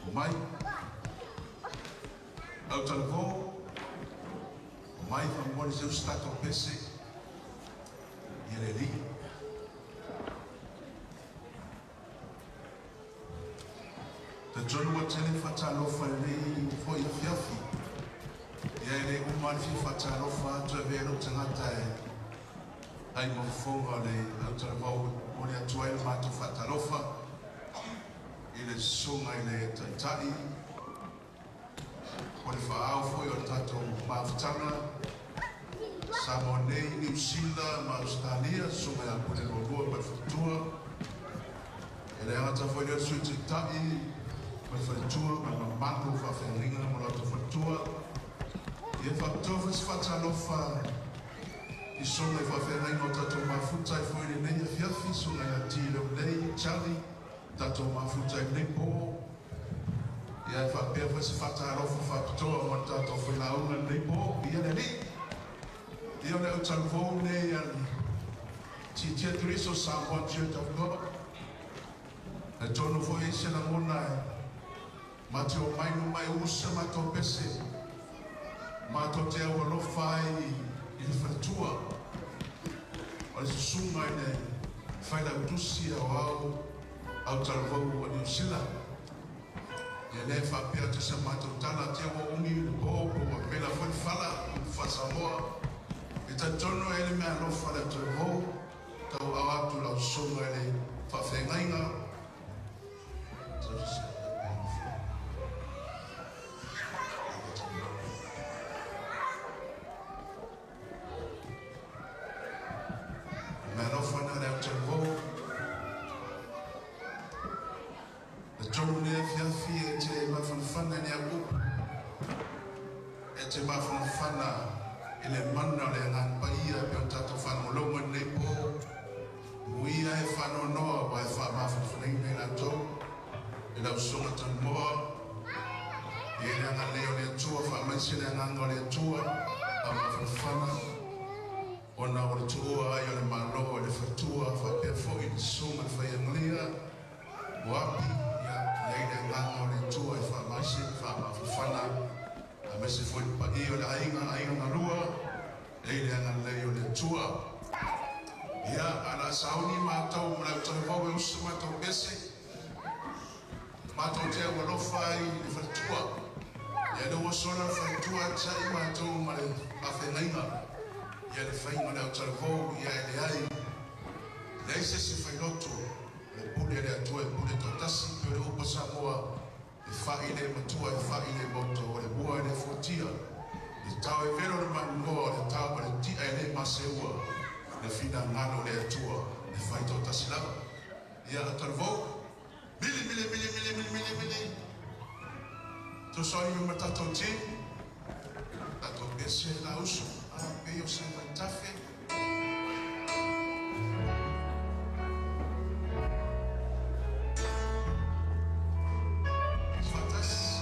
omai. Autalavou, omai faamolemole se usi tatou pese, ia le Alii. Talitonu ua tele faatalofa i lenei foi afiafi. Ia e le uma le fia faatalofa atu e avea lou tagata e ai ma fofoga o le autalavou e momoli atu ai le matou faatalofa i le susuga i le Taitai o le faaao foi o le tatou mafutaga Samoa nei, Niu Sila ma Ausetalia, susuga ia Pule Lualua ma le faletua. E le agata foi lea o le Sui Taitai ma le faletua ma le mamalu o faafeagaiga ma lo latou faletua. Ia faapitoa foi se faatalofa i susuga i faafeagaiga o tatou mafuta ai foi i lenei afiafi, susuga ia T. Leolelei, Charlie, tatou mafuta ai i lenei po. Ia e faapea foi se faatalofa faapitoa mo le tatou failauga i lenei po. Ia le Alii. Ia o le autalavou lenei a le Tiatia Keriso Samoa Church of God. Talitonu foi e i ai se lagona e ma te omai numa e usa matou pese, matou te aualofa ai i le faletua o le susuga i le Failautusi Aoao Autalavou o Niu Sila. Ia lea e faapea atu se matou tala te ua umi le po po ua vela foi le fala upu faa-Samoa. E talitonu e ai le meaalofa a le autalavou tauau atu lau susuga i le faafeagaiga. Meaalofa na le autalavou. Le tolu lenei afiafi e te mafanafana i ni au upu. E te mafanafana i le mana o le Agaga Paia e pei ona tatou faalogologo i lenei po. Muia e faanoanoa aua e faamafanafanaina i latou i lau susuga Tanumoa. E i ai le agalelei o le Atua, faamaise le agaga o le Atua, faamafanafana ona o le tuua ai o le Malo i le faletua faapea foi le susuga i le Faiagalia o Api. Ia, e i ai le agaga o le Atua e faamaise, faamafanafana, aemaise foi le paia o le aiga, aiga galua, e i ai le agalelei o le Atua. Ia, ae o le a sauni matou ma le autalavou e usu se matou pese, matou te aualofa ai i le faletua. Ia lea ua sola le faletua tiai matou ma le faafeagaiga. Ia le faiga o le autalavou, ia e leai, leai se isi failoto, o le pule a le Atua e pule toatasi, pei o le upu a Samoa, e fai le matua, e fai le moto, o le ua e le fuatia. Le tao e velo le manuloa, o le tao ma le tia e le maseua, le finagalo o le Atua, e fai toatasi lava. Ia autalavou, mili, mili, mili, mili, mili, mili, mili. Fesoasoani mai ma tatou team, tatou pese la uso, a pei o se vaitafe. Faatasi.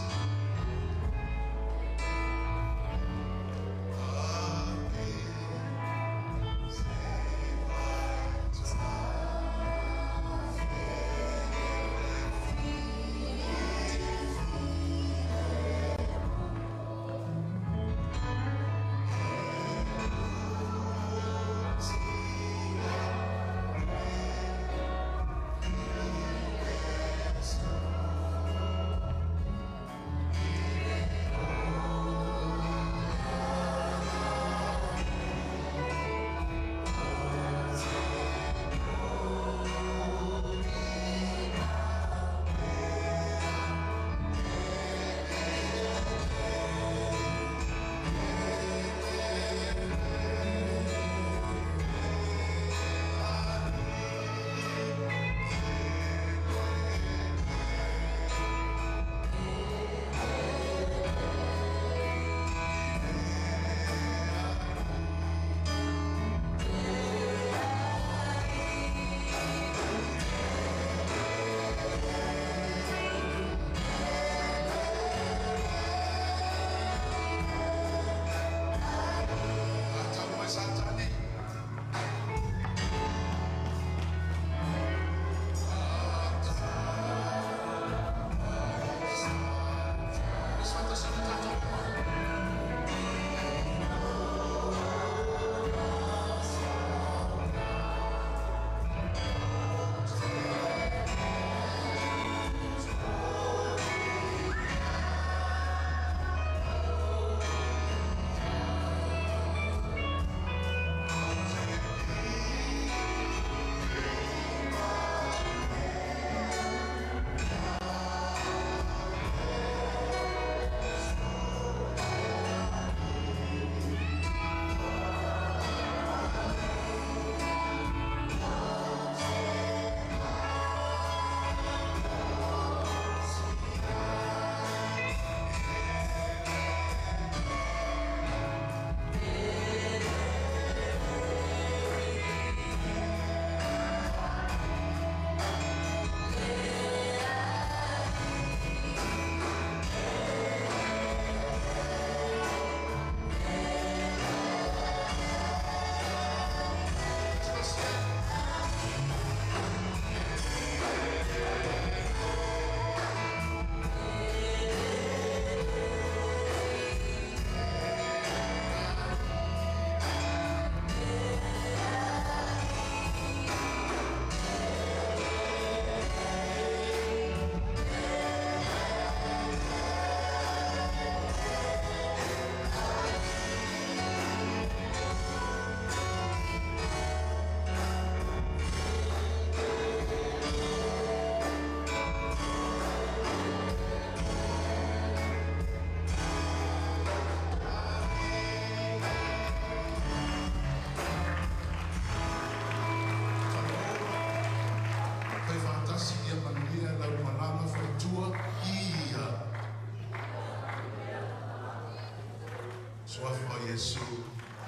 Iesu.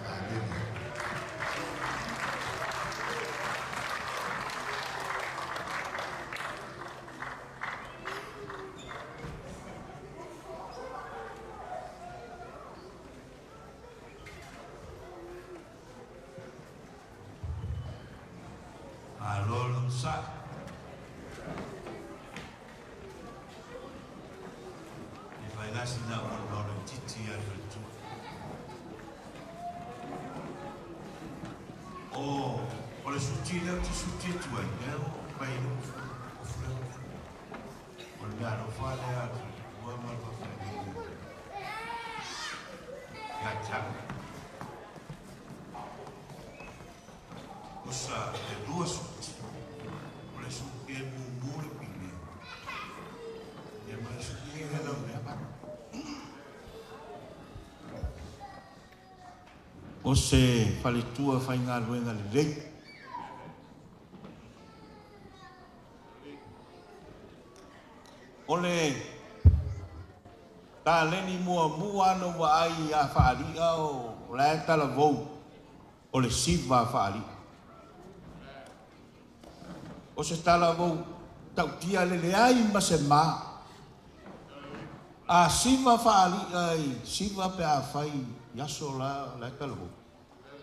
Amene. Malo le onosai. E fai lasi na o le laitiiti a le faletua. O, o le suti lea ou te suti atu ai, lea ua fai ai lou ofu lea. O le meaalofa lea a le faletua ma le faafeagaiga ia te au. Osa e lua suti. O le suti e mumu le pine. Ia ma le suti e hele o mea manu. O se faletua faigaluega lelei. O le taleni muamua na ou vaai ia Faali'a o la e talavou o le siva a Faali'a. O se talavou ta'utia le leai ma se ma. A siva Faali'a i siva pe afai i aso la la e talavou,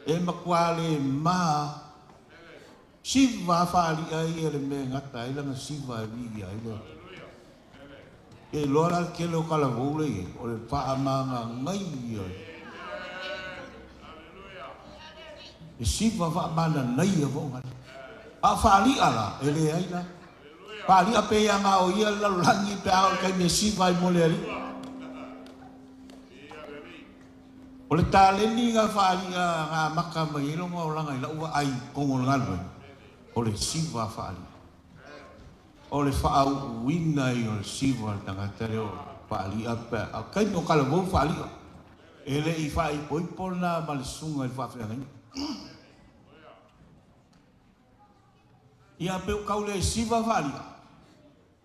e matua le ma siva a Faali'a ia le mea e gata ai lana siva e viia ai le Atua. E iloa la le tele o talavou lea e i ai, o le faamagagai ia e siva faamananaia foi gale. A o Faali'a la, e leai la. Faali'a pei lava na o ia le lalolagi pe a oo i le taimi e siva ai mo le Alii. O le taleni na Faali'a na amata mai ai lona olaga i la'u vaai i totonu o le galuega, o le siva a Faali'a. O le faauuina ia o le siva a le tagata lea o Faali'a pe a o le taimi o talavou Faali'a. E le i faaipoipo lena ma le susuga i le faafeagaiga. Ia pe ua tau le siva Faali'a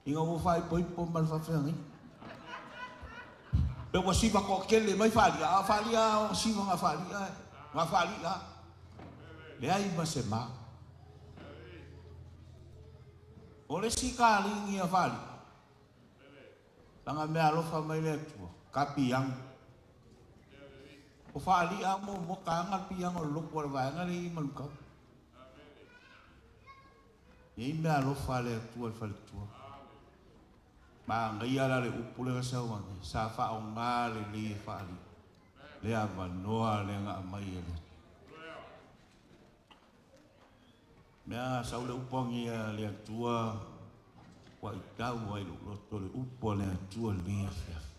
ina ua faaipoipo ma le faafeagaiga. Pe ua siva toatele mai Faali'a, a o Faali'a o siva na Faali'a, na Faali'a. Leai ma se ma. O le isi kaligi a Faali'a, lana meaalofa mai le Atua, ka piano. O Faali'a muamua taga le piano o le lotu a le vaega lea i Manukau. E i ai meaalofa a le Atua i le faletua. Manaia la le upu lea na sau ane, sa faaaoga lelei e Faali'a le avanoa lea na aumai e le Atua. Mea sau le upu agi a le Atua ua itau ai lou loto le upu a le Atua i lenei afiafi.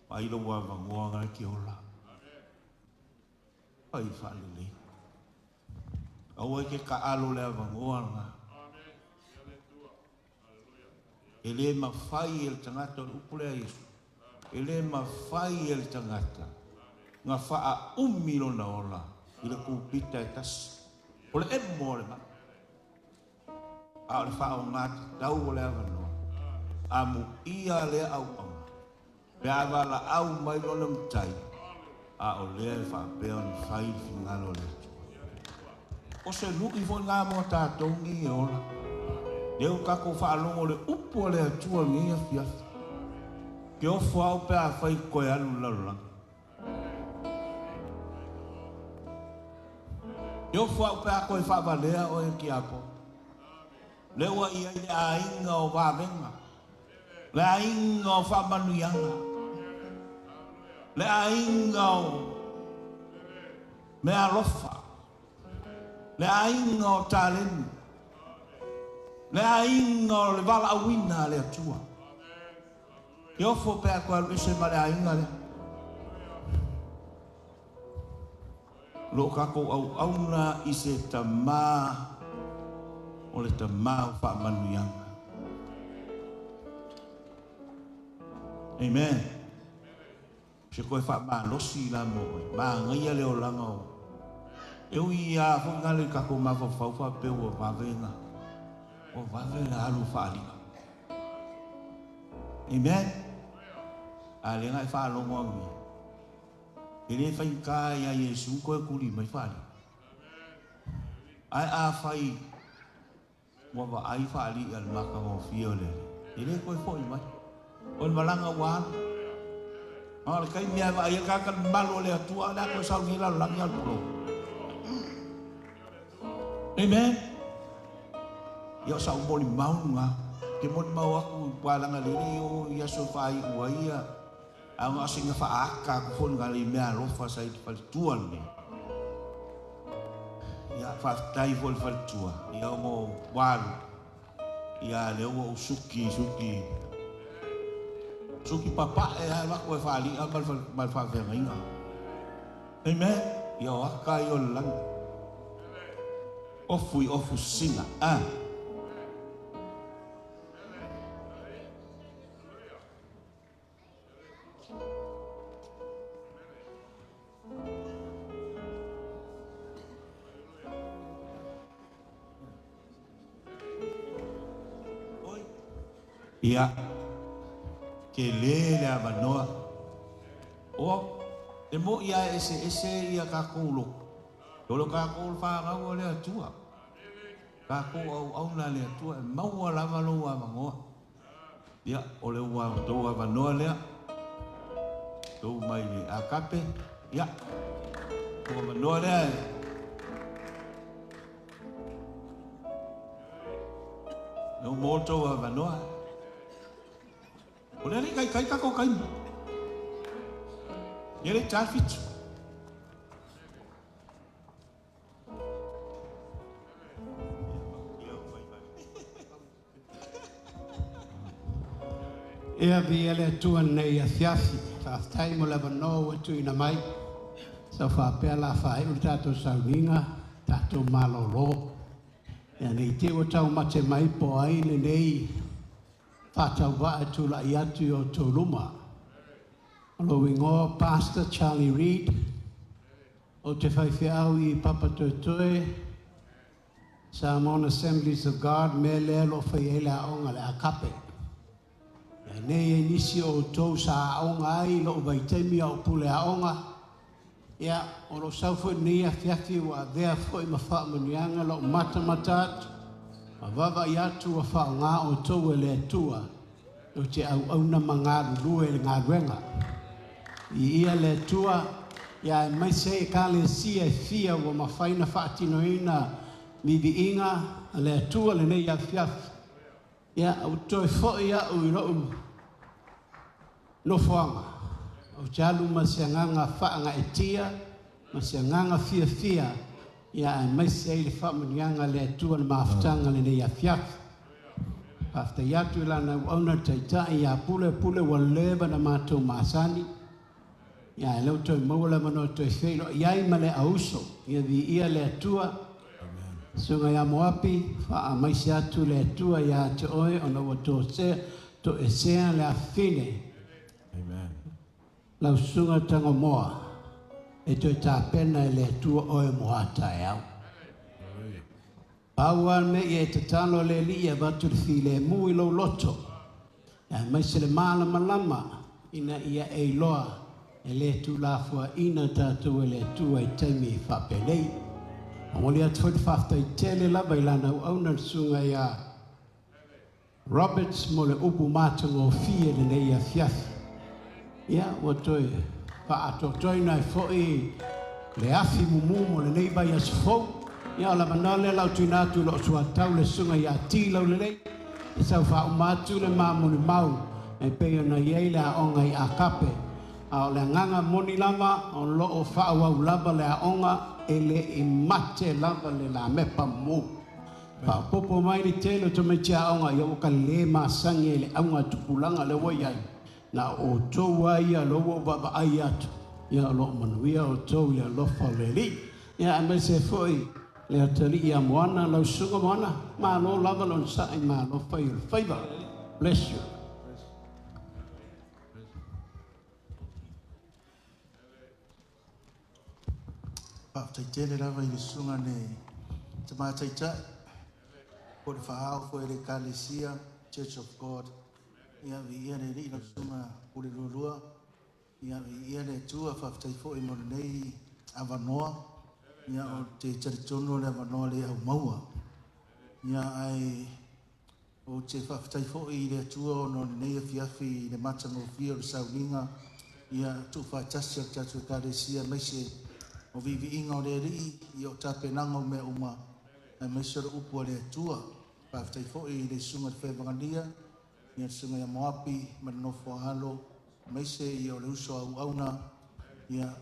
Vaai lou avanoa na e te ola. Fai faalelei. Aua e te taalo le avanoa lena. E le mafai e le tagata, o le upu lea a Iesu, e le mafai e le tagata na faaumi lona ola i le kupita e tasi. O le emo o le manu. A o le faaaoga tatau o le avanoa, amuia lea auauna, pe a valaau mai lona matai, a o lea e faapea ona fai le finagalo o le Atua. O se lu'i foi lena mo tatou nei e ola. Lea ua tatou faalogo i le upu a le Atua i lenei afiafi. Ke ofo au pe afai e toe alu i le lalolagi. Ke ofo au pe a toe faavalea oe e Tiapo. Lea ua i ai le aiga o vavega, le aiga o faamanuiaga, le aiga o meaalofa, le aiga o taleni, le aiga o le valaauina a le Atua. E ofo pe a toe alu ese ma le aiga lea. O lo o tatou auauna i se Tama o le Tama o faamanuiaga. Amen. Se toe faamalosi la mo oe. Manaia le olaga o. E ui lava foi na le tatou mafaufau faapea ua vave na ua vave na alu Faali'a. Amen. A lea na e faalogo au nei. E le faigata ia Iesu toe tuli mai faali'i. Ae afai ua vaai faali'i a le matagofie o le Alii, e le toe fo'i mai. O le malaga ua alu. A o le taimi lava e vaai ai le tagata i le mamalu o le Atua, o le a toe sau nei lalolagi a o le pulou. Amen. Ia o sau molimau lena. Ou te molimau atu aua leaga o lea e le i oo i aso e faaiu ai ia Ae na o sina faaata atu foi lena i meaalofa sa i le faletua lenei. Ia, faafetai foi i le faletua, ia ona ua alu, ia lea ua ou suki, suki, suki papae lava alu atu e faaliga ma le faafeagaiga. Amen. Ia o ata ia o le lagi. Ofu i ofu sina. Ah. Ia, tele le avanoa. O, e moni lava e eseese ia tatou loto, o le tatou fanau a le Atua, tatou auauna a le Atua, e maua lava lou avanoa. Ia, o le ua outou avanoa lea, tou mai le Akape, ia, outou avanoa lea e. Lea ua maua outou avanoa. O lea e le i taitai tatou taimi. Ia le i ta le 7. Ia, viia le Atua i lenei afiafi. Faafetai mo le avanoa ua tuuina mai. Sa ou faapea o le a faaiu le tatou sauniga, tatou malolo. Ia, ne i te i ua taumate mai po o ai lenei faatauvaa e tulai atu i outou luma. O lou igoa o Pastor Charlie Reid. Ou te faifeau i Papatoetoe, Samoan Assemblies of God, mea lea o lo o fai ai le aoga le Akape. Ia nei e nisi o outou sa aoga ai i lou vaitaimi a o pule aoga, ia, o lou sau foi i lenei afiafi ua avea foi ma faamanuiaga lou matamata atu, ma vaavaai atu ua faaaoga outou e le Atua tou te auauna ma galulue i le galuega. Viia le Atua, ia aemaise ai Ekalesia e fia ua mafai ona faatinoina viiviiga a le Atua lenei afiafi. Ia, ua toe foi au i lou nofoaga, ou te alu ma se agaga faagaeetia ma se agaga fiafia, ia aemaise ai le faamanuiaga a le Atua i le mafutaga i lenei afiafi. Faafetai atu i Lana auauna le Taitai ia Pule, Pule ua leva ona matou masani, ia ae lea ua toe maua le avanoa e toe feiloai ai ma le auso. Ia viia le Atua. Susuga ia Moapi, faamaise atu le Atua ia te oe ona ua toesea le afafine. Amen. Lau Susuga Tagomoa, e toe tapena e le Atua oe mo a taeao. Pau lava le mea ia e tatalo le Alii e avatu le filemu i lou loto, aemaise le malamalama ina ia e iloa e le tuulafoaiina tatou e le Atua i taimi faapenei. Momoli atu foi le faafetai tele lava i Lana auauna le Susuga ia Roberts mo le upu matagofie i lenei afiafi. Ia, ua toe faaatoatoaina ai foi le afi mumu mo lenei vaiaso fou. Ia, o le avanoa lea o le a ou tuuina atu i lou suatau le Susuga ia T. Laulelei e sau faauma atu le ma molimau e pei ona i ai le aoga i Akape. A o le agaga moni lava, o lo o faaauau lava le aoga e le i mate lava le lamepa mumu. Faaopoopo mai le tele o tamaiti aoga, ia ua ka le masani ai i le auga tupulaga lea ua i ai. Na o outou lava ia o lea ua ou vaavaai atu, ia o lo o manuia outou i le alofa o le Alii. Ia aemaise ai foi le atalii ia Moana, lau susuga Moana, malo lava le onosai, malo fai o le faiva. Bless you. Faafetai tele lava i le susuga i le Tama Taitai, po o le Faaao foi a le Ekalesia, Church of God. Ia, viia le Alii lau susuga Pule Lualua. Ia, viia le Atua, faafetai foi mo lenei avanoa. Ia, o te talitonu o le avanoa le aumaua. Ia, ae ou te faafetai foi i le Atua ona o lenei afiafi i le matagofie o le sauniga, ia, tuufaatasi a le tatou Ekalesia, aemaise o viiviiga o le Alii, ia o tapenaga o mea uma, aemaise o le upu a le Atua. Faafetai foi i le susuga i le Fevaagalia, ia le susuga ia Moapi ma le nofo a alo, aemaise ia o le uso a auauna, ia le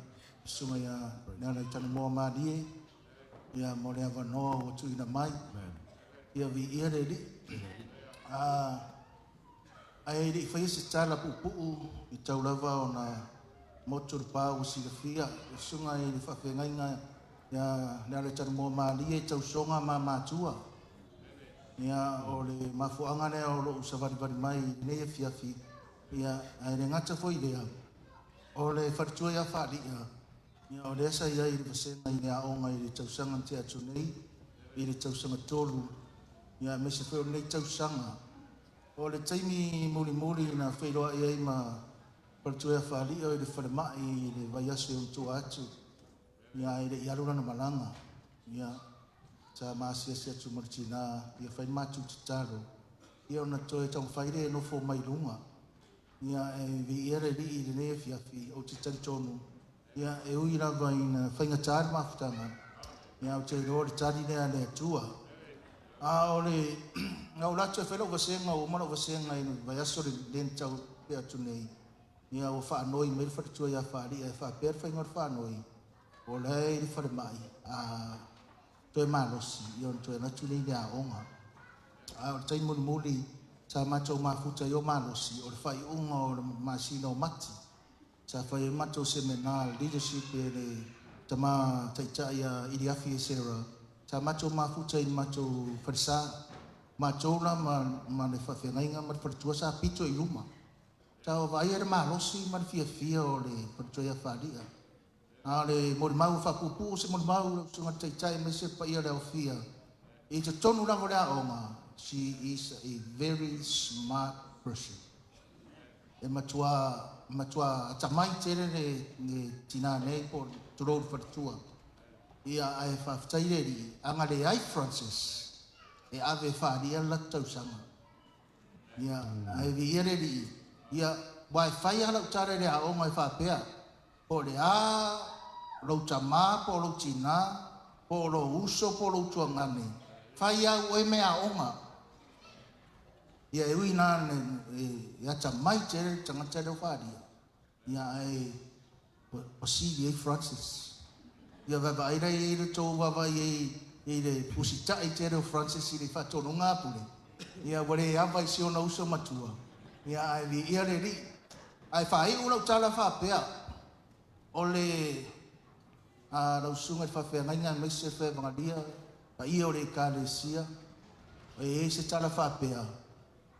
susuga ia Lealaitanumoa Malie, ia mo le avanoa ua tuuina mai. Ia viia le Alii. Ae le i faia se tala puupuu i tau lava ona motu le pa ua silafia, le susuga i le faafeagaiga ia Lealaitanumoa Malie i tausoga ma matua. Ia, o le mafuaaga lea o lou savalivali mai i lenei afiafi, ia, ae le gata foi i lea, o le faletua ia Faali'a, ia, o lea sa i ai i le vasega i le aoga i le tausaga na tea atu nei, i le tausaga 3, ia, aemaise foi o lenei tausaga. O le taimi mulimuli na feiloai ai ma faletua ia Faali'a i le falemai i le vaiaso i ona tua atu, ia, ae le i alu lana malaga, ia, sa maasiasi atu ma le tinā, ia fai le matou tatalo, ia ona toe taumafai lea e nofo mai luga. Ia, e viia le Alii i lenei afiafi, ou te talitonu, ia, e ui lava ina faigata le mafutaga, ia, ou te iloa o le tali lea a le Atua. A o le na ou alu atu e fai lau vasega, ua uma lau vasega i le vaiaso le na tau tea atu nei, ia, ua faanoi mai le faletua ia Faali'a e faapea le faiga o le faanoi, o la e i le falemai, a toe malosi, ia ona toe alu atu lea i le aoga. A o le taimi mulimuli sa matou mafuta ai o malosi, o le faaiuga o le masina o Mati, sa fai ai matou seminar leadership e le tama taitai a Iliafi e Sarah, sa matou mafuta i le matou falesa. Matou la ma le faafeagaiga ma le faletua sa pito i luma. Sa vaaia le malosi ma le fiafia o le faletua ia Faali'a. A o le molimau faapuupuu se molimau lau susuga i le taitai aemaise le paia o le aofia, i totonu lava o le aoga, she is a very smart person. E matua atamai tele le tinā nei po o tulou le faletua. Ia, ae faafetai le Alii, a na leai Francis, e ave e Faali'a le latou tausaga. Ia, ae viia le Alii, ia, ua e fai lava lau tala i le aoga e faapea, po o le a lou tamā po o lou tinā, po o lou uso po o lou tuagane, fai au oe me aoga. Ia, e ui na e atamai tele le tagata lea o Faali'a, ia, ae ua sili ai Francis. Ia vaavaai la i ai le tou vaavaai ai i le usitai tele o Francis i le faatonuga a Pule, ia, ua le ava i si ona uso matua, ia, ae viia le Alii. Ae faaiu lau tala faapea, o le lau susuga i le faafeagaiga aemaise le fevaagalia, paia o le Ekalesia, e i ai se tala faapea,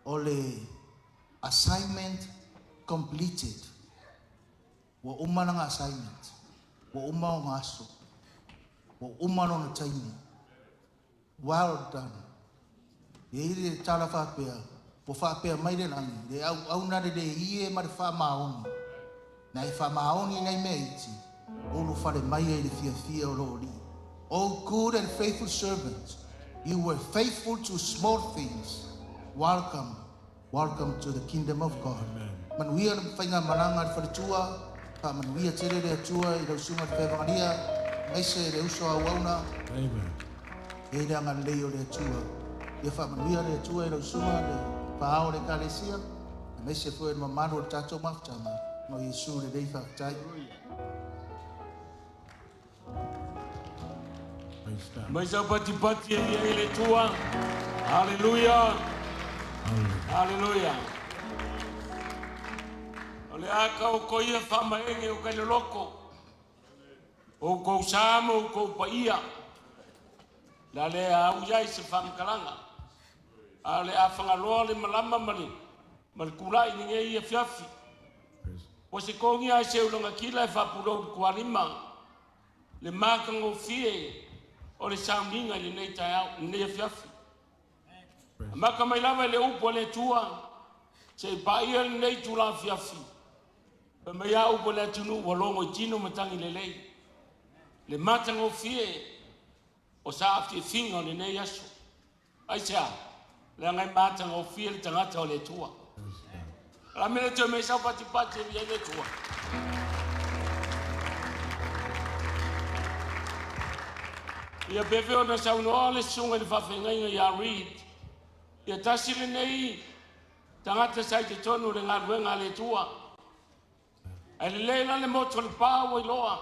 o le assignment completed. Ua uma lana assignment, ua uma ona aso, ua uma lona taimi. Well done. E i ai le tala faapea, ua faapea mai le lagi, le auauna lelei e ma le faamaoni, na e faamaoni nai mea iti, ulufale mai ai le fiafia o lou Alii. Oh, good and faithful servant, you were faithful to small things. Welcome, welcome to the kingdom of God. Manuia le faigamalaga a le faletua, faamanuia tele le Atua i lau susuga i le feavagalia, aemaise le uso a auauna. Amen. E le agalelei o le Atua. Ia faamanuia le Atua i lau susuga le faaao o le Ekalesia, aemaise foi le mamalu o le tatou mafutaga. No Iesu lelei faafetai. Praise God. Mai sau patipati e ia i le tua. Haleluya. Haleluya. O le aka o ko ia whamaenge o kai loko. O kou sa mo o kou paia. La le au iai se whamkalanga. A le a whangaloa le malama ma le kulai ni nge ia fiafi. O se kongi ai se ulanga kila e whapulou le kualima. Le mākanga fie o le sauniga i lenei taeao, lenei afiafi. Maka mai lava i le upu a le Atua, se i paia lenei tula afiafi. Fai mai a upu a le atunuu ua logo i tino matagi lelei. Le matagofie o saafiafiga o lenei aso. Aisea? Leaga e matagofie le tagata o le Atua. O le a le mea e le toe aumai ai sau patipati e viia ai le Atua? Ia pei foi ona saunoa le susuga i le faafeagaiga ia Reed, ia tasi lenei tagata sa i totonu o le galuega a le Atua. Ae lelei la le motu o Lepa ua iloa,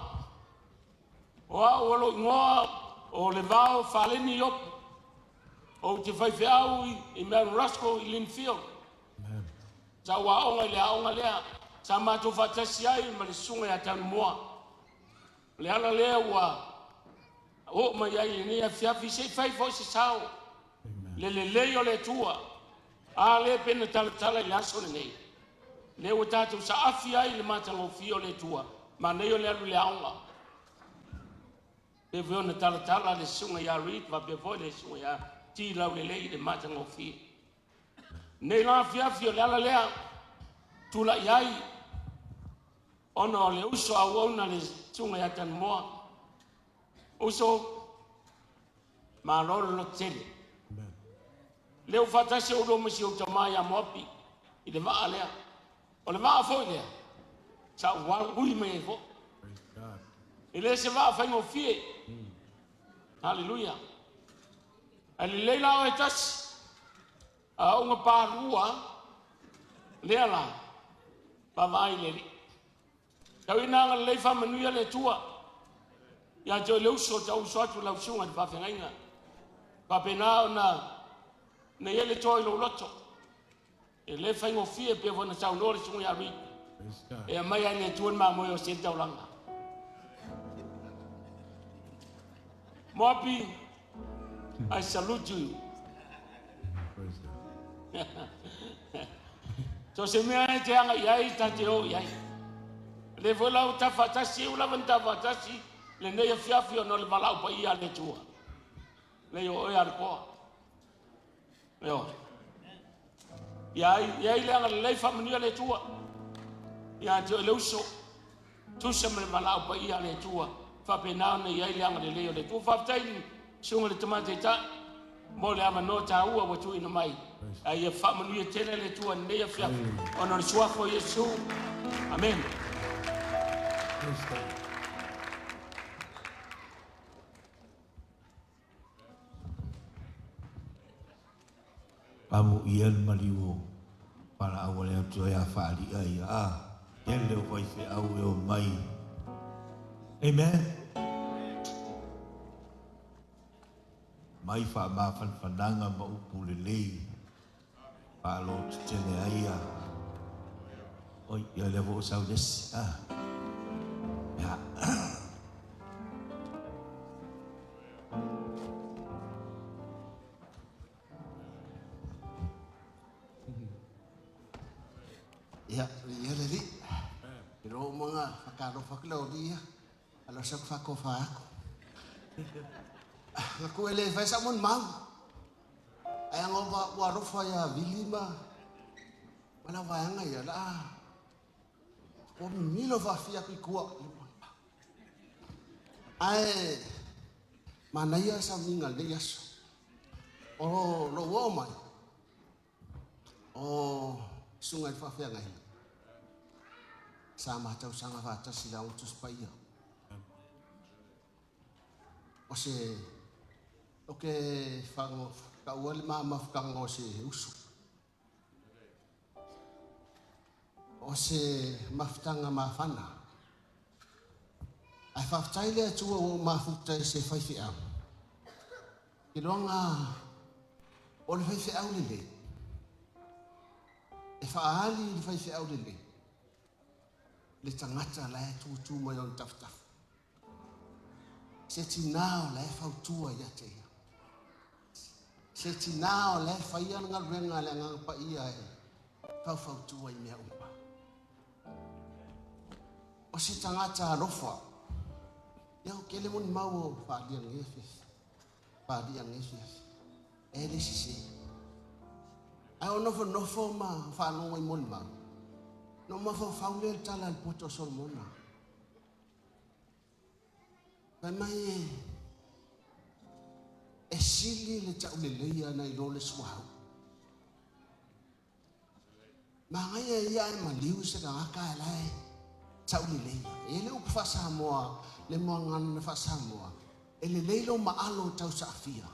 o au o lou igoa o Levao Faleni Iopu, ou te faifeau i Mount Roskill i Lynfield. Sa ou aoga i le aoga lea, sa matou faatasi ai ma le susuga ia Tanumoa. O le ala lea ua oo mai ai i lenei afiafi, se i fai foi se sao, le lelei o le Atua. A lea pei ona talatala i le aso lenei, lea ua tatou saafi ai i le matagofie o le Atua, manaia le alu i le aoga. Pei foi ona talatala le susuga ia Reed faapea foi le susuga ia T Laulelei i le matagofie. Nei la afiafi o le ala lea tulai ai ona o le uso auauna le susuga ia Tanumoa. Uso, malo le lototele. Lea ua faatasi oulua ma si ou tama ia Moapi i le vaa lea. O le vaa foi lea, sa ou ui mai ai foi. E le se vaa faigofie. Haleluia. Ae lelei la oe tasi, a ouga palua, lea la, vaavaai i le Alii. Tau ina agalelei faamanuia le Atua ia te oe le uso, tau uso atu lau susuga i le faafeagaiga. Faapena ona na i ai le toa i lou loto. E le faigofie pei foi ona saunoa le susuga ia Reed. E aumai lava e le Atua le mamoe o se taulaga. Moapi, I salute you. So se mea e te aga i ai, ta te o i ai. Le foi lau ta faatasi, eu lava na ta faatasi, lenei afiafi ona o le valaau paia a le Atua. Le o oe a le koa. Ioe. Ia ai le agalelei faamanuia le Atua ia te oe le uso, tusa ma le valaau paia a le Atua, faapena ona i ai le agalelei o le Atua. Faafetai i le susuga i le Tama Taitai mo le avanoa taua ua tuuina mai. Ae ia faamanuia tele le Atua i lenei afiafi ona o le suafa o Iesu. Amene. Praise God. Amu ia le maliu o palaau a le Atua ia faali'a ia a tele o faifeau e o mai. Amen. Mai faamafanafanaga ma upu lelei faalototele ai ia. Oi, ia lea foi ua sau le isi. Ah. Ia. Ia, ia le alii. I lou umaga whakalofa ki lau alii ia. Alo sa ku whakofa aku. Nga ku ele whai sa mon mau. Ai anga wa wa rofa ia vili ma ma la vaeanga ia la. Ua mimilo faafia aku i kua. Ae manaia sauniga o lenei aso. O lou oo mai o susuga i le faafeagaiga sa matau saga faatasi i le Aoga Tusi Paia. O se o ke whango taua le ma mafutaga o se uso. O se mafutaga mafana. Ae faafetai le Atua ua ou mafuta i se faifeau. Iloga o le faifeau lelei. E faaali i le faifeau lelei le tagata la e tutu mai ona tafatafa. Se tinā o la e fautua ia te ia. Se tinā o la e faia le galuega a le Agaga Paia e faufautua i mea uma. O se tagata alofa. Ia o kele moni mau o faalia lenei afiafi. Faalia lenei afiafi. E le sese. Ae o nofonofo ma faalogo i molimau. No mafaufau lea le tala a le poto o Solomona. Fai mai e, e sili le tauleleia nai lo le suauu. Magaia ia ae maliu se tagata e la e tauleleia. E i ai le upu faa-Samoa, le muagana faa-Samoa, e lelei lou maalo tausaafia,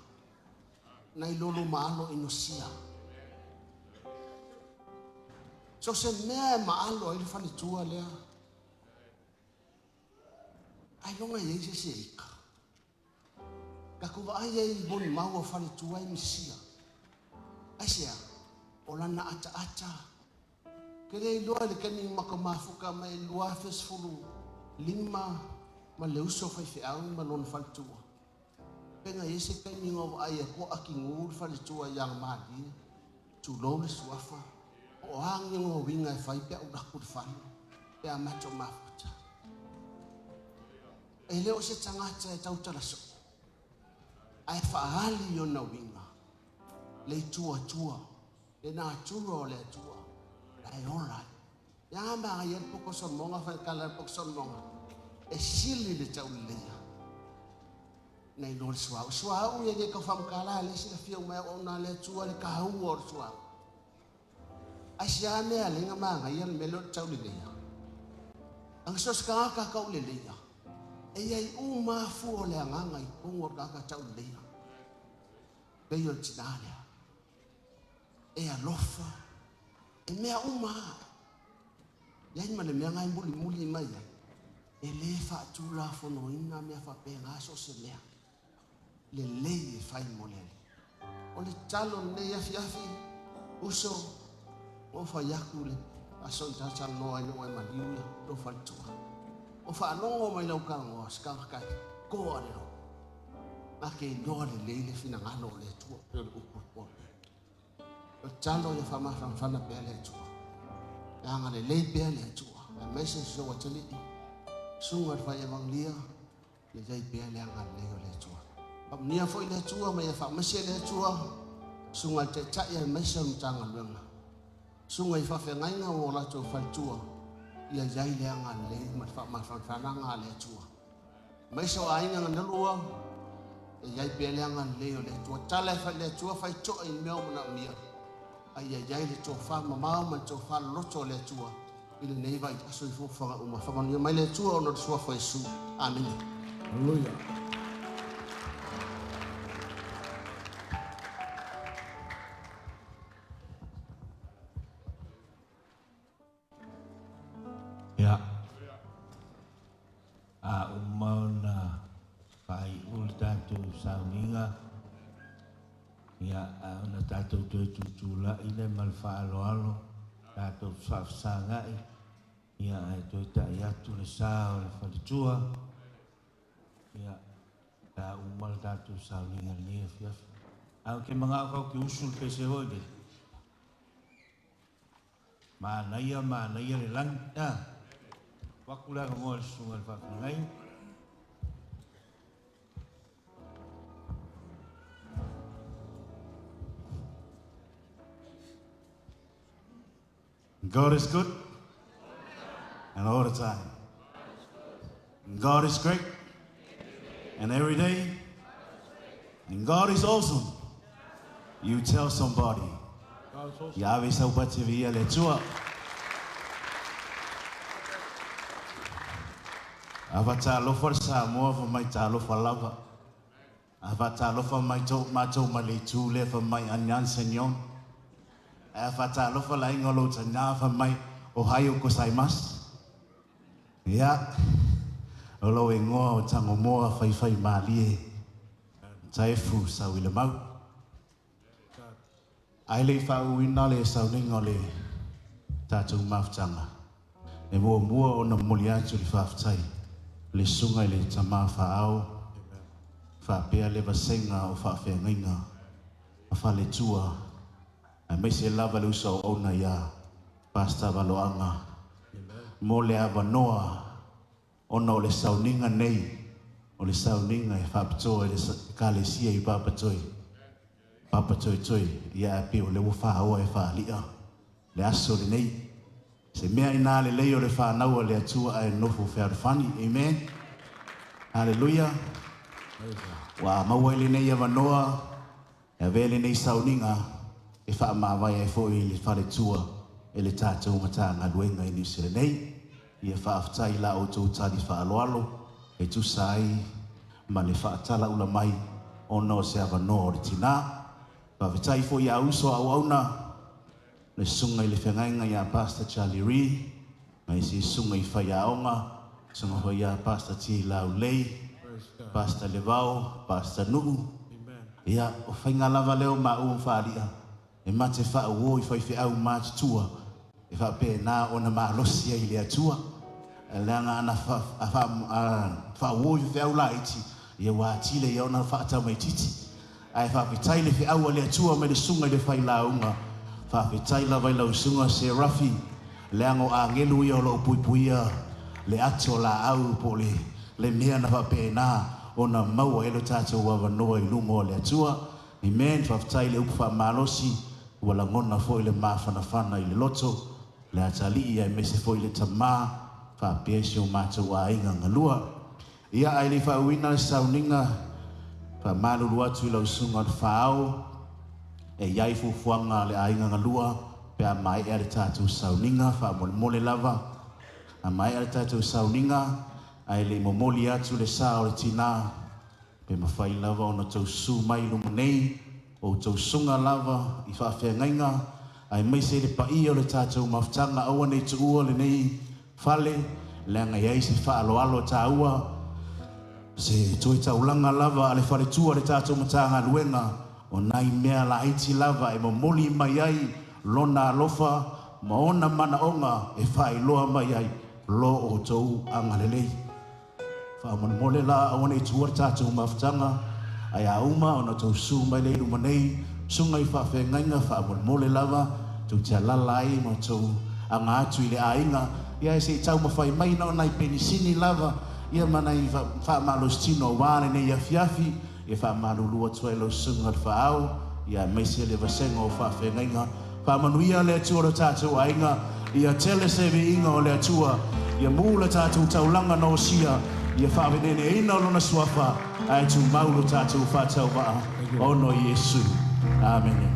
nai lo lou maalo inosia. So se mea e maalo ai le faletua lea, ailoga e i ai se isi e ika. Tatou vaai ai i molimau o faletua e misia. Aisea? O lana ataata. Ou te le iloa i le taimi na matou mafuta mai ai i le 2015 ma le uso faifeau ma lona faletua. Pe na i ai se taimi na ou vaai ai to'a tigigu le faletua ia Malie, tulou le suafa, po o a ni ona uiga e fai pe a ou alu atu i le fale pe a matou mafuta. E le o se tagata e tautala soo, ae faaali i ona uiga le itu Atua, le natura o le Atua, la e ola ai. Ia magaia le poko Solomona, faitala le poko Solomona, e sili le tauleleia nai lo le suauu. Suauu ia le tau faamatala lea e silafia uma e auauna a le Atua le taua o le suauu. Aisea mea e ala ai ona magaia le mea lea o le tauleleia? Ana so o se tagata tauleleia, e i ai uma lava fua o le agaga i totonu o le tagata tauleleia. Pei o le tina lea. E alofa, e mea uma lava. Leai ma le mea na e mulimuli mai ai. E le faatulafonoina mea faapena so o se mea. Lelei e fai mo le Alii. O le tatalo lenei afiafi, uso, ua ou fai atu le aso na ta talanoa ina ua e maliu ia lou faletua. Ua faalogo mai lau talanoa se tagata e toa le loto. Na te iloa lelei le finagalo o le Atua pei o le upu a Paul. O le tatalo ia faamafanafana pea le Atua. Ia agalelei pea le Atua. Aemaise si ou atalii, susuga i le fai Evagelia, ia i ai pea le agalelei o le Atua. Faamanuia foi le Atua ma ia faamaise le Atua, susuga i le Taitai aemaise o le Matagaluega. Susuga i faafeagaiga ua o latou faletua, ia i ai le agalelei ma le faamafanafanaga a le Atua. Aemaise o aiga na lua, ia i ai pea le agalelei o le Atua. Tala e fai le Atua, fai to'a i mea o manaomia, a ia i ai le tofa mamao ma le tofa loloto o le Atua i lenei vaiaso i fuafuaga uma. Faamanuia mai le Atua ona o le suafa o Iesu. Amene. Hallelujah. Ia, a uma ona faaiu le tatou sauniga, ia, a ona tatou toe tutulai lea ma le faaaloalo, tatou faafesagai, ia, ae toe tai atu le sa o le faletua, ia, pe a uma le tatou sauniga i lenei afiafi. Ae ou te manao tatou te usu i le pese foi lele. Manaia, manaia le lagi. A. Tuu atu le avanoa i le susuga i le faafeagai. God is good and all the time. God is great and every day. And God is awesome. You tell somebody. Ia ave sau pati viia le Atua. A faatalofa le Samoa fai mai talofa lava. A faatalofa mai tou matou mai le itu lea fai mai Anyan Senyon. Ae a faatalofa le aiga o lou tana fai mai Ohayo gozaimasu. Ia, o lou igoa o Tagomoa Faifaimalie Taefu Sauilemau. Ae le i faauuina le sauniga o le tatou mafutaga, e muamua ona momoli atu le faafetai i le Susuga i le Tama Faaao faapea le vasega o faafeagaiga a Faletua aemaise lava le uso auauna ia Pastor Valoaga mo le avanoa ona o le sauniga nei o le sauniga e faapitoa i le Ekalesia i Papatoe, Papatoetoe, ia ae pei o lea ua faoa e faali'a le aso lenei. Se mea ina le lei o le whānau le atua ai nofo fealofani. Amen. Hallelujah. Wa maua i lenei avanoa, e avea lenei sauniga e faamavae ai foi i le faletua e le tatou Matagaluega i Niu Sila nei. Ia faafetai i la outou tali faaaloalo e tusa ai ma le faatalaula mai ona o se avanoa o le tinā. Faafetai foi iā uso a auauna, le susuga i le feagaiga ia Pastor Charlie Ree, ma isi susuga i faiaoga, susuga foi ia Pastor T. Laulei, Pastor Levao, Pastor Nuu. Ia, o faiga lava lea o maua ma faali'a, e ma te faauō i faifeau matutua, e faapena ona malosi ai i le Atua. Leaga ana faauō i faifeau laiti, ia ua atili ai ona faatamaitiiti. Ae faafetai le feau a le Atua mai le susuga i le failauga. Faafetai lava i lau susuga Serafi, leaga o agelu ia o lo o puipuia le ato laau po o le le mea na faapena ona maua ai lo tatou avanoa i luma o le Atua. Amen. Faafetai i le upu faamalosi, ua lagona foi le mafanafana i le loto, le atalii aemaise foi le tamā faapea si o matou aiga galua. Ia, ae le i faauuina le sauniga, faamalulu atu i lau susuga o le Faaao, e i ai fuafuaga a le aiga galua pe a maea le tatou sauniga, faamolemole lava. A maea le tatou sauniga, ae le i momoli atu le sa o le tinā, pe mafai lava ona outou susu mai i luma nei, o outou susuga lava i faafeagaiga, aemaise le paia o le tatou mafutaga, aua ne i tuua lenei fale, leaga e i ai se faaaloalo taua, se toe taulaga lava a le faletua o le tatou Matagaluega, o nai mea laiti lava e momoli mai ai lona alofa ma ona manaoga e faailoa mai ai lo outou agalelei. Faamolemole la, aua ne i tuua le tatou mafutaga, ae a uma ona outou susu mai lea i luma nei, susuga i faafeagaiga, faamolemole lava, tou te alaala ai ma outou aga atu i le aiga, ia ae se i taumafai mai na o nai penisini lava, ia ma nai faamalositino aua lenei afiafi, e faamalulu atu ai lau susuga i le Faaao, ia aemaise le vasega o faafeagaiga. Faamanuia le Atua lo tatou aiga, ia tele se viiga o le Atua, ia mū le tatou taulaga na osia, ia faaveneneina lona suafa, ae tumau lo tatou faatauvaa ona o Iesu. Amene.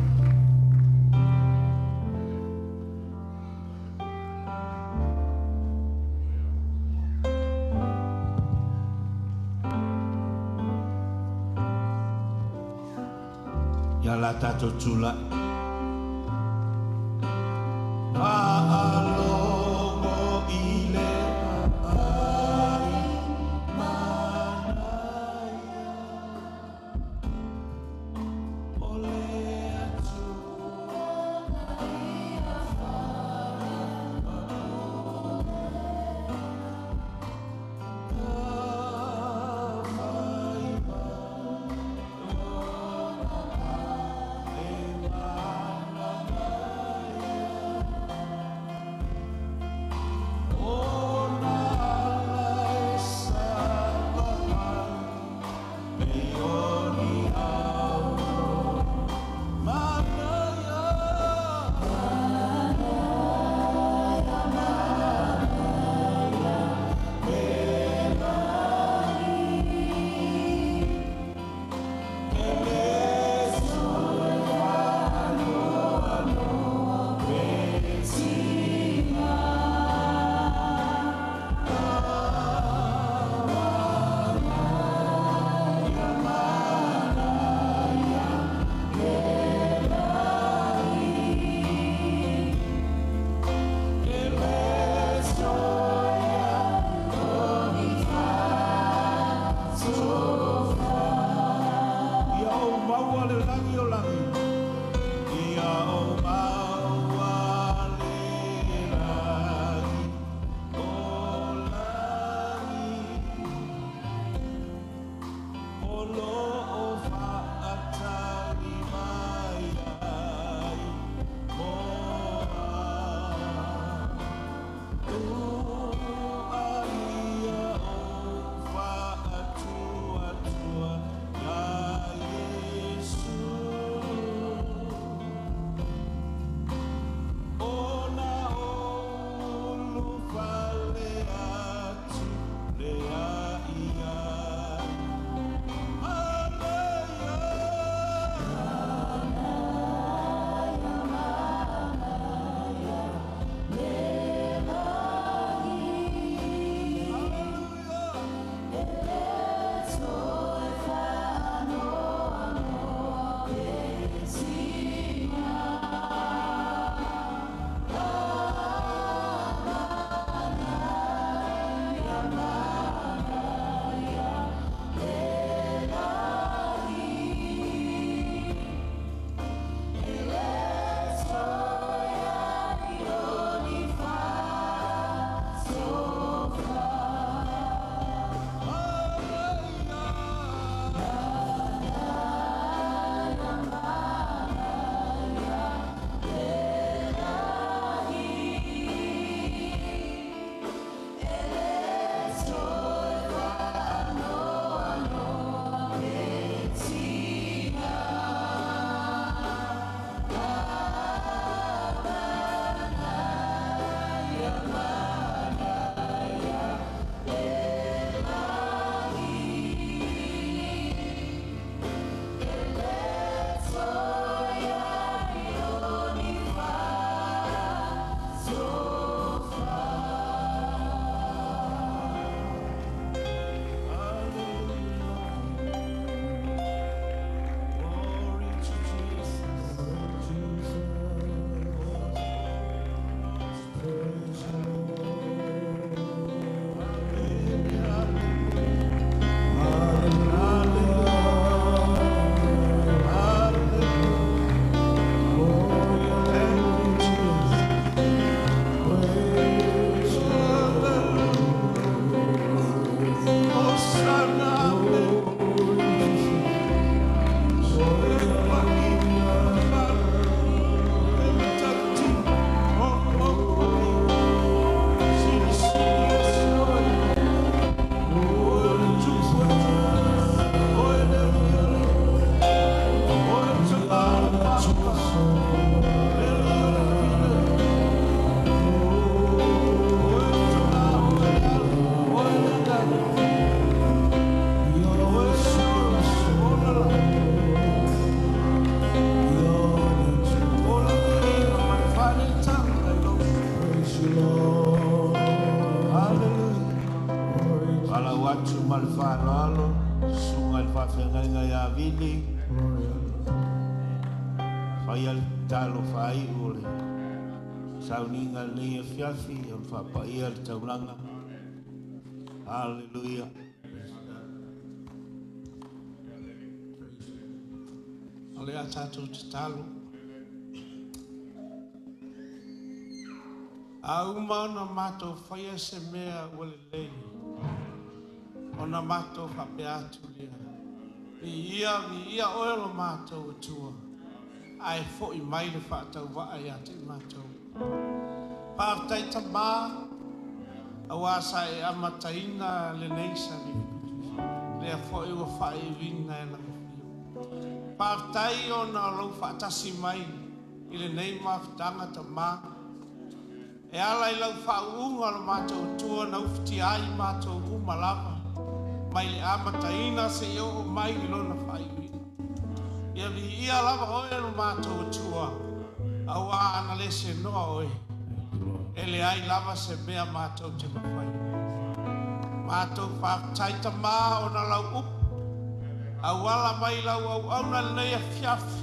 Ia la tatou tulai. Faalogo i le aai manaia o le Atua na ia falepuleaTafai mai. Faia le talo whai o le sauniga lenei afiafi o le faapaia le taulaga. Hallelujah. O le a tātou te talo. A uma ona mātou whaia se mea ua lelei. Ona mātou whapea atu lea. Vi ia oe lo mātou atua. Ai foi mai le whaatau waa ia te mātou. Whaaftai tamā, aua sa e amataina le nei sani. Lea foi ua whaaiwina e langa fio. Whaaftai o na lou whaatasi mai i le nei mafutanga tamā. E ala i lau whaunga lo mātou tua na ufti ai mātou umalava. Mai le amataina se i o mai i lona whaaiwina. Ia vi ia lava oe lo mātou tua. Aua ana le se noa oe. E le ai lava se mea mātou te mawhai. Mātou whaaftai tamā o na lau upu. Auala mai lau au au na nei a fiafi.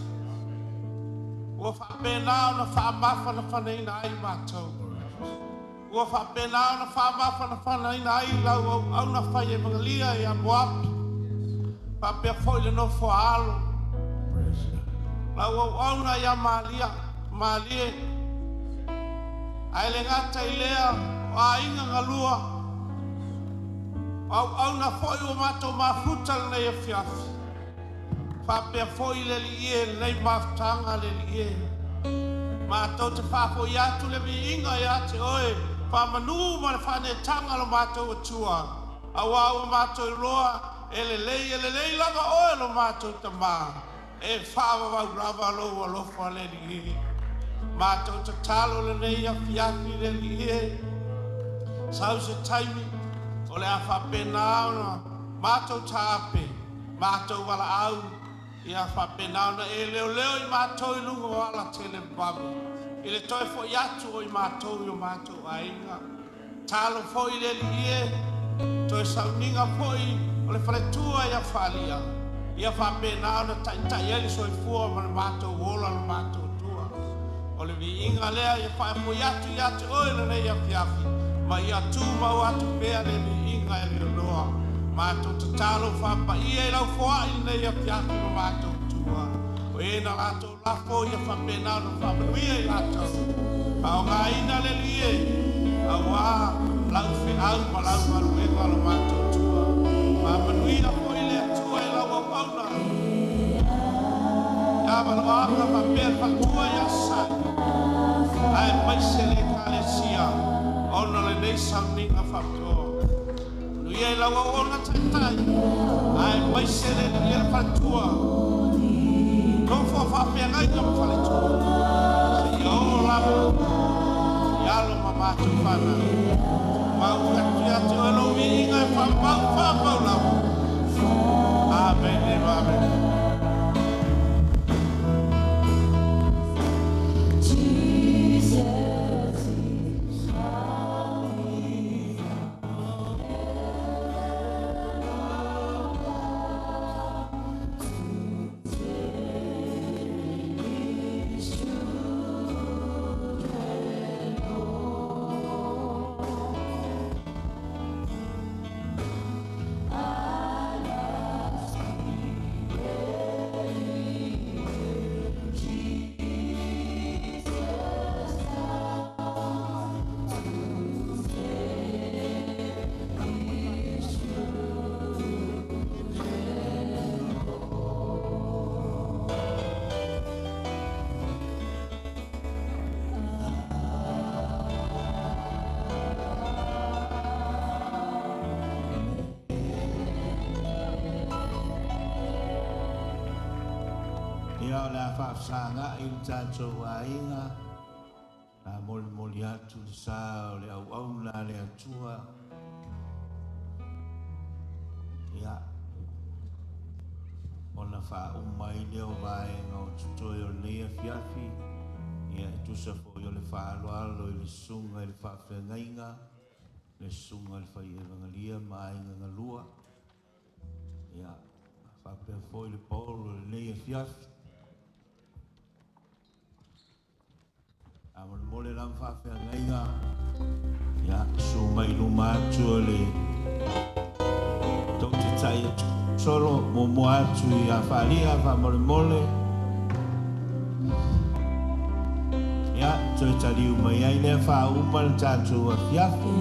Ua whaapena o na whaamafa na whanaina ai mātou. Ua whaapena o na whaamafa na whanaina ai lau au au na whai e mangalia i a moapi. Whaapea foi le nofo alo. Lau au au na ia malia, malie. Ai le ngata i lea, o a inga ngalua. Au au na foi o mātou mafuta le nei a fiafi. Whapea foi le li ie, le nei mafutanga le li ie. Mātou te whafo i atu le viinga i ate oe. Whamanu ma le whanetanga lo mātou atua. Aua ua mātou roa, e le lei lava oe lo mātou tamā. E whaawawau lava lo alofa le li ie. Mātou te talo le nei a fiafi le li ie. Sau se taimi, o le a whapena ona, mātou tāpe, mātou wala au, ia whapena ona e leo leo i mātou i lunga o ala tele mwawe. I le toi fo i atu o i mātou i o mātou ainga. Talo fo i le li ie, toi sauninga fo i o le whaletua ia whalia. Ia whapena ona taitai eli soifua ma le mātou ola le mātou tua. O le viinga lea ia whae i atu i atu oe le nei a fiafi. Ma ia tū mau atu pea le viinga e le noa. Mātou te talo whapa ia i lau foai le nei a fiafi ma mātou tua. O e na lātou lafo ia whapena ona whamanuia i lātou. Pao ngā ina le lie. Aua lau wheau ma lau maruenga lo mātou tua. Whamanuia foi le atua i lau au auna. Ia malo anga whapea whatua ia sai. Ai mai se le kalesia. Ona le nei sauninga whapitoa. Nuia i lau au ona taitai. Ai mai se le lia whatua. Nofo whapea ngai ka mwhaletua. Se ia o lava. Ia alo ma mātou whana. Mau katu ia te oe lo viinga e whamau whamau lava. Amen, amen. Ia o le a whaafsanga i le tātou ainga. La moli moli atu le sa o le au au la le atua. Ia. Ona wha umai leo vaenga o tutoe o lea fiafi. Ia e tusa fo i o le whaaloalo i le sunga i le whaafengainga. Le sunga i le whai evangelia ma ainga ngalua. Ia. Whaapea fo i le paolo le lea fiafi. ma faafeagaiga ia su mai luma atu o le tou te tai atu solo muamua atu ia Faalia faamolemole ia toe taliu mai ai lea faauma le tatou afiafi.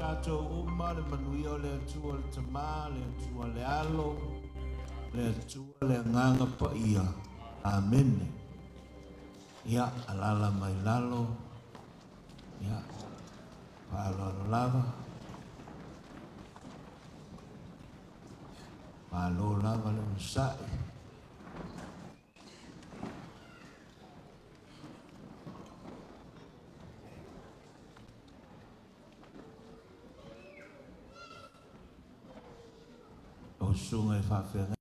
Tatou uma le manuia o le Atua le Tamā, le Atua le Alo, le Atua le Agaga Paia. Amene. Ia, alala mai lalo. Ia, faaaloalo lava. Malo lava le onosai. O susuga i faafeagaiga.